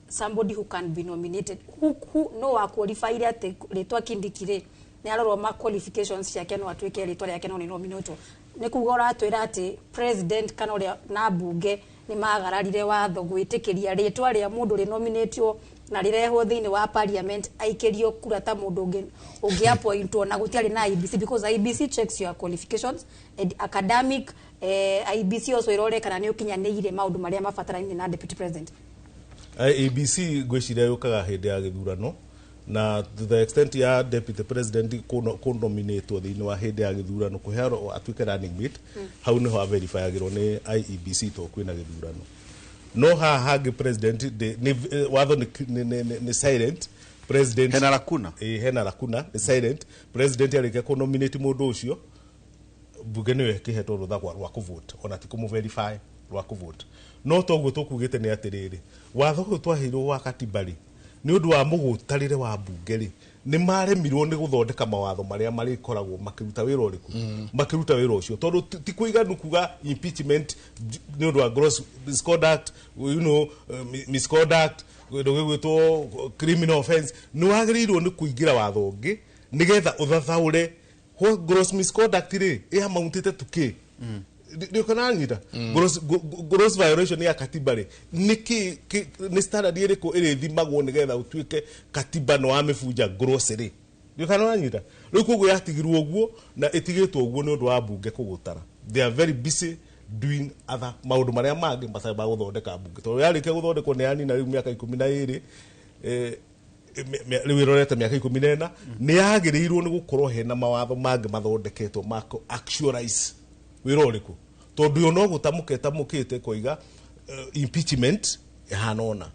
somebody who can be nominated, who no wa qualifyire atĩ rĩtwa Kindiki rĩ, nĩ arorwo ma qualifications ciake, no atuĩke rĩtwa rĩake no nĩ nominatwo? Nĩ kuga ũratwĩra atĩ president kana ũrĩa na mbunge nĩ magararire watho gwĩtĩkĩria rĩtwa rĩa mũndũ rĩnominatio na rĩrehwo thĩinĩ wa parliament aikĩrio kura ta mũndũ ũngĩ ũngĩ appointwo, na gũtiarĩ na IEBC, because IEBC checks your qualifications and academic. IEBC also ĩrore kana nĩ ũkinyanĩire maũndũ marĩa mabatarainie na deputy president. IEBC ngwĩciria yũkaga hĩndĩ ya gĩthurano, na to the extent ya deputy president kũnominatwo thĩinĩ wa hĩndĩ ya gĩthurano kũhearwo atuĩke running mate, hau nĩho averifyagĩrwo nĩ IEBC to kwĩna gĩthurano. No haha hangĩ president watho nĩ silent. President Hena lacuna. Ĩ, hena lacuna, nĩ silent. President arĩkia kũnominate mũndũ ũcio, mbunge nĩyo ĩkĩhetwo rũtha rwa kũvote, ona ti kũmũ-verify, rwa kũvote. No toguo tũkugĩte nĩ atĩrĩrĩ, watho ũyũ twaheirwo wa katiba rĩ, nĩ ũndũ wa mũgũtarĩre wa mbunge rĩ, nĩ maremirwo nĩ gũthondeka mawatho marĩa marĩkoragwo makĩruta wĩra ũrĩkũ, makĩruta wĩra ũcio, tondũ ti kũiganu kuga impeachment nĩ ũndũ wa gross misconduct, misconduct, kĩndũ gĩgwĩtwo criminal offense. Nĩ wagĩrĩirwo nĩ kũingĩra watho ũngĩ nĩgetha ũthathaũre what gross misconduct rĩ ĩ amountĩte to kĩ. Nĩ gross violation ya katiba rĩ, nĩ kĩ, nĩ standard ĩrĩkũ ĩrĩthimagwo nĩgetha ũtuĩke katiba nĩ wamĩbunja gross rĩ? Nĩ rĩu koguo yatigirwo ũguo na ĩtigĩtwo ũguo nĩ ũndũ wa mbunge kũgũtara. They are very busy. doing other maũndũ marĩa mangĩ matarĩ ma gũthondeka mbunge, tondũ yarĩkia gũthondekwo nĩ yanina rĩu mĩaka 12, rĩu ĩrorete mĩaka 14, nĩ yagĩrĩirwo nĩ gũkorwo hena mawatho mangĩ mathondeketwo ma kũ actualize wĩra ũrĩkũ, tondũ yo no gũtamũka ĩtamũkĩte koiga impeachment ĩhana ũna,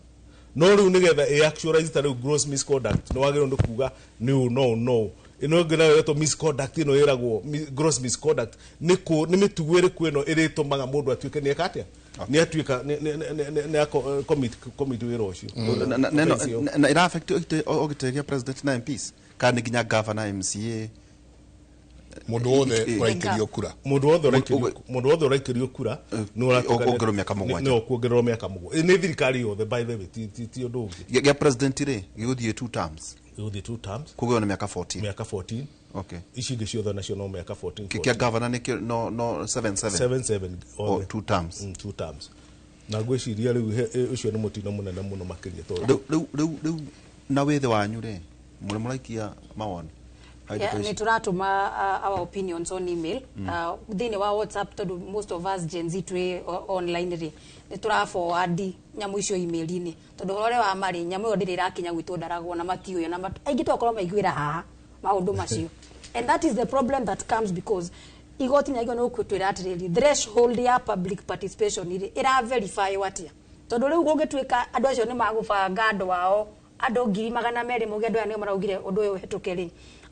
no rĩu nĩgetha ĩ actualize ta rĩu gross misconduct, nĩ wagĩrĩirwo nĩ kuga nĩ ũũ no no ĩno ĩngĩ nayo ĩretwo misconduct, ĩno ĩragwo gross misconduct nĩ kũ nĩ mĩtugo ĩrĩkũ ĩno ĩrĩtũmaga mũndũ atuĩke nĩ eka atĩa, nĩ atuĩka nĩ commit wĩra ũcio. Na ĩra affect o gĩtĩ gĩa president na MPs kana nĩ nginya governor, MCA? Mũndũ wothe ũraikĩrio kura. Mũndũ wothe ũraikĩrio kura nĩ ũratuĩka Ũkuongererwo mĩaka 7. Nĩ ũkuongererwo mĩaka 7 nĩ thirikari yothe, by the way, ti ũndũ ũngĩ. Gĩa president rĩ, gĩgũthiĩ 2 terms? Gĩgũthiĩ 2 terms. Koguo nĩ mĩaka 14. Mĩaka 14. Okay. Ici ingĩ ciothe nacio no mĩaka 14. Kĩa governor nĩkĩo no 7 7. 7 7. O 2 terms. 2 terms. Na ngwĩciria rĩu ũcio nĩ mũtino mũnene mũno makĩria tondũ rĩu na wĩthĩ wanyu rĩ, mũrĩ mũraikia mawoni? Nĩ tũratũma our opinions on email, thĩinĩ wa WhatsApp, tondũ most of us Gen Z twĩ online rĩ, nĩ tũra forward nyamũ icio email-inĩ, tondũ ũhoro ũrĩa wa marĩ nyamũ ĩyo ndĩrĩ ĩrakinya gwitũ Ndaragwo na matiũĩ, na aingĩ twakorwo maiguĩra haha maũndũ macio. And that is the problem that comes because igoti nĩ nĩ gũtwĩra atĩrĩrĩ, threshold ya public participation rĩ ĩra verify atĩa, tondũ rĩu gũngĩtuĩka andũ acio nĩ magũbanga andũ ao andũ 200,000 mũgĩ andũ aya nĩo maraugire ũndũ ũyũ ũhetũke rĩ,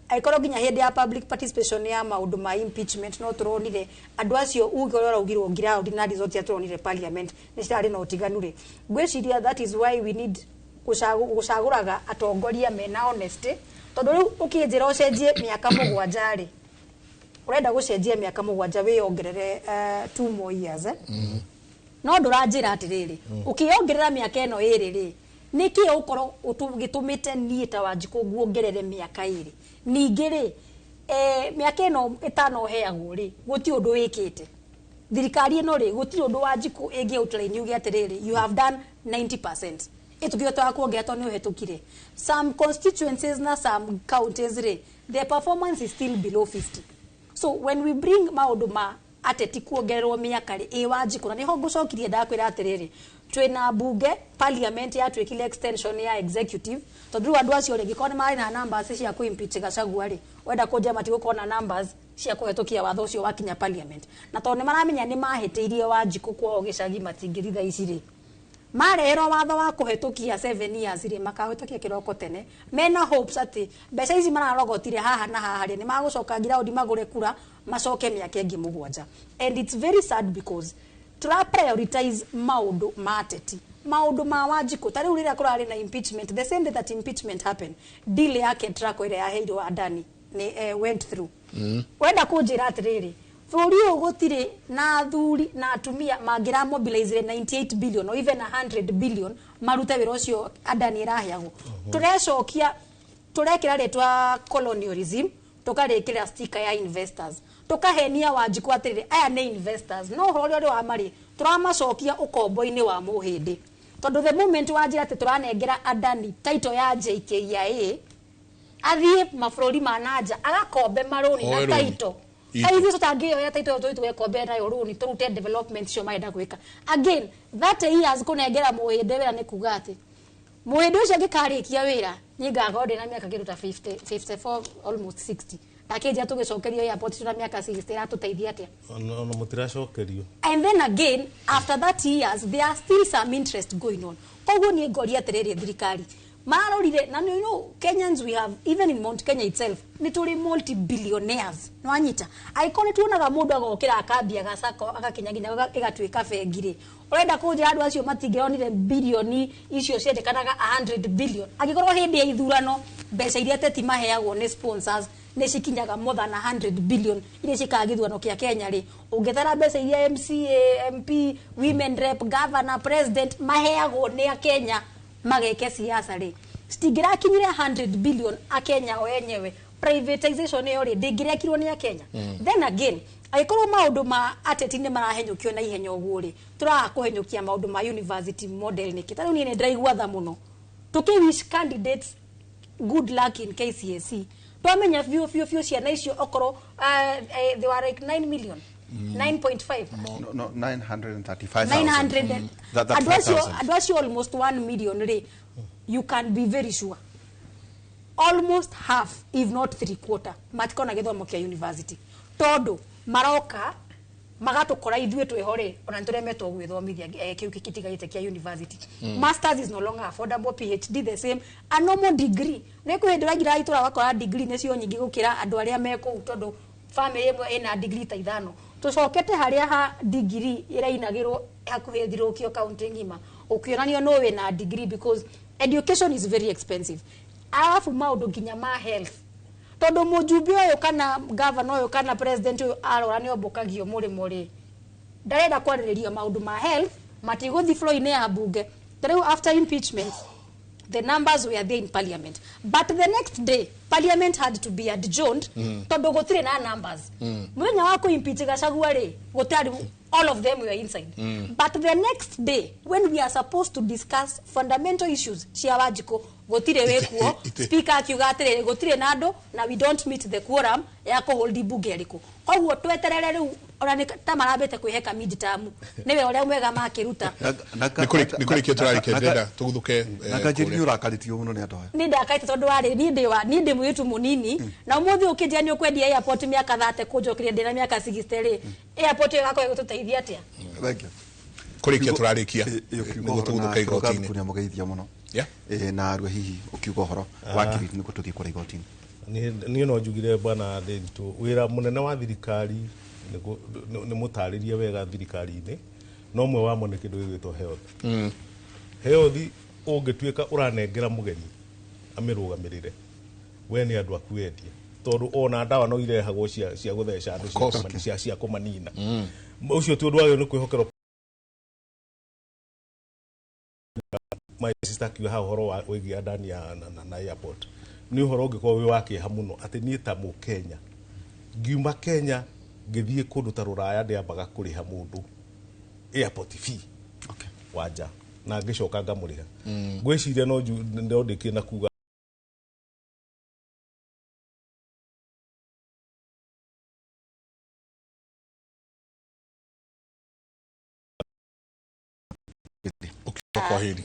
angĩkorwo nginya hĩndĩ ya public participation ya maũndũ ma impeachment no tũronire andũ acio uge ũrĩa ũraugirwo ground na result ya tũronire parliament nĩ cirarĩ na ũtiganu rĩ, ngwĩciria that is why we need gũcagũraga atongoria mena honesty, tondũ rĩu ũkĩnjĩra ũcenjie mĩaka 7 rĩ, ũrenda gũcenjia mĩaka 7 wĩyongerere 2 more years, no ndũranjĩra atĩrĩrĩ, ũkĩyongerera mĩaka ĩno ĩrĩ rĩ, nĩkĩ ũkorwo ũgĩtũmĩte niĩ ta Wanjikũ nguongerere mĩaka 2? Ningĩ rĩ, mĩaka ĩno 5 ũheagwo rĩ, gũtirĩ ũndũ wĩkĩte thirikari ĩno rĩ, gũtirĩ ũndũ Wanjikũ ĩngĩ outline yuge atĩrĩrĩ, you have done 90%, ĩtũkĩhotaga kuongerera tondũ nĩ ũhetũkire. Some constituencies na some counties rĩ, their performance is still below 50. So when we bring maũndũ ma ateti kuongererwo mĩaka rĩ, ĩ Wanjikũ, na nĩho ngũcokirie ndakwĩra atĩrĩrĩ, twĩna bunge parliament yatuĩkire extension ya executive, tondũ rĩu andũ acio rĩ, ngĩkorwo nĩ marĩ na numbers cia kũ impeach Gachagua rĩ, wenda kũnjia matigũkorwo na numbers cia kũhetũkia watho ũcio wakinya parliament, na tondũ nĩ maramenya nĩ mahĩtĩirie Wanjikũ kwao gĩcagi matingĩthi thaa ici rĩ, mareherwo watho wa kũhetũkia 7 years rĩ, makahĩtũkia kĩroko tene mena hopes atĩ mbeca ici mararogotire haha na haha rĩ, nĩ magũcoka ground magũre kura macoke mĩaka ĩngĩ 7. And it's very sad because tũra prioritize maũndũ ma ateti, maũndũ ma Wanjikũ. Ta rĩu rĩrĩa kũrarĩ na impeachment, the same day that impeachment happened, deal ya Ketraco ĩrĩa yaheirwo Adani nĩ went through. Wenda kũnjĩra atĩrĩrĩ, bũrũri ũyũ gũtirĩ na athuri na atumia mangĩra mobilize 98 billion or even 100 billion marute wĩra ũcio Adani ĩraheagwo. Tũrecokia tũrekĩra rĩtwa colonialism, tũkarĩkĩra sticker ya investors, tũkahenia Wanjikũ atĩrĩrĩ, aya nĩ investors, no ũhoro ũrĩa ũrĩ wa marĩ tũramacokia ũkombo-inĩ wa mũhĩndĩ, tondũ the moment wanjĩra atĩ tũranengera Adani title ya JKIA athiĩ mabũrũri ma nanja agakombe marũni na title, ithuĩ tũtangĩoya title ĩyo tũgekombe nayo rũni tũrute development icio marenda gwĩka. Again, 30 years kũnengera mũhĩndĩ wĩra nĩ kuga atĩ mũhĩndĩ ũcio angĩkarĩkia wĩra niĩ ngakorwo ndĩna mĩaka kĩndũ ta 50, 54 almost 60, akĩnjia tũgĩcokerio airport tuna mĩaka 60 ĩratũteithia atĩa? Ona mũtiracokerio. And then again after that years there are still some interest going on. Koguo niĩ ngoria atĩrĩrĩ, thirikari marorire na you know Kenyans, we have even in Mount Kenya itself nĩ tũrĩ multi billionaires, nĩwanyita, angĩkorwo nĩ tuonaga mũndũ agokĩra akambia gacako agakinya nginya ĩgatuĩka bengi rĩ, ũrenda kũnjĩra andũ acio matingĩronire bilioni icio ciendekanaga 100 billion, angĩkorwo hĩndĩ ya ithurano mbeca iria ateti maheagwo nĩ sponsors nĩ cikinyaga more than 100 billion iria ciĩkaga gĩthurano kĩa Kenya rĩ, ũngĩtara mbeca iria MCA, MP, women rep, governor, president maheagwo nĩ akenya mageke siasa rĩ, citingĩrakinyire 100 billion akenya o enyewe. Privatization ĩyo rĩ, ndĩngĩrekirwo nĩ akenya. Then again, angĩkorwo maũndũ ma ateti nĩ marahenyũkio na ihenya ũguo rĩ, tũraga kũhenyũkia maũndũ ma university model nĩkĩ? Ta rĩu niĩ nĩ ndĩraigua tha mũno tũkĩ wish candidates good luck in KCSE, twamenya biũ biũ biũ ciana icio okorwo they were like 9 million. 9.5. No, 935,000. 900. That Andũ acio 5,000. Andũ acio almost 1 million rĩ, you can be very sure almost half, if not three quarter, matikona gĩthomo kĩa university, tondũ maroka magatũkora ithuĩ twĩho rĩ, ona nĩ tũremetwo gwĩthomithia kĩu kĩtigarĩte kĩa university. Masters is no longer affordable, PhD the same, a normal degree nĩ kwĩ hĩndĩ ũraingĩra itũra wakora degree nĩcio nyingĩ gũkĩra andũ arĩa me kũu, tondũ family ĩmwe ĩna degree ta ithano. Tũcokete harĩa ha degree ĩrainagĩrwo hakuhĩ thirũkio kaunti ng'ima ũkĩonanio no wĩna degree, because education is very expensive. Arabu maũndũ nginya ma health, tondũ mũjumbe ũyũ kana gavana ũyũ kana president ũyũ arora nĩ ombũkagio mũrĩmo rĩ, ndarenda kwarĩrĩria maũndũ ma health, matigũthi floor-inĩ ya bunge. Ta rĩu after impeachment, the numbers were there in parliament, but the next day parliament had to be adjourned tondũ gũtirĩ na numbers. Mũthenya wa kũ-impeach Gachagua rĩ, gũtiarĩ, all of them were inside, but the next day when we are supposed to discuss fundamental issues cia Wanjikũ, gũtirĩ wĩkuo. Speaker akiuga atĩrĩrĩ, gũtirĩ na andũ na we don't meet the quorum ya kũhold bunge ĩrĩkũ, koguo tweterere rĩu ona nĩ ta marambĩte kwĩheka midterm, nĩwe ũrĩa mwega makĩruta. Nĩ kũrĩkia tũrarĩkia, ndĩrenda tũguthũke Na Kanjĩri, kũrĩa. nĩ ũrakarĩtio mũno nĩ andũ aya. Nĩ ndakaite tondũ warĩ niĩ ndĩ wa niĩ ndĩ mũirĩtu mũnini, na ũmũthĩ ũkĩnjĩra nĩ ũkwendia airport mĩaka 30 kũnjokeria ndĩ na mĩaka 60 rĩ, airport ĩyo ĩgakorwo ĩgũtũteithia atĩa? Thank you. Kũrĩkia tũrarĩkia nĩguo tũguthũke igoti-inĩ. Nĩ amũgeithia mũno. Na arua hihi ũkiuga ũhoro wakiri nĩguo tũthiĩ kũrĩa igoti-inĩ. Niĩ no njugire, bwana Ndiritu, wĩra mũnene wa thirikari nĩ mũtarĩrie wega thirikari-inĩ, no ũmwe wamo nĩ kĩndũ gĩgwĩtwo health. Health ũngĩtuĩka ũranengera mũgeni amĩrũgamĩrĩre, we nĩ andũ aku wendia, tondũ ona ndawa no irehagwo cia gũtheca andũ course. cia kũmanina. Ũcio ti ũndũ wagĩrĩirwo nĩ kwĩhokerwo. My sister akiuga haha ũhoro wa wĩgiĩ Adani ya na airport, nĩ ũhoro ũngĩkorwo wĩ wa kĩeha mũno atĩ niĩ ta Mũkenya ngiuma Kenya ngĩthiĩ kũndũ ta Rũraya ndĩambaga kũrĩha mũndũ airport fee wa nja na ngĩcoka ngamũrĩha. Ngwĩciria no ndĩkie na kuga Ũkiuga kwa heri.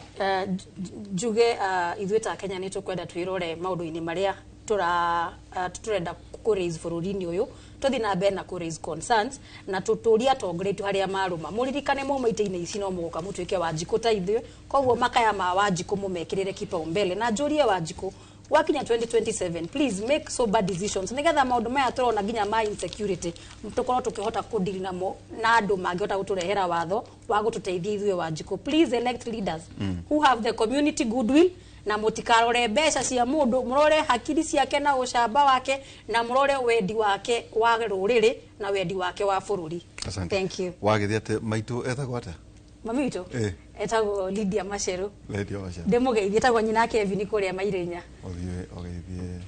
Njuge ithuĩ ta Kenya nĩ tũkwenda twĩrore maũndũ-inĩ marĩa tũra tũrenda kũ raise bũrũri-inĩ ũyũ, tũthiĩ na mbere na kũ raise concerns na tũtũrie atongoria aitũ harĩa marũma. Mũririkane mauma itĩ-inĩ ici no mũgoka mũtuĩke Wanjikũ ta ithuĩ, koguo makaya ma Wanjikũ mũmekĩrĩre kipaumbele. Na njũrie Wanjikũ, gwakinya 2027, please make sober decisions nigetha maũndũ maya tũrona nginya ma insecurity tũkorwo tũkĩhota kũdili namo, na andũ mangĩhota gũtũrehera watho wa gũtũteithia ithuĩ Wanjikũ. Please elect leaders who have the community goodwill, na mũtikarore mbeca cia mũndũ, mũrore hakiri ciake na ũcamba wake, na mũrore wendi wake wa rũrĩrĩ na wendi wake wa bũrũri. Asante. Thank you. Wagĩthiĩ atĩ maitũ etagwo atĩa? Mami witũ etagwo Lydia Maceru. Lydia Maceru. Ndĩmũgeithie, etagwo nyina Kevin kũrĩa Mairĩnya. Ũthiĩ ũgeithie.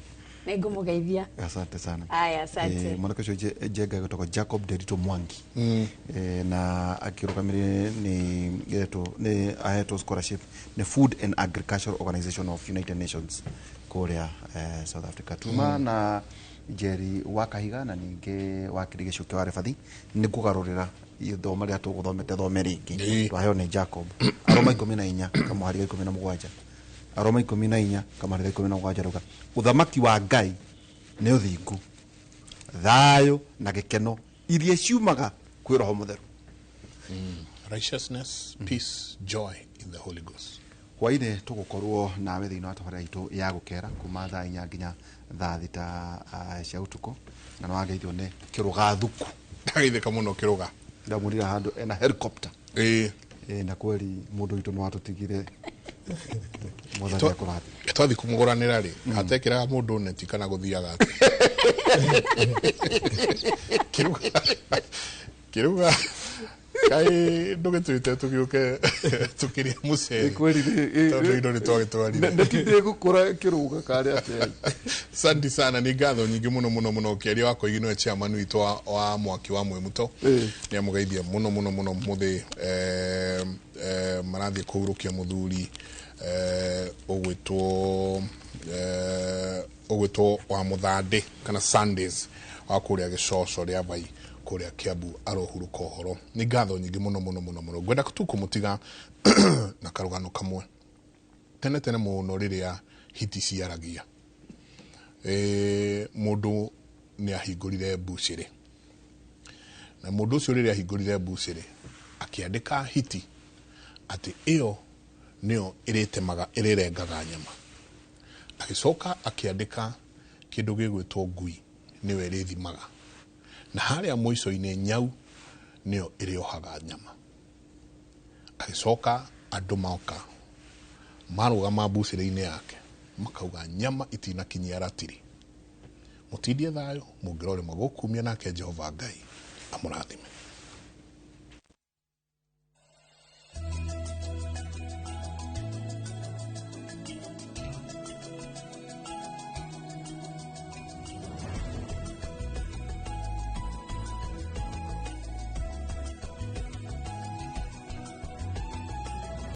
Nĩngũmũgeithia. Asante sana. Aya, asante. Mwanake ũcio Njenga gwĩtagwo Jacob Derito Mwangi. Na akĩrũgamĩrĩire nĩ etwo nĩ ahetwo scholarship nĩ Food and Agricultural Organization of United Nations kũrĩa South Africa. Tuma na Njeri wa Kahiga na ningĩ wakiri Gĩcuke wa Rebathi nĩ kũgarũrĩra ithomo rĩrĩa tũgũthomete thome rĩngĩ. Twaheo nĩ Jacob Aroma 14 kamũhari ga 17. Aroma 14 kamũhari ga 17 rauga ũthamaki wa Ngai nĩ ũthingu, thayũ na gĩkeno iria ciumaga kwĩ Roho Mũtheru. Righteousness, peace, joy in the Holy Ghost. Hwainĩ tũgũkorwo nawe thĩinĩ wa tabarĩra itũ ya gũkera kuma thaa 4 nginya thaa 6 cia ũtukũ, na nĩ wageithio nĩ Kĩrũga Thuku. Ndageithĩka mũno Kĩrũga. Ndamwĩrire handũ ena helicopter. Na kweli mũndũ witũ nĩ watũtigire, Mwathani akũrathime. Twathi kũmũgũranĩra rĩ, atekĩraga mũndũ neti kana gũthiaga atĩa? Kĩrũga, Kĩrũga, kaĩ ndũgĩtwĩte tũgĩũke tũkĩrĩa mũcere? Kweli? Tondũ indo nĩ twagĩtwarire. Neti ndĩgũkũra Kĩrũga karĩ atĩa? Asante sana, nĩ ngatho nyingĩ mũno mũno mũno. Kĩaria wa Koigi nĩwe chairman witũ wa mwaki wa Mwĩmuto, nĩ amũgeithia mũno mũno mũno. Mũthĩ marathiĩ kũhurũkia mũthuri ũgwĩtwo wa Mũthandĩ kana Sundays wa kũrĩa Gĩcoco rĩa Vai. Kũrĩa Kiambu arohurũka ũhoro. Nĩ ngatho nyingĩ mũno mũno mũno mũno. Ngwenda tu kũmũtiga na karũgano kamwe. Tene tene mũno rĩrĩa hiti ciaragia, mũndũ nĩ ahingũrire mbucĩrĩ, na mũndũ ũcio rĩrĩa ahingũrire mbucĩrĩ akĩandĩka hiti atĩ ĩyo nĩyo ĩrĩtemaga, ĩrĩrengaga nyama. Agĩcoka akĩandĩka kĩndũ gĩgwĩtwo ngui nĩyo ĩrĩthimaga, na harĩa mũico-inĩ nyau nĩyo ĩrĩohaga nyama. Agĩcoka andũ moka marũgama mbucĩrĩ-inĩ yake makauga nyama itinakinyia ratiri. Mũtindie thayũ, mũngĩrorema gũkumia nake Jehova Ngai amũrathime.